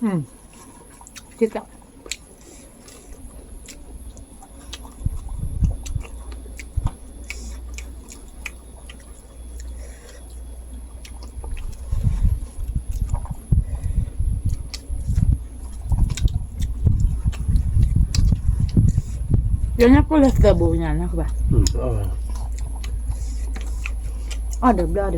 ယညၣ်ကိၢ်လၢသၢဘိညါနီၤဘၣ်, အီၣ်ဒီးဘျီ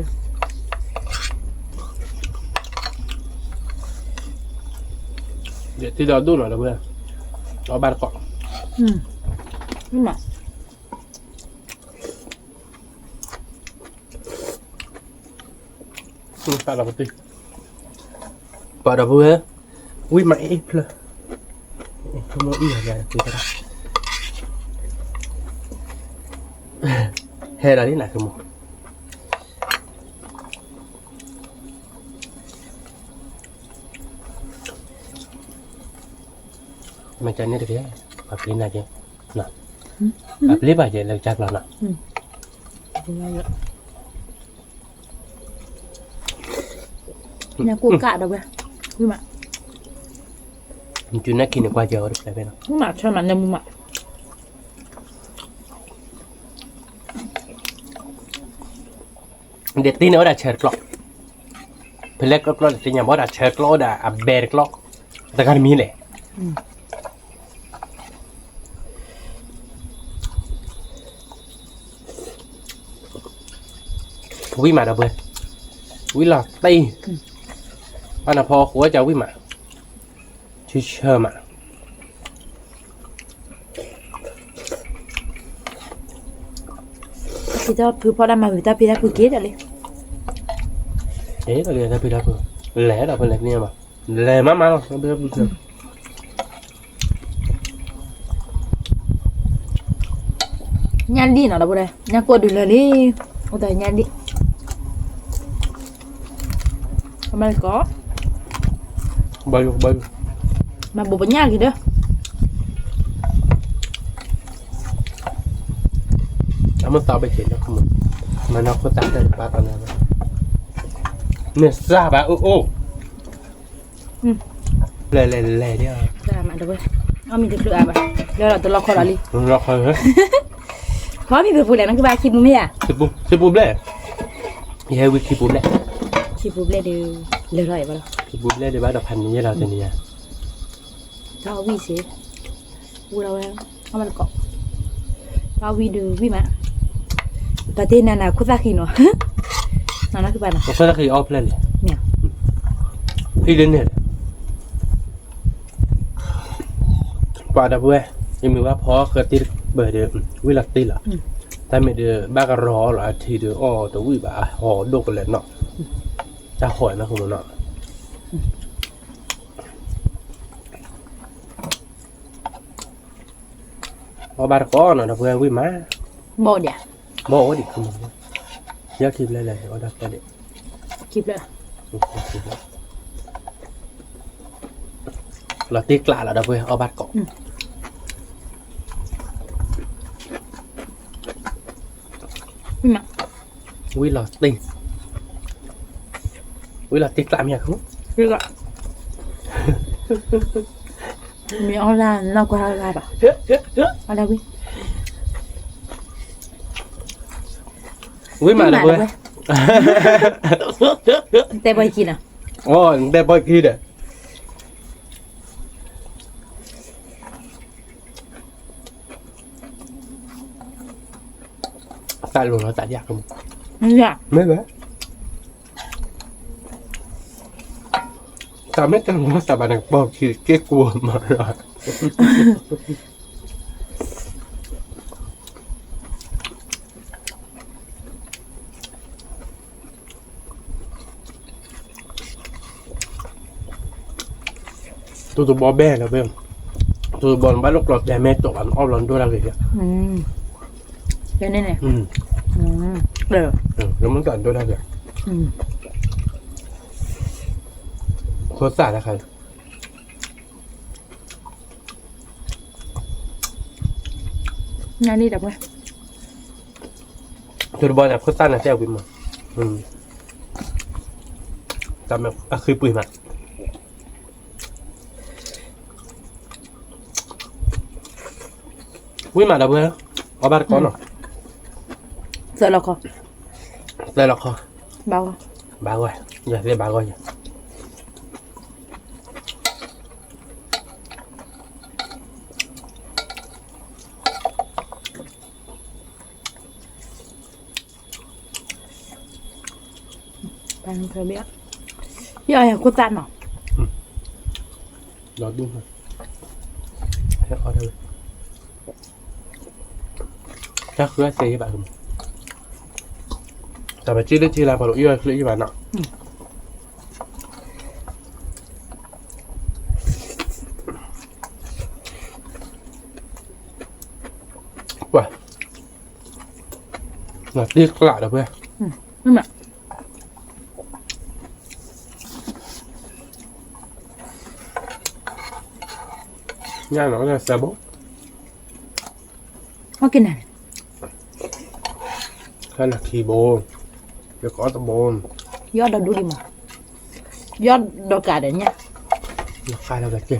ဒီး ယတံၤဒီးဒိၣ်နီၤဒီးဝဲ, အီၣ်ဘၣ်တကိး, ပာ်ဒီးပဝဲ, ဝံၣ်မးအ့ၣ်ဖျၢၣ်, ဆိကမိၣ်အံၣ်ယၤယၤ, ဟဲဒီးလံနၤဆိကမိၣ်, မ့ၢ်ကန့ၣ်တက့ၢ်, ပှၤပျ့ၤနၤက့ၢ်, ပှၤပျ့ၤပှၤက့ၤလၢကစၢ်ကျီနီၤ, ညၣ်ကိၢ်ကးဒီးဝဲ, ဝံၣ်မး, နစုနၢ်ခံန့ၣ်ကွၢ်ကဲအီၤတဖျဲၣ်ဖဲနီၤ, ဝံၣ်မးဆၢမးနၢမူမး ဒ်တံၢ်န့ၣ်အိၣ်ဒၣ်ဆၢတကျီ, ဖဲလဲၣ်ကျီကျီဒ်တံၢ်ညါဘၣ်ဒၣ်ဆၢတကျီအိၣ်ဒၣ်အဘဲတကျီ, တဂၤတမံၤလဲၣ်, ဝံၣ်မးဒီးပှဲၤ, ဝံၣ်လီၤတံၢ်, အနဖီဃိကဝံၣ်မး, ဆၢဆၢမး ဖုဖီဒၣ်မၤဂ့ၤတၢ်ဖံးတၢ်ဖုက့ၤဒီးလံ, တၢ်ဖံးတၢ်ဖု, လဲၤဒီးဖဲလဲၣ်န့ၣ်မး, လဲၤမးမးလီၤ, ညၣ်လံၣ်နီၤဒီးပှဲၤ, ညၣ်ကိၢ်ဒုးလၢာ်လံ, အိၣ်တညၣ်လံၣ်, အမဲရကီ, ဘၣ်ယိၣ်ဘၣ်ယိၣ်, မၤဘိးပညၣ်ဂ့ၤဒီး အမ့ၢ်သးဘၣ်က့ၤလၢခမုၣ်, မၤနီၢ်ခိၣ်သးတၢ်တပာ်ကီးန့ၣ်, မ့ၢ်စၢ်ဘၣ်အိၣ်အိၣ်, လဲၤလဲၤလဲၤဒၣ်, အီၣ်မ့ၤတချုးအါဘၣ်, လၢလီၤတလီၢ်ခီလီၤလံ, လီၢ်ခီ, ဖီမ့ၤပပူၤလဲၣ် နကဘၣ်ခံပူၤမ့ၢ်ဧါ, ခံပူၤဘျဲၣ်, ယဟဲဝံခံပူၤဘျဲၣ်, ခံပူၤဘျဲၣ်ဒီး, လဲၤထီၣ်အံၤဘၣ်လီၤ, ခံပူၤဘျဲၣ်ဒီးဘၣ်ဒီးဖးန့ၢ်ယဲလီၤတနံၤညါ ထီၣ်ဝံၣ်စ့ၢ်, ဝံၣ်လီၤဝဲ, အီၣ်ဘၣ်တကိး, ထီၣ်ဝံၣ်ဒုးဝံၣ်မး, ပှၤတ့နၤနၤခိၣ်သၣ်ဃံနီၤ, နနၢ်ကပၤနီၤ, ခိၣ်သၣ်ဃံအီၣ်ဖျဲၣ်လံ, ဖံလၢန့ၣ်, ပှၤဒီပုၢ်ဝဲၢ်, ယမ့ၢ်ဘၣ်ဖီအီၣ်ဃၢတ့ၢ်ဘၢၣ်ဒီး, ဝံၣ်လီၤတ့ၢ်လီၤ, တၢ်မ့ၢ်ဒီးဘၣ်ကရီလီၤအထံဒီးအီၣ်တဝံၣ်ဘၣ်အဟီၣ်ဒိၣ်ကလဲာ်နီၤ, တၢ်ဟီၣ်နီၤဃမနီၤ အီၣ်ဘၣ်တကိးနီၤ ဒီပုၢ်ဝဲၢ်ဝံၣ်မး, ဘီၣ်ဒံး, ဘီၣ်အိၣ်ဒံး, ယီၢ်ခံဖျၢၣ်လဲၣ် အီၣ်ဒၣ်ဖျၢၣ်ဒံး, ခံဖျၢၣ်, လီၤတ့ၢ်ကျးလီၤ ဒီပုၢ်ဝဲၢ် အီၣ်ဘၣ်တကိး, ဝံၣ်လီၤတ့ၢ်, ဝံၣ်လီၤတ့ၢ်ကျးမ့ၢ်ဧါ, မ့ၢ်အီၣ်လၢနီၢ်ကွၢ်လၢ်ဘၣ်, အီၣ်လၢဝံၣ်, ဝံၣ်မးဒီပုၢ်ဝဲၢ်, တဲဘီခံနီၤ, အိ နတဲဘီခံဒီး သးလိၤလီၤသးယၤကမ, မ့ၢ်ဝဲ, တၢ်မ့ၢ်တလိၤသးဘၣ်န့ၣ် ကပီၤခံက့ၢ်ကိးမးလီၤ. တူၢ်တဘီဘဲလီၤဖဲ, တူၢ်တဘီနဘၣ်လိၣ်ကျီၢ်တဲမဲာ်တီၢ်ဘၣ် နအီၣ်ဘျီနဒိၣ်တၢ်ဂ့ၤက့ၤ, ဖဲန့ၣ်န့ၣ်, နမ့ၢ်တၢ်ဒိၣ်တၢ်ဂ့ၤ, ခိၣ်သၣ်တခါ, တူၢ်တဘီန့ၣ် ခိၣ်သၣ်န့ၣ်တဲဝံၤမး, တၢ်မ့ၢ်အဃံပှ့ၤမး ဝံၤမးဒီပုၢ်ဝဲၢ်, အီၣ်ဘၣ်တကီနီၤ, သၢလီၤခီ, သၢလီၤခီ, ဘၣ်ဂီၢ်, ဘၣ်ဂီၢ်, ယသ့ၣ်ဘၣ်ဂီၢ်ယၤ, ပၢ်နကဘၣ်, ယအီၣ်ယၤခိၣ်သၣ်နီၤ, ဒီးဒူၣ်, ဟဲအီၣ်တၢ်ဝဲ, တၢ်ဃုအသ့ဘၣ်, တၢ်ပစ့လၢထံလၢ် ပှၤတအီၣ်ချၢအံၤဘၣ်နီၤ, ပှၤ, တ့ကျးဒီပုၢ်ဝဲၢ်, ညၣ်နီၤ စဲဘိ, ဟဲနၤခံဘိ, ယကီတဘိ, ယီၣ်ဒီးဒူၣ်ဒံးမး, ယီၣ်ဒီးကးဒီးညၣ်, ယကးဒီးကးကဲ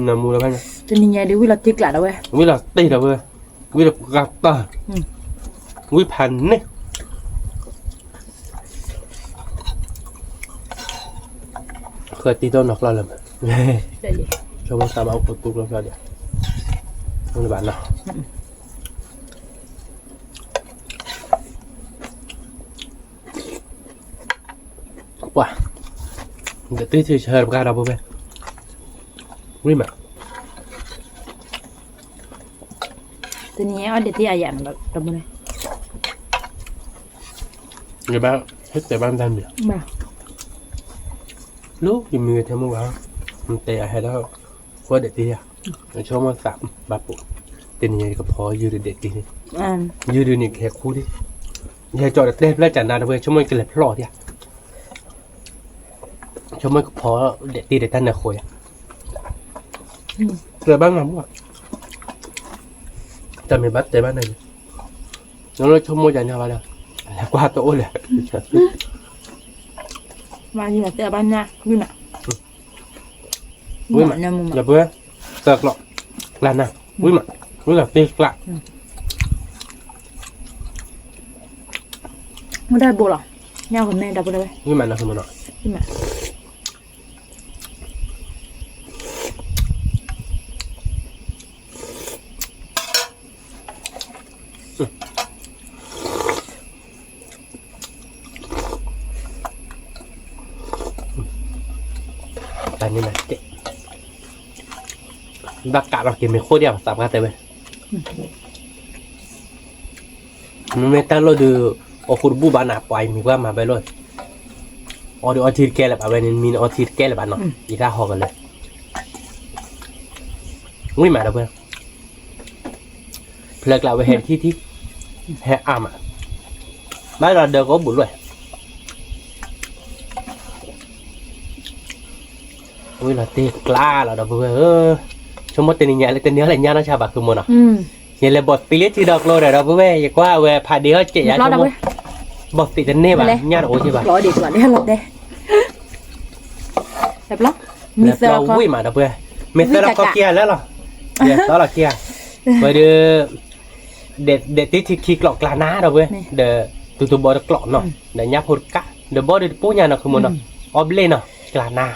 နမူလၢၤဘၣ်, တနံၤညါဒ်ဝံၤလီၤတ့ကျးဒီးဝဲ, ဝံၤလီၤတ့ဒီးဝဲ, ဝံၤလီၤကးတၢ်, ဝံၤဖးန့ၣ်, ဃၢၤတံၢ်တီနီၤကျီၢ်လၢၤ, ဆိကမိၣ်သးဘၣ်အိၣ်ခိးတူၢ်ကျီၢ်ကျီၢ်ဒီး, ဘၣ်နီၤ ပှၤ, ဒီးတ့ဆၢဆၢတပှၢ်ဒီပုၢ်ဝဲၢ်, ဝံၤမး, တနံၤညါအီၣ်ဒဲးတ့အယၤမးဒီပုၢ်ဝဲၢ်, ယဘၣ်ဟဲတဲဘၣ်တၢ်မံၤ, လၢယမံၤဂ့ၤထဲမိၢ်ဂၤ, နတဲယၤဟဲဒီး, ဃိဒဲးတ့ယၤ, ယဆိကမိၣ်သးဘၣ်ပိာ်, တနံၤညါယကဖီယုၢ်ဒီးဒဲးတ့န့ၣ်, ယုၢ်ဒုးန့ၣ်ကဟဲခူဒံး, ယဟဲကၠီဒီးတဲဖျၢၣ်ကၢနါဒီပုၢ်ဝဲၢ် ဆိကမိၣ်ယကလဲၤဖျီၣ်ဒံးဧါ ဆိကမိၣ်ကဖီဒဲးတ့ဒီးတၢ်နၢၤဃိယၤ, တဲဘၣ်နၤမ့ၢ်, တၢ်မ့ၢ်ဘၣ်တဲဘၣ်နၤ, နလၢဆိကမိၣ်ယၤညါဘၣ်ဒီး, လဲၤကွၢ်တအိၣ်လဲၣ်, မၤယတဲဘၣ်ညါ, ဝံၤမး, ဒီပုၢ်ဝဲၢ်, သၢကျီး, ကျါနၤ, ဝံၤမး, ဝံၤလီၤတ့ကျး မ့ၢ်တၢ်ဘိလီၤ, ညၣ်ကမဲဒီပုၢ်ဝဲၢ်, ဝံၤမးနီၤ, တၢ်န့ၣ်နၤတဲ, ဘၣ်ကးထီၣ်က့ၤမ့ၢ်ဃိဒံး သးပှၢ်တဲဝဲ မ့မ့ၢ်တၢ်လီၢ်ဒီး အီၣ်ဃူတဘူၣ်ဘၣ်နၤ ပှၤအံၤမံၤပှၢ်မၤဝဲလီၤ, အီၣ်ဒီးအီထံတကဲလၢၤဘၣ်ဝဲန့ၣ် မံၤနအီထံတကဲလၢၤဘၣ်နီၤ, ယတၢ်ဟီၣ်ကလၢာ်, ဝံၤမးဒီပုၢ်ဝဲၢ်, ဖျၢၣ်ကျးဝဲဟဲတထံၣ်ထံၣ်, ဟဲအါမး, ဘၣ်ဒီးဒၢကအိၣ်ဘူးလွဲၢ် ဝံၤလီၤတ့ကျးလီၤဒီပုၢ်ဝဲၢ်ဧၢ, ဆိကမိၣ်တနံၤညါလၢတန့ၢ်အီၣ်လၢညၣ်နီၢ်ဆါဘၣ်ဃုာ်မ့ၢ်နီၤ, ယလဲၤဘီၣ်သံလၢထံဒီးကျိဒီး ဒီပုၢ်ဝဲၢ် ယကွၢ်အဝဲဖးဒ့ဟီၣ်စဲးယါဆိကမိၣ်, ဘီၣ်သံတန့ၢ်ဘၣ် ညၣ်တအိၣ်က့ဘၣ်, လဲၤပျီဝံၤမးဒီပုၢ်ဝဲၢ်, မ့ၢ်သၢလီၤခီခံဂၤလၢလီၤ, သၢလီၤခံဂၤ, ဝဲဒီး ဒဲးတ့ထံခံကျိးကျါနါဒီပုၢ်ဝဲၢ်, ဒီးတူၢ်တဘီတကျိးနီၤ, ဒီးညၣ်ဖိတကး, ဒီးဘီဒီးတပူၤညါနီၤ ဃုာ်မ့ၢ်နီၤ, အီၣ်ဘျ့ၣ်နီၤ, ကျါနါ,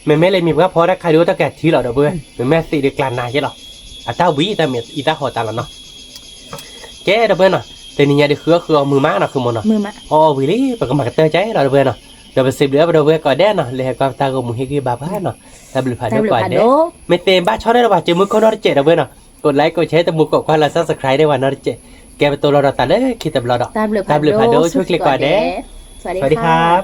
မ့မ့ၢ်လၢမံၤပှၢ်ဖီတၢ်ခါဒုးအိၣ်တၢ်ကထံလီၤဒီပုၢ်ဝဲၢ်, မ့မ့ၢ်သံးဒီးကျါနါယဲလီၤ, အတၢ်ဝံၤအံၤတၢ်ဟီၣ်တၢ်လီၤနီၤ, ကဲဒီပုၢ်ဝဲၢ်နီၤ, တနံၤညါဒုးဃုအီၣ်ဃုအီမုာ်မးနီၤ ဃုာ်မ့ၢ်နီၤ, အီၣ်ဝံၤလံ ပကမၤကတၢၢ်ကဲဒီပုၢ်ဝဲၢ်နီၤ, ဒီးပစံးဘျုးပဒီပုၢ်ဝဲၢ်ကိးဂၤဒဲးနီၤ လၢဟဲကွၢ်ပတၢ်ဂီၤမူဟ့ၣ်ဂံၢ်ဘါပှၤနီၤ, တၢ်ဘျုးဖးဒိၣ်ကိးဂၤဒဲး, မ့ၢ်သ့ဘၣ်ဆီၣ်ထွဲဒီးပှၤစုမုၢ်ခိၣ်နီတစဲးဒီပုၢ်ဝဲၢ်နီၤ, ကိးlikeကိးshare တမူကိးကွၢ်လၢ subscribe ဒဲးပှၤနီတစဲး ကဲပတိၢ်လီၤဒီးသးလၢခံတဘျီဒီး တၢ်ဘျုးဖးဒိၣ် ဆိၣ်ဂ့ၤကိးဂၤဒဲး, สวัสดีค่ะ